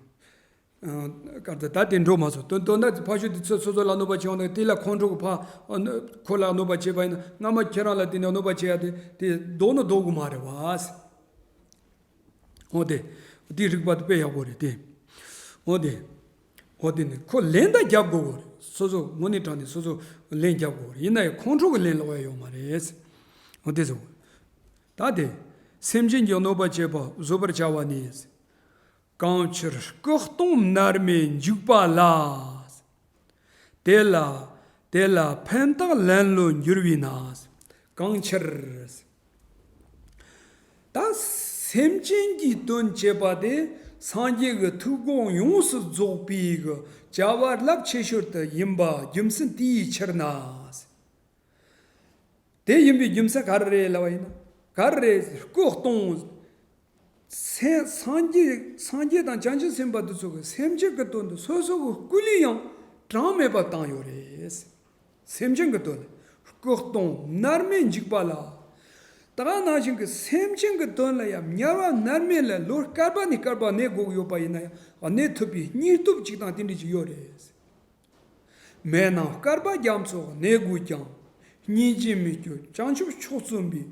ཨ། གར་ཏེ་ད་དེ་འགྲོ་མ་སོང་། དོན་དོན་དག་ཕར་ཞོག་དེ་ཚོ་སོ་སོ་ལ་གནོད་པ་བྱེད་ཡོང་ན་དེ་ལ་ཁོང་ཁྲོ་གི་ཕ། ཨ། ཁོ་ལ་གནོད་པ་བྱས་པ་ཡིན་ན་སྔ་མ་ཁྱེད་རང་ལ་དེ་ནས་གནོད་པ་བྱེད་ཡ་དེ་དེ་ལྡོག་ནི་ལྡོག་གི་མ་རེད་བ། འོ་དེ། དེའི་རིགས་པ་དེ་དཔེ་ཡག་པོ་རེད་དེ། འོ་དེ། འོ་དེ་ནི་ཁོ་ལན་ད་རྒྱབ་དགོས་གོ་རེད། སོ་སོ་དངོས་གནས་དྲང་གནས་སོ་སོ་ལན་རྒྱབ་དགོས་གོ་རེད། ཡིན་ན་ཡང་ཁོང་ཁྲོ་གི་ལན་སློག་ཡ་ཡོད་མ་རེད། འོ་དེ་ཟེར་གོ། ད་དེ། སེམས་ཅན་གྱི་གནོད་པ་བྱེད་པ་བཟོད་པར་བྱ་བ་ནི། གང་ཕྱིར་སྐུ་གདུང་མནར་མེད་འཇིགས་པ་ལ། དེ་ལ་དེ་ལ་ཕན་བཏགས་ལན་ལོག་འགྱུར་བས་ན། གང་ཕྱིར། ད་སེམས་ཅན་གྱི་དོན་བྱེད་པ་དེ་སངས་རྒྱས་ཀྱི་ཐུགས་དགོངས་ཡོངས་སུ་རྫོགས་པའི་གི་བྱ་བ་རླབས་ཆེ་ཤོས་དེ་ཡིན་པ་རྒྱུ་མཚན་དེའི་ཕྱིར་ན། དེ་ཡིན་པའི་རྒྱུ་མཚན་ག་རེ་རེད་ལབ་པ་ཡིན་ན། ག་རེ་རེད། སྐུ་གདུང་། སེ་སངས་རྒྱས་སངས་རྒྱས་དང་བྱང་ཆུབ་སེམས་དཔའ་དེ་ཚོ་གིས་སེམས་ཅན་གྱི་དོན་དུ་སོ་སོ་གི་སྐུ་ལུས་ཡང་གྲངས་མེད་པ་བཏང་ཡོད་རེད། སེམས་ཅན་གྱི་དོན་ལ་སྐུ་གདུང་མནར་མེད་འཇིགས་པ་ལ། ད་ག་ནང་བཞིན་གྱི་སེམས་ཅན་གྱི་དོན་ལ་ཡང་དམྱལ་བ་མནར་མེད་ལ་ལོ་བསྐལ་པ་ནས་བསྐལ་པ་གནས་དགོས་ཀྱི་ཡོད་པ་ཡིན་ན་ཡང་གནས་ཐུབ་པའི་སྙིང་སྟོབས་ཅིག་དང་དེ་འདྲ་ཅིག་ཡོད་རེད། མེ་ནང་བསྐལ་པ་རྒྱ་མཚོ་གནས་དགོས་ཀྱང་། སྙིང་རྗེ་མི་སྐྱོ་བྱང་ཆུབ་མཆོག་བརྩོན་པའི།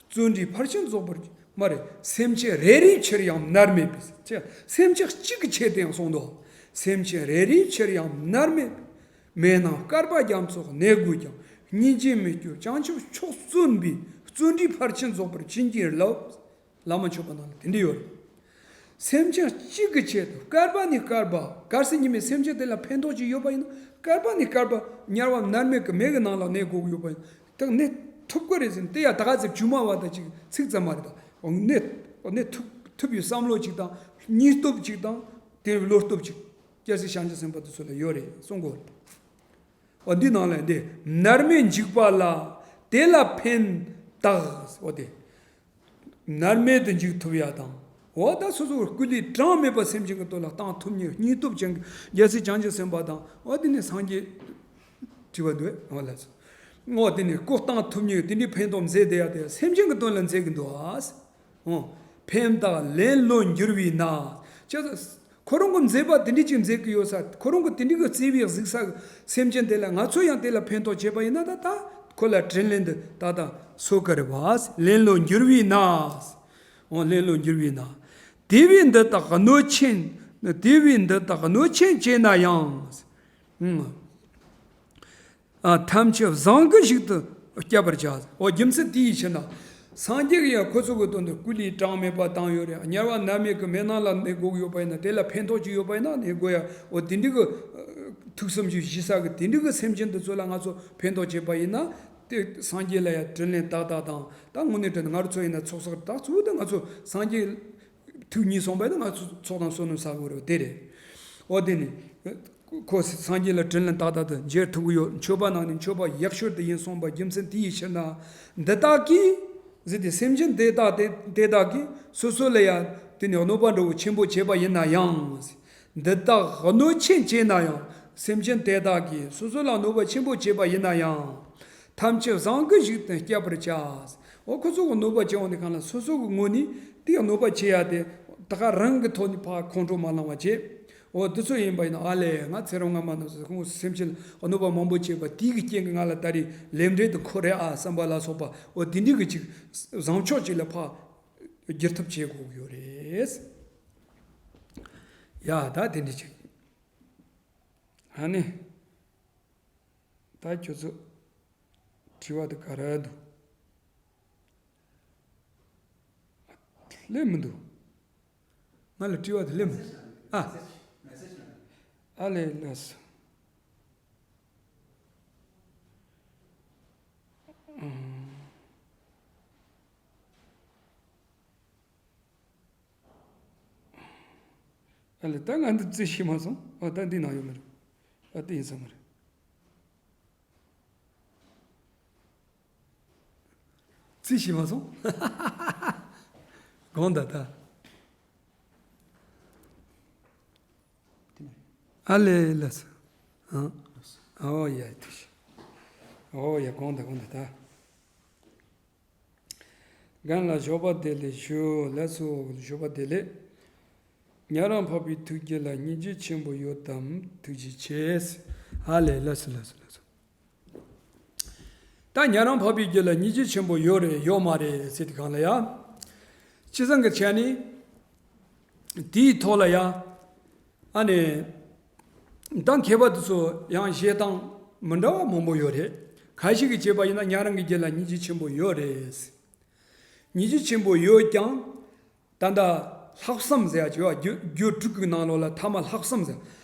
བརྩོན་འགྲུས་ཕར་ཕྱིན་རྫོགས་པར་མ་རེད། སེམས་ཅན་རེ་རེའི་ཕྱིར་ཡང་མནར་མེད་པའི། ཅེས་སེམས་ཅན་གཅིག་གི་ཆེད་དུ་ཡང་གསུངས་འདུག་སེམས་ཅན་རེ་རེའི་ཕྱིར་ཡང་མནར་མེད། མེ་ནང་བསྐལ་པ་རྒྱ་མཚོ་གནས་དགོས་ཀྱང་། སྙིང་རྗེ་མི་སྐྱོ་བྱང་ཆུབ་མཆོག་བརྩོན་པའི། བརྩོན་འགྲུས་ཕར་ཕྱིན་རྫོགས་པར་བྱིན་གྱིས་རློབས། བླ་མ་མཆོད་པ་ནང་ལ་དེ་འདྲ་ཡོད་རེད། སེམས་ཅན་གཅིག་གི་ཆེད་དུ་བསྐལ་པ་ནས་བསྐལ་པ། གལ་སྲིད་ཉི་མའི་སེམས་ཅན་དེ་ལ་ཕན་ཐོགས་ཅིག་ཡོད་པ་ཡིན་ན་བསྐལ་པ་ནས་བསྐལ་པ་དམྱལ་བ་མནར་མེད་ཀྱི་མེ་གི་ནང་ལ་གནས་དགོས་ཀྱི་ཡོད་པ་ཡིན་ན་དེ་གནས་ཐུབ་ཀྱི་རེད་ཟེར་ནས་དེ་ཡང་ད་ག་ཚོད་བྱུང་མ་བ་དང་ཅིག་ཚིག་ཙམ་མ་རེད། ད་གནས་གནས་ཐུབ་ཐུབ་པའི་བསམ་བློ་ཅིག་དང་སྙིང་སྟོབས་ཅིག་དང་དེ་བློ་སྟོབས་ཅིག་སྐྱ་སེར་བྱང་ཆུབ་སེམས་དཔའ་དེ་ཚོ་ལ་ཡོད་རེད་གསུང་གི་ཡོད་རེད། འོ་འདི་ནང་ལ་འདི་མནར་མེད་འཇིགས་པ་ལ་དེ་ལ་ཕན་བཏགས། འོ་དེ་མནར་མེད་དུ་འཇིག་ཐུབ་ཡ་དང་། འོ་ད་སོ་སོ་སྐུ་ལུས་གྲངས་མེད་པ་སེམས་ཅན་གྱི་དོན་ལ་བཏང་ཐུབ་མཁན་སྙིང་སྟོབས་ཅན་གྱི་རྒྱལ་སྲས་བྱང་ཆུབ་སེམས་དཔའ་དང་། འོ་དེ་ནི་སངས་རྒྱས་དྲི་བ་འདུག་འོ་ལགས་སོ། འོ་དེ་ནི་སྐུ་བཏང་ཐུབ་མཁན་དེ་འདྲའི་ཕན་ཐོགས་མཛད་བསྡད་ཡ་དེ་སེམས་ཅན་གྱི་དོན་ལ་མཛད་ཀྱི་འདུག་ཨ། འོ། ཕན་བཏགས་ལེན་ལོ་འགྱུར་བའི་ན། ཅེས། ཁོ་རང་གི་མཛད་པ་དེ་འདྲ་ཅིག་མཛད་ཀྱི་ཡོད་ས། ཁོ་རང་གི་དེ་འདྲ་གི་བརྩེ་བའི་གཟིགས་ས་སེམས་ཅན་དེ་ལ་ང་ཚོ་ཡང་དེ་ལ་ཕན་ཐོགས་བྱས་པ་ཡིན་ན། ད་ད་ཁོ་ལ་དྲིན་ལན་འདི་ད་ད་གསོ་གི་རེད་བ། ལེན་ལོ་འགྱུར་བའི་ན། འོ་ལེན་ལོ་འགྱུར་བའི་ན། དེ་བས་འདི་དག་གནོད་ཆེན། དེ་བས་འདི་དག་གནོད་ཆེན་བྱས་ན་ཡང་། ཨ། ཐམས་ཅད་བཟང་གི་ཞིག་ཏུ་བསྐྱབ་པར་བྱ། འོ་རྒྱུ་མཚན་དེའི་ཕྱིར་ན། སངས་རྒྱས་ཀྱིས་ཡང་ཁོ་ཚོ་གི་དོན་དུ་སྐུ་ལུས་གྲངས་མེད་པ་བཏང་ཡོད་རེད། དམྱལ་བ་མནར་མེད་ཀྱི་མེ་ནང་ལ་གནས་དགོས་ཀྱི་ཡོད་པ་ཡིན་ན། དེ་ལ་ཕན་ཐོགས་ཅིག་ཡོད་པ་ཡིན་ན་གནས་དགོས་ཡ། འོ་དེ་འདྲ་གི་ཐུགས་བསམ་ཞིག་བཞེས་ས་གི་དེ་འདྲ་གི་སེམས་ཅན་དེ་ཚོ་ལ་ང་ཚོ་ཕན་ཐོགས་བྱས་པ་ཡིན་ན། དེ་སངས་རྒྱས་ལ་ཡང་དྲིན་ལན་ཏག་ཏག་དང་། ད་དངོས་གནས་དྲིན་ང་རང་ཚོ་ཡིན་ན་ཚོགས་བསགས་ད་གཙོ་བོ་དེ་ང་ཚོ་སངས་རྒྱས་ཐུགས་མཉེས་སོང་བས་ན་ང་ཚོ་ཚོགས་དང་བསོད་ནམས་བསགས་དགོས་རེད་དེ་རེད། འོ་དེ་ནི། ཁོ་སངས་རྒྱས་ལ་དྲིན་ལན་ཏག་ཏག་ཏུ་འཇལ་ཐུབ་ཀྱི་ཡོད། མཆོད་པ་གནང་ནས་མཆོད་པ་ཡག་ཤོས་དེ་ཡིན་གསུངས་པ་རྒྱུ་མཚན་དེ་ཡི་ཕྱིར་ན། འདི་དག་གིས་ཟེར་ཏེ། སེམས་ཅན་དེ་དག་དེ་དེ་དག་གིས་སོ་སོ་ལ་ཡང་དེ་ནི་གནོད་པ་འདྲ་བོ་ཆེན་པོ་བྱས་པ་ཡིན་ན་ཡང་། འདི་དག་གནོད་ཆེན་བྱས་ན་ཡང་། སེམས་ཅན་དེ་དག་གིས་སོ་སོ་ལ་གནོད་པ་ཆེན་པོ་བྱས་པ་ཡིན་ན་ཡང་། ཐམས་ཅད་བཟང་གི་ཞིག་ཏུ་བསྐྱབ་པར་བྱ། འོ་ཁོ་ཚོ་གི་གནོད་པ་བྱེད་འོང་དུས་སྒང་ལ་སོ་སོ་གི་ངོས་ནས་དེ་གནོད་པ་བྱེད་ཡ་དེ་ད་ག་རང་གི་ཐོག་ནས་ཕར་ཁོང་ཁྲོ་མ་ལངས་པ་བྱེད། འོ་དེ་ཚོ་ཡིན་པ་ཡིན་ན། ཨ་ལས། ང་ཚེ་རབས་སྔ་མ་ནང་ཚོ་ཁོང་སེམས་ཅན་གནོད་པ་མང་པོ་བྱས་པ་དེའི་གི་རྐྱེན་གྱིས་ང་ལ་ད་རེས་ལས་འབྲས་དེ་འཁོར་རེད་ཨ་བསམ་པ་ལ་སོགས་པ། འོ་དེ་འདྲའི་གི་ཅིག་བཟང་ཕྱོགས་ཅིག་ལ་ཕར་བསྒྱུར་ཐབས་བྱེད་དགོས་ཀྱི་ཡོད་རེད། ཡ་ད་དེ་འདྲ་ཅིག་ཨ་ནི། ད་ཁྱོད་ཚོ་དྲི་བ་དེ་ག་རེ་འདུག་སླེབས་མི་འདུག་ང་ལ་དྲི་བ་དེ་སླེབས་མི་འདུག་ཨ། ཨ་ལས་ལགས་སོ། ཨ་ལས། ད་ང་འདི་རྩིས་ཤེས་མ་སོང་། ཨ་ད་འདི་ནང་ཡོད་མ་རེད། ཨ་དེ་ཡིན་ས་མ་རེད། རྩིས་ཤེས་མ་སོང་། དགོངས་དག་ད། ཨ་ལས་ལགས་སོ། ཨ། ཨོ་ཡ་ཐུགས་རྗེ་ཆེ། ཨོ་ཡ་དགོངས་དག་དགོངས་དག་ད། རྒན་ལ་ཞོགས་པ་བདེ་ལེགས་ཞུ། ལགས་སོ། ཞོགས་པ་བདེ་ལེགས། ཉན་རང་འཕགས་པའི་ཐུགས་རྗེ་ལ་སྙིང་རྗེ་ཆེན་པོ་ཡོད་དམ། ཐུགས་རྗེ་ཆེ། ཨ་ལས། ལགས་སོ་ལགས་སོ་ལགས་སོ། ད་ཉན་རང་འཕགས་པའི་རྒྱུད་ལ་སྙིང་རྗེ་ཆེན་པོ་ཡོད་རེད་ཡོད་མ་རེད་ཟེར་དུས་སྒང་ལ་ཡ། སྤྱིར་བཏང་གི་ཆ་ནས་དེའི་ཐོག་ལ་ཡ། ཨ་ནི། ད་མཁས་པ་དེ་ཚོ་ཡང་བཤད་སྟངས་མི་འདྲ་བ་མང་པོ་ཡོད་རེད། ཁ་ཤས་ཀྱིས་བྱས་པ་ཡིན་ན་ཉན་རང་གི་རྒྱུད་ལ་སྙིང་རྗེ་ཆེན་པོ་ཡོད་རེད། སྙིང་རྗེ་ཆེན་པོ་ཡོད་ཀྱང་། ད་ལྟ་ལྷག་བསམ་ཟེར་ཡ་ཅིག་ཡོད། རྒྱུ་རྒྱུ་དྲུག་གི་ནང་ལོགས་ལ་ཐ་མ་ལྷག་བསམ་ཟེར།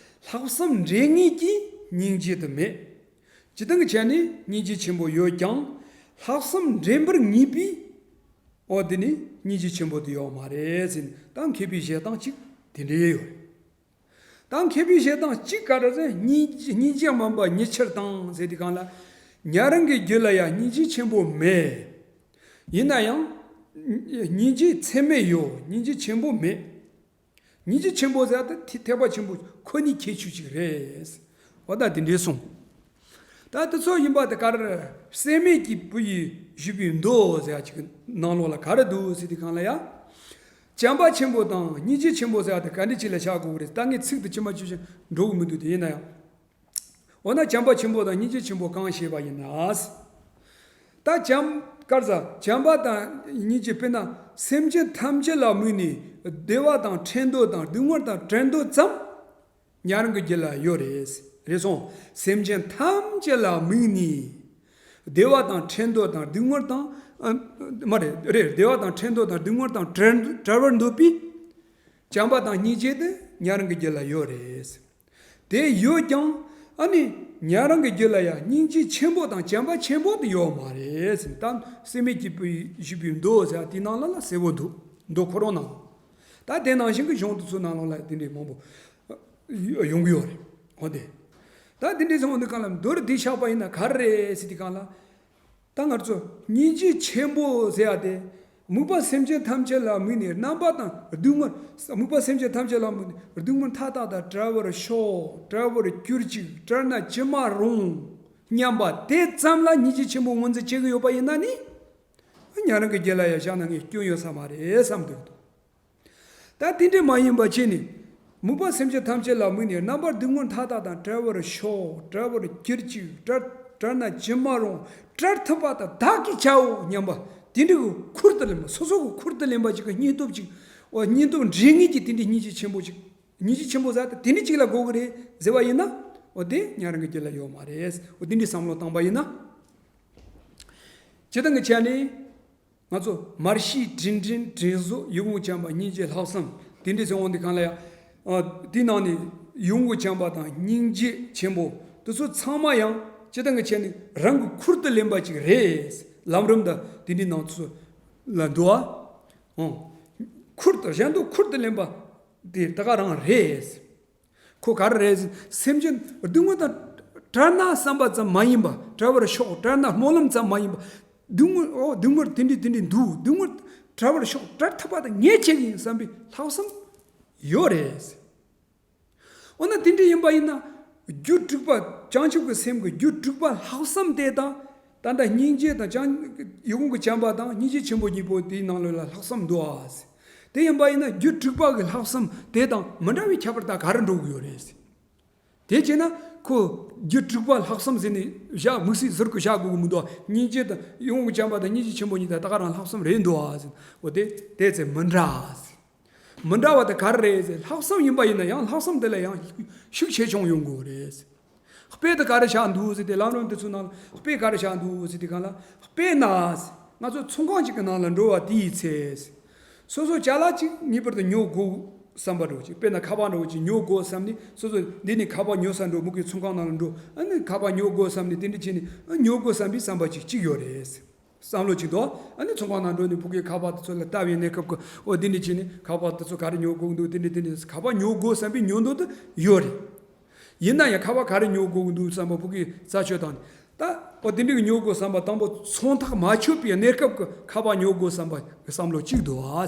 ལྷག་བསམ་འདྲེན་ངེས་ཀྱི་སྙིང་རྗེ་དེ་མེད། སྤྱིར་བཏང་གི་ཆ་ནས་སྙིང་རྗེ་ཆེན་པོ་ཡོད་ཀྱང་། ལྷག་བསམ་འདྲེན་པར་ངེས་པའི། འོ་དེ་ནི་སྙིང་རྗེ་ཆེན་པོ་དེ་ཡོད་མ་རེད་ཟེར་ནས། ད་མཁས་པའི་བཤད་སྟངས་ཅིག་དེ་འདྲའི་ཡོད་རེད། ད་མཁས་པའི་བཤད་སྟངས་གཅིག་ག་རེ་ཟེར། སྙིང་སྙིང་རྗེ་སྨོན་པ་ཉི་ཚེ་བཏང་ཟེར་དུས་སྒང་ལ། ཉན་རང་གི་རྒྱུད་ལ་ཡང་སྙིང་རྗེ་ཆེན་པོ་མེད། ཡིན་ན་ཡང་སྙིང་རྗེ་ཚད་མེད་ཡོད། སྙིང་རྗེ་ཆེན་པོ་མེད། སྙིང་རྗེ་ཆེན་པོ་ཟེར་ཡ་དེ་ཐེག་པ་ཆེན་པོ་ཁོ་ནའི་ཁྱད་ཆོས་ཅིག་རེད། འོ་ད་དེ་འདྲའི་གསུངས། ད་དེ་ཚོ་ཡིན་པ་དེ་ག་རེ་རེད། སྲེད་མེད་ཀྱི་བུ་ཡིས་ཞུས་པའི་མདོ་ཟེར་ཡ་ཅིག་གི་ནང་ལོགས་ལ་ག་རེ་འདུག་ཟེར་དུས་སྒང་ལ་ཡ། བྱམས་པ་ཆེན་པོ་དང་སྙིང་རྗེ་ཆེན་པོ་ཟེར་ཡ་དེ་ག་འདྲ་ཅིག་ལ་ཆགས་དགོས་ཀྱི་རེད། ད་ངས་ཚིག་དེ་ཇི་མ་ཇི་བཞིན་འགྲོ་གི་མི་འདུག་དེ་ཡིན་ན་ཡང་། འོ་ན་བྱམས་པ་ཆེན་པོ་དང་སྙིང་རྗེ་ཆེན་པོ་གང་ཞེས་པ་ཡིན་ན། ད་བྱམས་ག་རེ་ཟེར། བྱམས་པ་དང་སྙིང་རྗེ། དཔེར་ན་སེམས་ཅན་ཐམས་ཅད་ལ་དམིགས་ནས་བདེ་བ་དང་ཕྲན་བུ་དང་སྡུག་བསྔལ་དང་བྲལ་འདོད་ཙམ། ཉན་རང་གི་རྒྱུད་ལ་ཡོད་རེད། རེད་སོང་། སེམས་ཅན་ཐམས་ཅད་ལ་དམིགས་ནས། བདེ་བ་དང་ཕྲན་བུ་དང་སྡུག་བསྔལ་དང་། ཨ། མ་རེད། རེད། བདེ་བ་དང་ཕྲན་བུ་དང་སྡུག་བསྔལ་དང་བྲལ་བྲལ་བར་འདོད་པའི་བྱམས་པ་དང་སྙིང་རྗེ་དེ་ཉན་རང་གི་རྒྱུད་ལ་ཡོད་རེད། དེ་ཡོད་ཀྱང་། ཨ་ནི་ཉན་རང་གི་རྒྱུད་ལ་ཡང་སྙིང་རྗེ་ཆེན་པོ་དང་བྱམས་པ་ཆེན་པོ་དེ་ཡོད་མ་རེད་ཟེར། ད་སྲེད་མེད་ཀྱི་བུ་ཡིས་ཞུས་པའི་མདོ་ཟེར་བ་དེའི་ནང་ལ་ལ་གསལ་བོ་འདུག་མདོ་ཁོ་རང་ནང་། ད་དེ་ནང་བཞིན་གྱི་གཞུང་དེ་ཚོའི་ནང་ལོགས་ལ་དེ་འདྲའི་མང་པོ་ཡོང་གི་ཡོད་རེད། འོ་དེ། ད་དེ་འདྲའི་སོང་དུས་གང་ལ་མདོར་བསྡུས་བཞག་པ་ཡིན་ན་ག་རེ་རེད་ཟེར་དུས་གང་ལ། ད་ང་ཚོ་སྙིང་རྗེ་ཆེན་པོ་ཟེར་ཡ་དེ། དམིགས་པ་སེམས་ཅན་ཐམས་ཅད་ལ་དམིགས་ནས་རྣམ་པ་དང་སྡུག་བསྔལ། དམིགས་པ་སེམས་ཅན་ཐམས་ཅད་ལ་དམིགས་ནས་སྡུག་བསྔལ་མཐའ་དག་དང་བྲལ་བར་ཤོག་བྲལ་བར་གྱུར་ཅིག་བྲལ་ན་ཅི་མ་རུང་སྙམ་པ་དེ་ཙམ་ལ་སྙིང་རྗེ་ཆེན་པོ་ངོས་འཛིན་བྱེད་ཀྱི་ཡོད་པ་ཡིན་ན་ནི། ཉན་རང་གི་རྒྱུད་ལ་ཡང་བཞག་ན་ངས་སྐྱོན་ཡོད་ས་མ་རེད་བསམ་འདུག་ད་དེ་འདྲ་མ་ཡིན་པ་བྱས་ནས། དམིགས་པ་སེམས་ཅན་ཐམས་ཅད་ལ་དམིགས་ནས་རྣམ་པར་སྡུག་བསྔལ་མཐའ་དག་དང་བྲལ་བར་ཤོག་བྲལ་བར་གྱུར་ཅིག་བྲལ་བྲལ་ན་ཅི་མ་རུང་། བྲལ་ཐུབ་པ་དང་བདག་གིས་བྱའོ་སྙམ་པ། དེ་འདྲ་གི་ཁུར་དུ་ལེན་པ། སོ་སོ་གི་ཁུར་དུ་ལེན་པ་ཅིག་གི་སྙིང་སྟོབས་ཅིག་འོ་སྙིང་སྟོབས་འདྲེན་ངེས་ཀྱི་དེ་འདྲའི་སྙིང་རྗེ་ཆེན་པོ་ཅིག་སྙིང་རྗེ་ཆེན་པོ་ཟེར་ཏེ་དེ་འདྲ་ཅིག་ལ་དགོས་ཀྱི་རེད་ཟེར་བ་ཡིན་ན། འོ་དེ་ཉན་རང་གི་རྒྱུད་ལ་ཡོད་མ་རེད། འོ་དེ་འདྲའི་བསམ་བློ་བཏང་པ་ཡིན་ན། སྤྱིར་བཏང་གི་ཆ་ནས། ང་ཚོ་མར་ཤེས་དྲིན་དྲན་དྲིན་གཟོ་ཡིད་འོང་བྱམས་པ་སྙིང་རྗེ་ལྷག་བསམ་དེ་འདྲ་ཟེར་འོང་དུས་གང་ལ་ཡང་། ཨ། དེའི་ནང་ནས་ཡིད་འོང་བྱམས་པ་དང་སྙིང་རྗེ་ཆེན་པོ་དེ་ཚོ་ཚང་མ་ཡང་སྤྱིར་བཏང་གི་ཆ་ནས་རང་གི་ཁུར་དུ་ལེན་པ་ཅིག་རེད། ལམ་རིམ་དང་དེ་འདྲའི་ནང་ཚོ་ལ་འདུག་ཨ། ཨང་། ཁུར་དུ་གཞན་དུ་ཁུར་དུ་ལེན་པ་དེ་ད་ག་རང་རེད། ཁོ་ག་རེ་རེད་ཟེར། སེམས་ཅན་སྡུག་བསྔལ་དང་བྲལ་ན་བསམ་པ་ཙམ་མ་ཡིན་པ། བྲལ་བར་ཤོག་བྲལ་ན་སྨོན་ལམ་ཙམ་མ་ཡིན་པ། སྡུག་བསྔལ་འོ་སྡུག་བསྔལ་དེ་འདྲ་དེ་འདྲ་འདུག་སྡུག་བསྔལ་བྲལ་བར་ཤོག་བྲལ་ཐུབ་པ་དང་ངས་བྱེད་ཀྱི་ཡིན་བསམ་པའི་ལྷག་བསམ་ཡོད་རེད། འོ་ན་དེ་འདྲ་ཡིན་པ་ཡིན་ན། རྒྱུ་དྲུག་པ་བྱང་ཆུབ་ཀྱི་སེམས་ཀྱི་རྒྱུ་དྲུག་པ་ལྷག་བསམ་དེ་དང་། ད་ལྟ་སྙིང་རྗེ་དང་བྱང་། ཡིད་འོང་གི་བྱམས་པ་དང་སྙིང་རྗེ་ཆེན་པོ་གཉིས་པོ་དེའི་ནང་ལོགས་ལ་ལྷག་བསམ་འདུག་ཨ། དེ་ཡིན་པ་ཡིན་ན་རྒྱུ་དྲུག་པ་གི་ལྷག་བསམ་དེ་དང་མི་འདྲ་བའི་ཁྱད་པར་ད་ག་རེ་འགྲོ་གི་ཡོད་རེད། དེ་བྱས་ན་ཁོ་རྒྱུ་དྲུག་པ་ལྷག་བསམ་ཟེར་ནས་བཞག་དམིགས་བསལ་ཟུར་དུ་བཞག་དགོས་ཀྱི་མི་འདུག་སྙིང་རྗེ་དང་ཡིད་འོང་གི་བྱམས་པ་དང་སྙིང་རྗེ་ཆེན་པོ་གཉིས་དང་ད་ག་རང་ལྷག་བསམ་རེད་འདུག་ཨ་ཟེར། འོ་དེ་དེ་ཚེ་མི་འདྲ་ཨ་ཟེར། མི་འདྲ་བ་དེ་ག་རེ་རེད་ཟེར། ལྷག་བསམ་ཡིན་པ་ཡིན་ན་ཡང་ལྷག་བསམ་དེ་ལ་ཡང་ཤུགས་ཆེ་ཆུང་ཡོང་དགོས་རེད། དཔེ་དེ་ག་རེ་བཞག་འདུག་ཟེར་ཏེ་ལམ་རིམ་དེ་ཚོའི་ནང་ལ་དཔེ་ག་རེ་བཞག་འདུག་ཟེར་ཏེ་གང་ལ། དཔེར་ན། ང་ཚོ་ཚོང་ཁང་གཅིག་གི་ནང་ལ་འགྲོ་བ་དེའི་ཚེ། སོ་སོ་ཅ་ལག་གཅིག་ངེས་པར་དུ་ཉོ་དགོས་བསམ་པ་འདྲ་བོ་ཅིག་དཔེར་ན་ཁ་པར་འདྲ་བོ་ཅིག་ཉོ་དགོས་བསམ་ནས་སོ་སོ་འདི་ནས་ཁ་པར་ཉོ་ས་འགྲོ། མུ་གེ་ཚོང་ཁང་ནང་ལ་འགྲོ། ཨ་ནི་ཁ་པར་ཉོ་དགོས་བསམ་ནས་དེ་འདྲ་བྱས་ནས་ཨ་ཉོ་དགོས་བསམ་པའི་བསམ་པ་ཅིག་གཅིག་ཡོད་རེད། བསམ་བློ་གཅིག་འདུག་ཨ་ནི་ཚོང་ཁང་ནང་འགྲོ་ནས་ཕ་གིའི་ཁ་པར་དེ་ཚོ་ལ་ལྟ་བའི་གནས་སྐབས་ཀྱི་འོ་དེ་འདྲ་བྱས་ནས་ཁ་པར་དེ་ཚོ་ག་རེ་ཉོ་དགོས་འདུག་དེ་འདྲ་དེ་འདྲ་ཁ་པར་ཉོ་དགོས་བསམ་པའི་ཉོ་འདོད་དེ་ཡོད་རེད། ཡིན་ན་ཡང་ཁ་པར་ག་རེ་ཉོ་དགོས་ཀྱི་འདུག་བསམ་པ་ཕ་གིའི་རྩད་གཅོད་བཏང་ནས། ད་འོ་དེ་འདྲ་གི་ཉོ་དགོས་བསམ་པ་དང་པོ་ཚོང་ཐག་མ་ཆོད་པའི་གནས་སྐབས་ཀྱི་ཁ་པར་ཉོ་དགོས་བསམ་པ་གི་བསམ་བློ་གཅིག་འདུག་ཨ།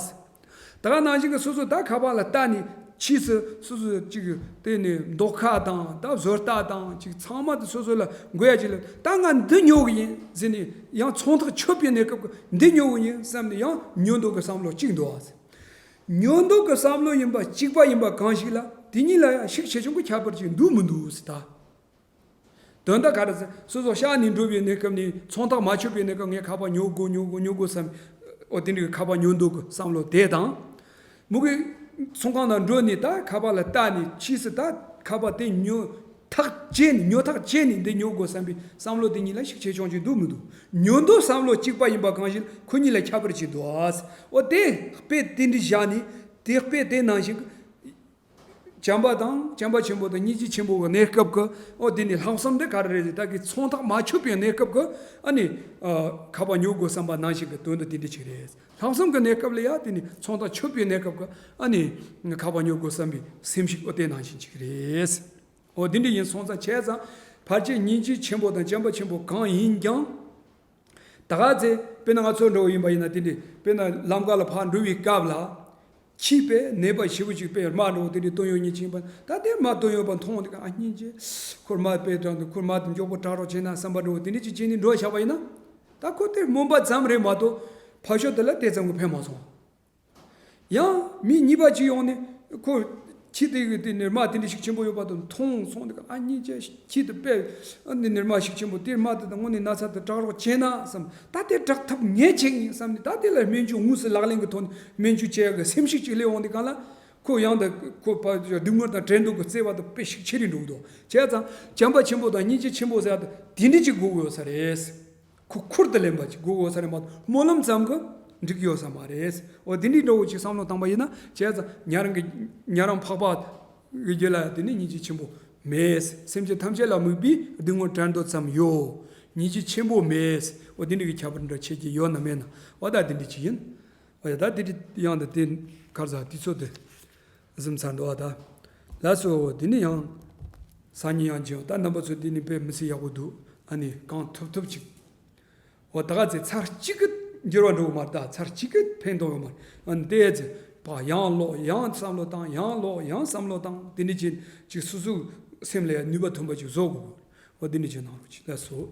ད་ག་ནང་བཞིན་གྱི་སོ་སོ་ད་ཁ་པར་ལ་ལྟ་ནས་ཕྱིས་སུ་སོ་སོ་གཅིག་དེ་ནས་མདོག་ཁ་དང་ད་བཟོ་ལྟ་དང་གཅིག་ཚང་མ་དེ་སོ་སོ་ལ་དགོས་ཡ་གཅིག་ལ་ད་ང་འདི་ཉོ་གི་ཡིན་ཟེར་ནས་ཡང་ཚོང་ཐག་ཆོད་པའི་གནས་སྐབས་ཀྱི་འདི་ཉོ་གི་ཡིན་བསམ་ནས་ཡང་ཉོ་འདོད་ཀྱི་བསམ་བློ་གཅིག་འདུག་ཨ། ཉོ་འདོད་ཀྱི་བསམ་བློ་ཡིན་པ་གཅིག་པ་ཡིན་པ་གང་ཞིག་ལ་དེ་གཉིས་ལ་ཡང་ཤུགས་ཆེ་ཆུང་གི་ཁྱད་པར་ཅིག་འདུག་མི་འདུག་ཟེར་ད། དོན་དག་ག་རེ་ཟེར། སོ་སོ་ཤག་ནས་འགྲོ་བའི་གནས་སྐབས་ནས་ཚོང་ཐག་མ་ཆོད་པའི་གནས་སྐབས་ངས་ཁ་པར་ཉོ་དགོས་ཉོ་དགོས་ཉོ་དགོས་བསམ། འོ་དེ་འདྲའི་ཁ་པར་ཉོ་འདོད་ཀྱི་བསམ་བློ་དེ་དང་། མུ་གེ་ཚོང་ཁང་ནང་འགྲོ་ནས་ད་ཁ་པར་ལ་ལྟ་ནས་ཕྱིས་སུ་ད་ཁ་པར་དེ་ཉོ་ཐག་བཅད་ནས་ཉོ་ཐག་བཅད་ནས་འདི་ཉོ་དགོས་བསམ་པའི་བསམ་བློ་དེ་གཉིས་ལ་ཤུགས་ཆེ་ཆུང་ཅིག་འདུག་མི་འདུག་ཉོ་འདོད་བསམ་བློ་གཅིག་པ་ཡིན་པ་གང་ཞིག་ཁོ་གཉིས་ལ་ཁྱད་པར་ཅིག་འདུག་ཨ། འོ་དེ་དཔེ་དེ་འདྲ་བཞག་ནས་དེ་དཔེ་དེ་ནང་བཞིན། བྱམས་པ་དང་བྱམས་པ་ཆེན་པོ་དང་སྙིང་རྗེ་ཆེན་པོ་གི་གནས་སྐབས་ཀྱི་ཨོ་དེ་ནི་ལྷག་བསམ་དེ་ག་རེ་རེད་ཟེར་ད་གི་ཚོང་ཐག་མ་ཆོད་པའི་གནས་སྐབས་ཀྱི་ཨ་ནི་ཨ་ཁ་པར་ཉོ་དགོས་བསམ་པ་ནང་བཞིན་གྱི་དོན་དུ་དེ་འདྲ་ཅིག་རེད། ལྷག་བསམ་གྱི་གནས་སྐབས་ལ་ཡང་དེ་ནི་ཚོང་ཐག་ཆོད་པའི་གནས་སྐབས་ཀྱི་ཨ་ནི་ཁ་པར་ཉོ་དགོས་བསམ་པའི་སེམས་ཤིག་ཨོ་དེ་ནང་བཞིན་ཅིག་རེད། ཨོ་དེ་འདྲ་ཡིན་སོང་ཙང་བྱས་ཙང་ཕལ་ཆེར་སྙིང་རྗེ་ཆེན་པོ་དང་བྱམས་པ་ཆེན་པོ་གང་ཡིན་ཀྱང་། ད་ག་ཚེ་དཔེར་ན་ང་ཚོ་འགྲོ་བ་ཡིན་པ་ཡིན་ན་དེ་འདྲའི་དཔེར་ན་ལམ་ཁ་ལ་ཕར་འགྲོ་བའི་སྐབས་ལ། ཁྱི་དཔེ་ནད་པ་ཞེ་པོ་ཅིག་དཔེ་རྨ་འགྲོ་དེ་འདྲའི་བཏོན་ཡོང་མཁན་ཅིག་ཡིན་པ་ད་དེ་རྨ་བཏོན་ཡོང་པ་མཐོང་དེ་ག་ཨ་སྙིང་རྗེ། ཁོ་རྨ་དཔེ་དྲག་འདུག་ཁོ་རྨ་དེ་མགྱོགས་པོ་དྲག་རོགས་བྱས་ན་བསམ་པ་འགྲོ་དེ་འདྲ་ཅིག་བྱས་ནས་འགྲོ་བཞག་པ་ཡིན་ན། ད་ཁོ་དེ་སྨོན་པ་ཙམ་རེད་མ་གཏོགས་ཕར་ཕྱོགས་དེ་ལ་དེ་ཙམ་གྱི་ཕན་མ་སོང་། ཡང་མི་གཉིས་པ་གཅིག་ཡོང་ནས་ཁོ་ཁྱི་དེ་གི་དེ་ནི་རྨ་དེ་འདྲ་ཞིག་ཆེན་པོ་ཡོད་པ་དང་མཐོང་སོང་དེ་ག་ཨ་སྙིང་རྗེ། ཁྱི་དེ་དཔེ་ཨ་ནི་ནི་རྨ་ཞིག་ཆེན་པོ་དེ་རྨ་དེ་དང་དངོས་གནས་ན་ཚ་དེ་དྲག་རོགས་བྱས་ན་བསམ། ད་དེ་དྲག་ཐབས་ངས་བྱེད་ཀྱི་ཡིན་བསམ་ནས་ད་དེ་ལ་སྨན་བཅོས་དངོས་སུ་ལག་ལེན་གྱི་ཐོག་ནས་སྨན་བཅོས་བྱེད་ཡག་གི་སེམས་ཤུགས་ཅིག་སླེབས་འོང་དེ་ག་ལ་ཁོ་ཡང་དེ་ཁོ་ཕ་སྡུག་བསྔལ་དང་བྲལ་འདོད་ཀྱི་བརྩེ་བ་དེ་དཔེ་ཤུགས་ཆེ་རུ་འགྲོ་གི་འདུག་བྱས་ཙང་བྱམས་པ་ཆེན་པོ་དང་སྙིང་རྗེ་ཆེན་པོ་ཟེར་ཡག་དེ་དེ་འདྲ་ཅིག་དགོས་ཀྱི་ཡོད་ས་རེད། ཁོ་ཁུར་དུ་ལེན་པ་ཅིག་དགོས་ཡོད་ས་རེད་མ་གཏོགས་སྨོན་ལམ་ཙམ་གྱིས་འགྲིག་གི་ཡོད་ས་མ་རེད། འོ་དེ་འདྲའི་འདྲ་བོ་ཅིག་བསམ་བློ་བཏང་པ་ཡིན་ན་བྱས་ཙང་ཉན་རང་གི་ཉན་རང་འཕགས་པ་གི་རྒྱུད་ལ་དེ་ནི་སྙིང་རྗེ་ཆེན་པོ་མེད། སེམས་ཅན་ཐམས་ཅད་ལ་དམིགས་པའི་སྡུག་བསྔལ་བྲལ་འདོད་ཙམ་ཡོད། སྙིང་རྗེ་ཆེན་པོ་མེད། འོ་དེ་འདྲ་གི་ཁྱད་པར་འདྲ་ཁྱེད་ཀྱི་ཡོད་ན་མེད་ན་འོ་ད་དེ་འདྲ་ཅིག་ཡིན། འོ་ཡ་ད་དེ་འདྲ་ཡང་ད་དེ་གར་ཟ་དུས་ཚོད་དེ། གཟིམ་ཚར་འདུག་བ་ད། ལགས་སོ་དེ་ནི་ཡང་ སང་ཉིན་ཡང་འབྱོན། ད་རྣམ་པ་ཚོ་འདི་ནི་དཔེ་མི་སྲིད་ཡག་པོ་འདུག་ཨ་ནི་གང་ཐུབ་ཐུབ་ཅིག་འོ་ད་ག་ཚེ་ཚར་གཅིག་གི་འགྱུར་བ་འགྲོ་གི་མ་རེད། ད་ཚར་གཅིག་གི་ཕན་ཐོགས་ཡོད་མ་རེད། ཨ་ནི་དེ་ཡ་ཚེ་ཕ་ཡང་ཀློག་ཡང་བསམ་བློ་བཏང་། ཡང་ཀློག་ཡང་བསམ་བློ་བཏང་། དེ་ནི་ཅིག་ཅིག་སོ་སོའི་སེམས་ལ་ནུས་པ་ཐོན་པ་ཅིག་བཟོ་དགོས། འོ་དེ་ནི་ཅིག་གནང་རོགས་གྱིས། ལགས་སོ།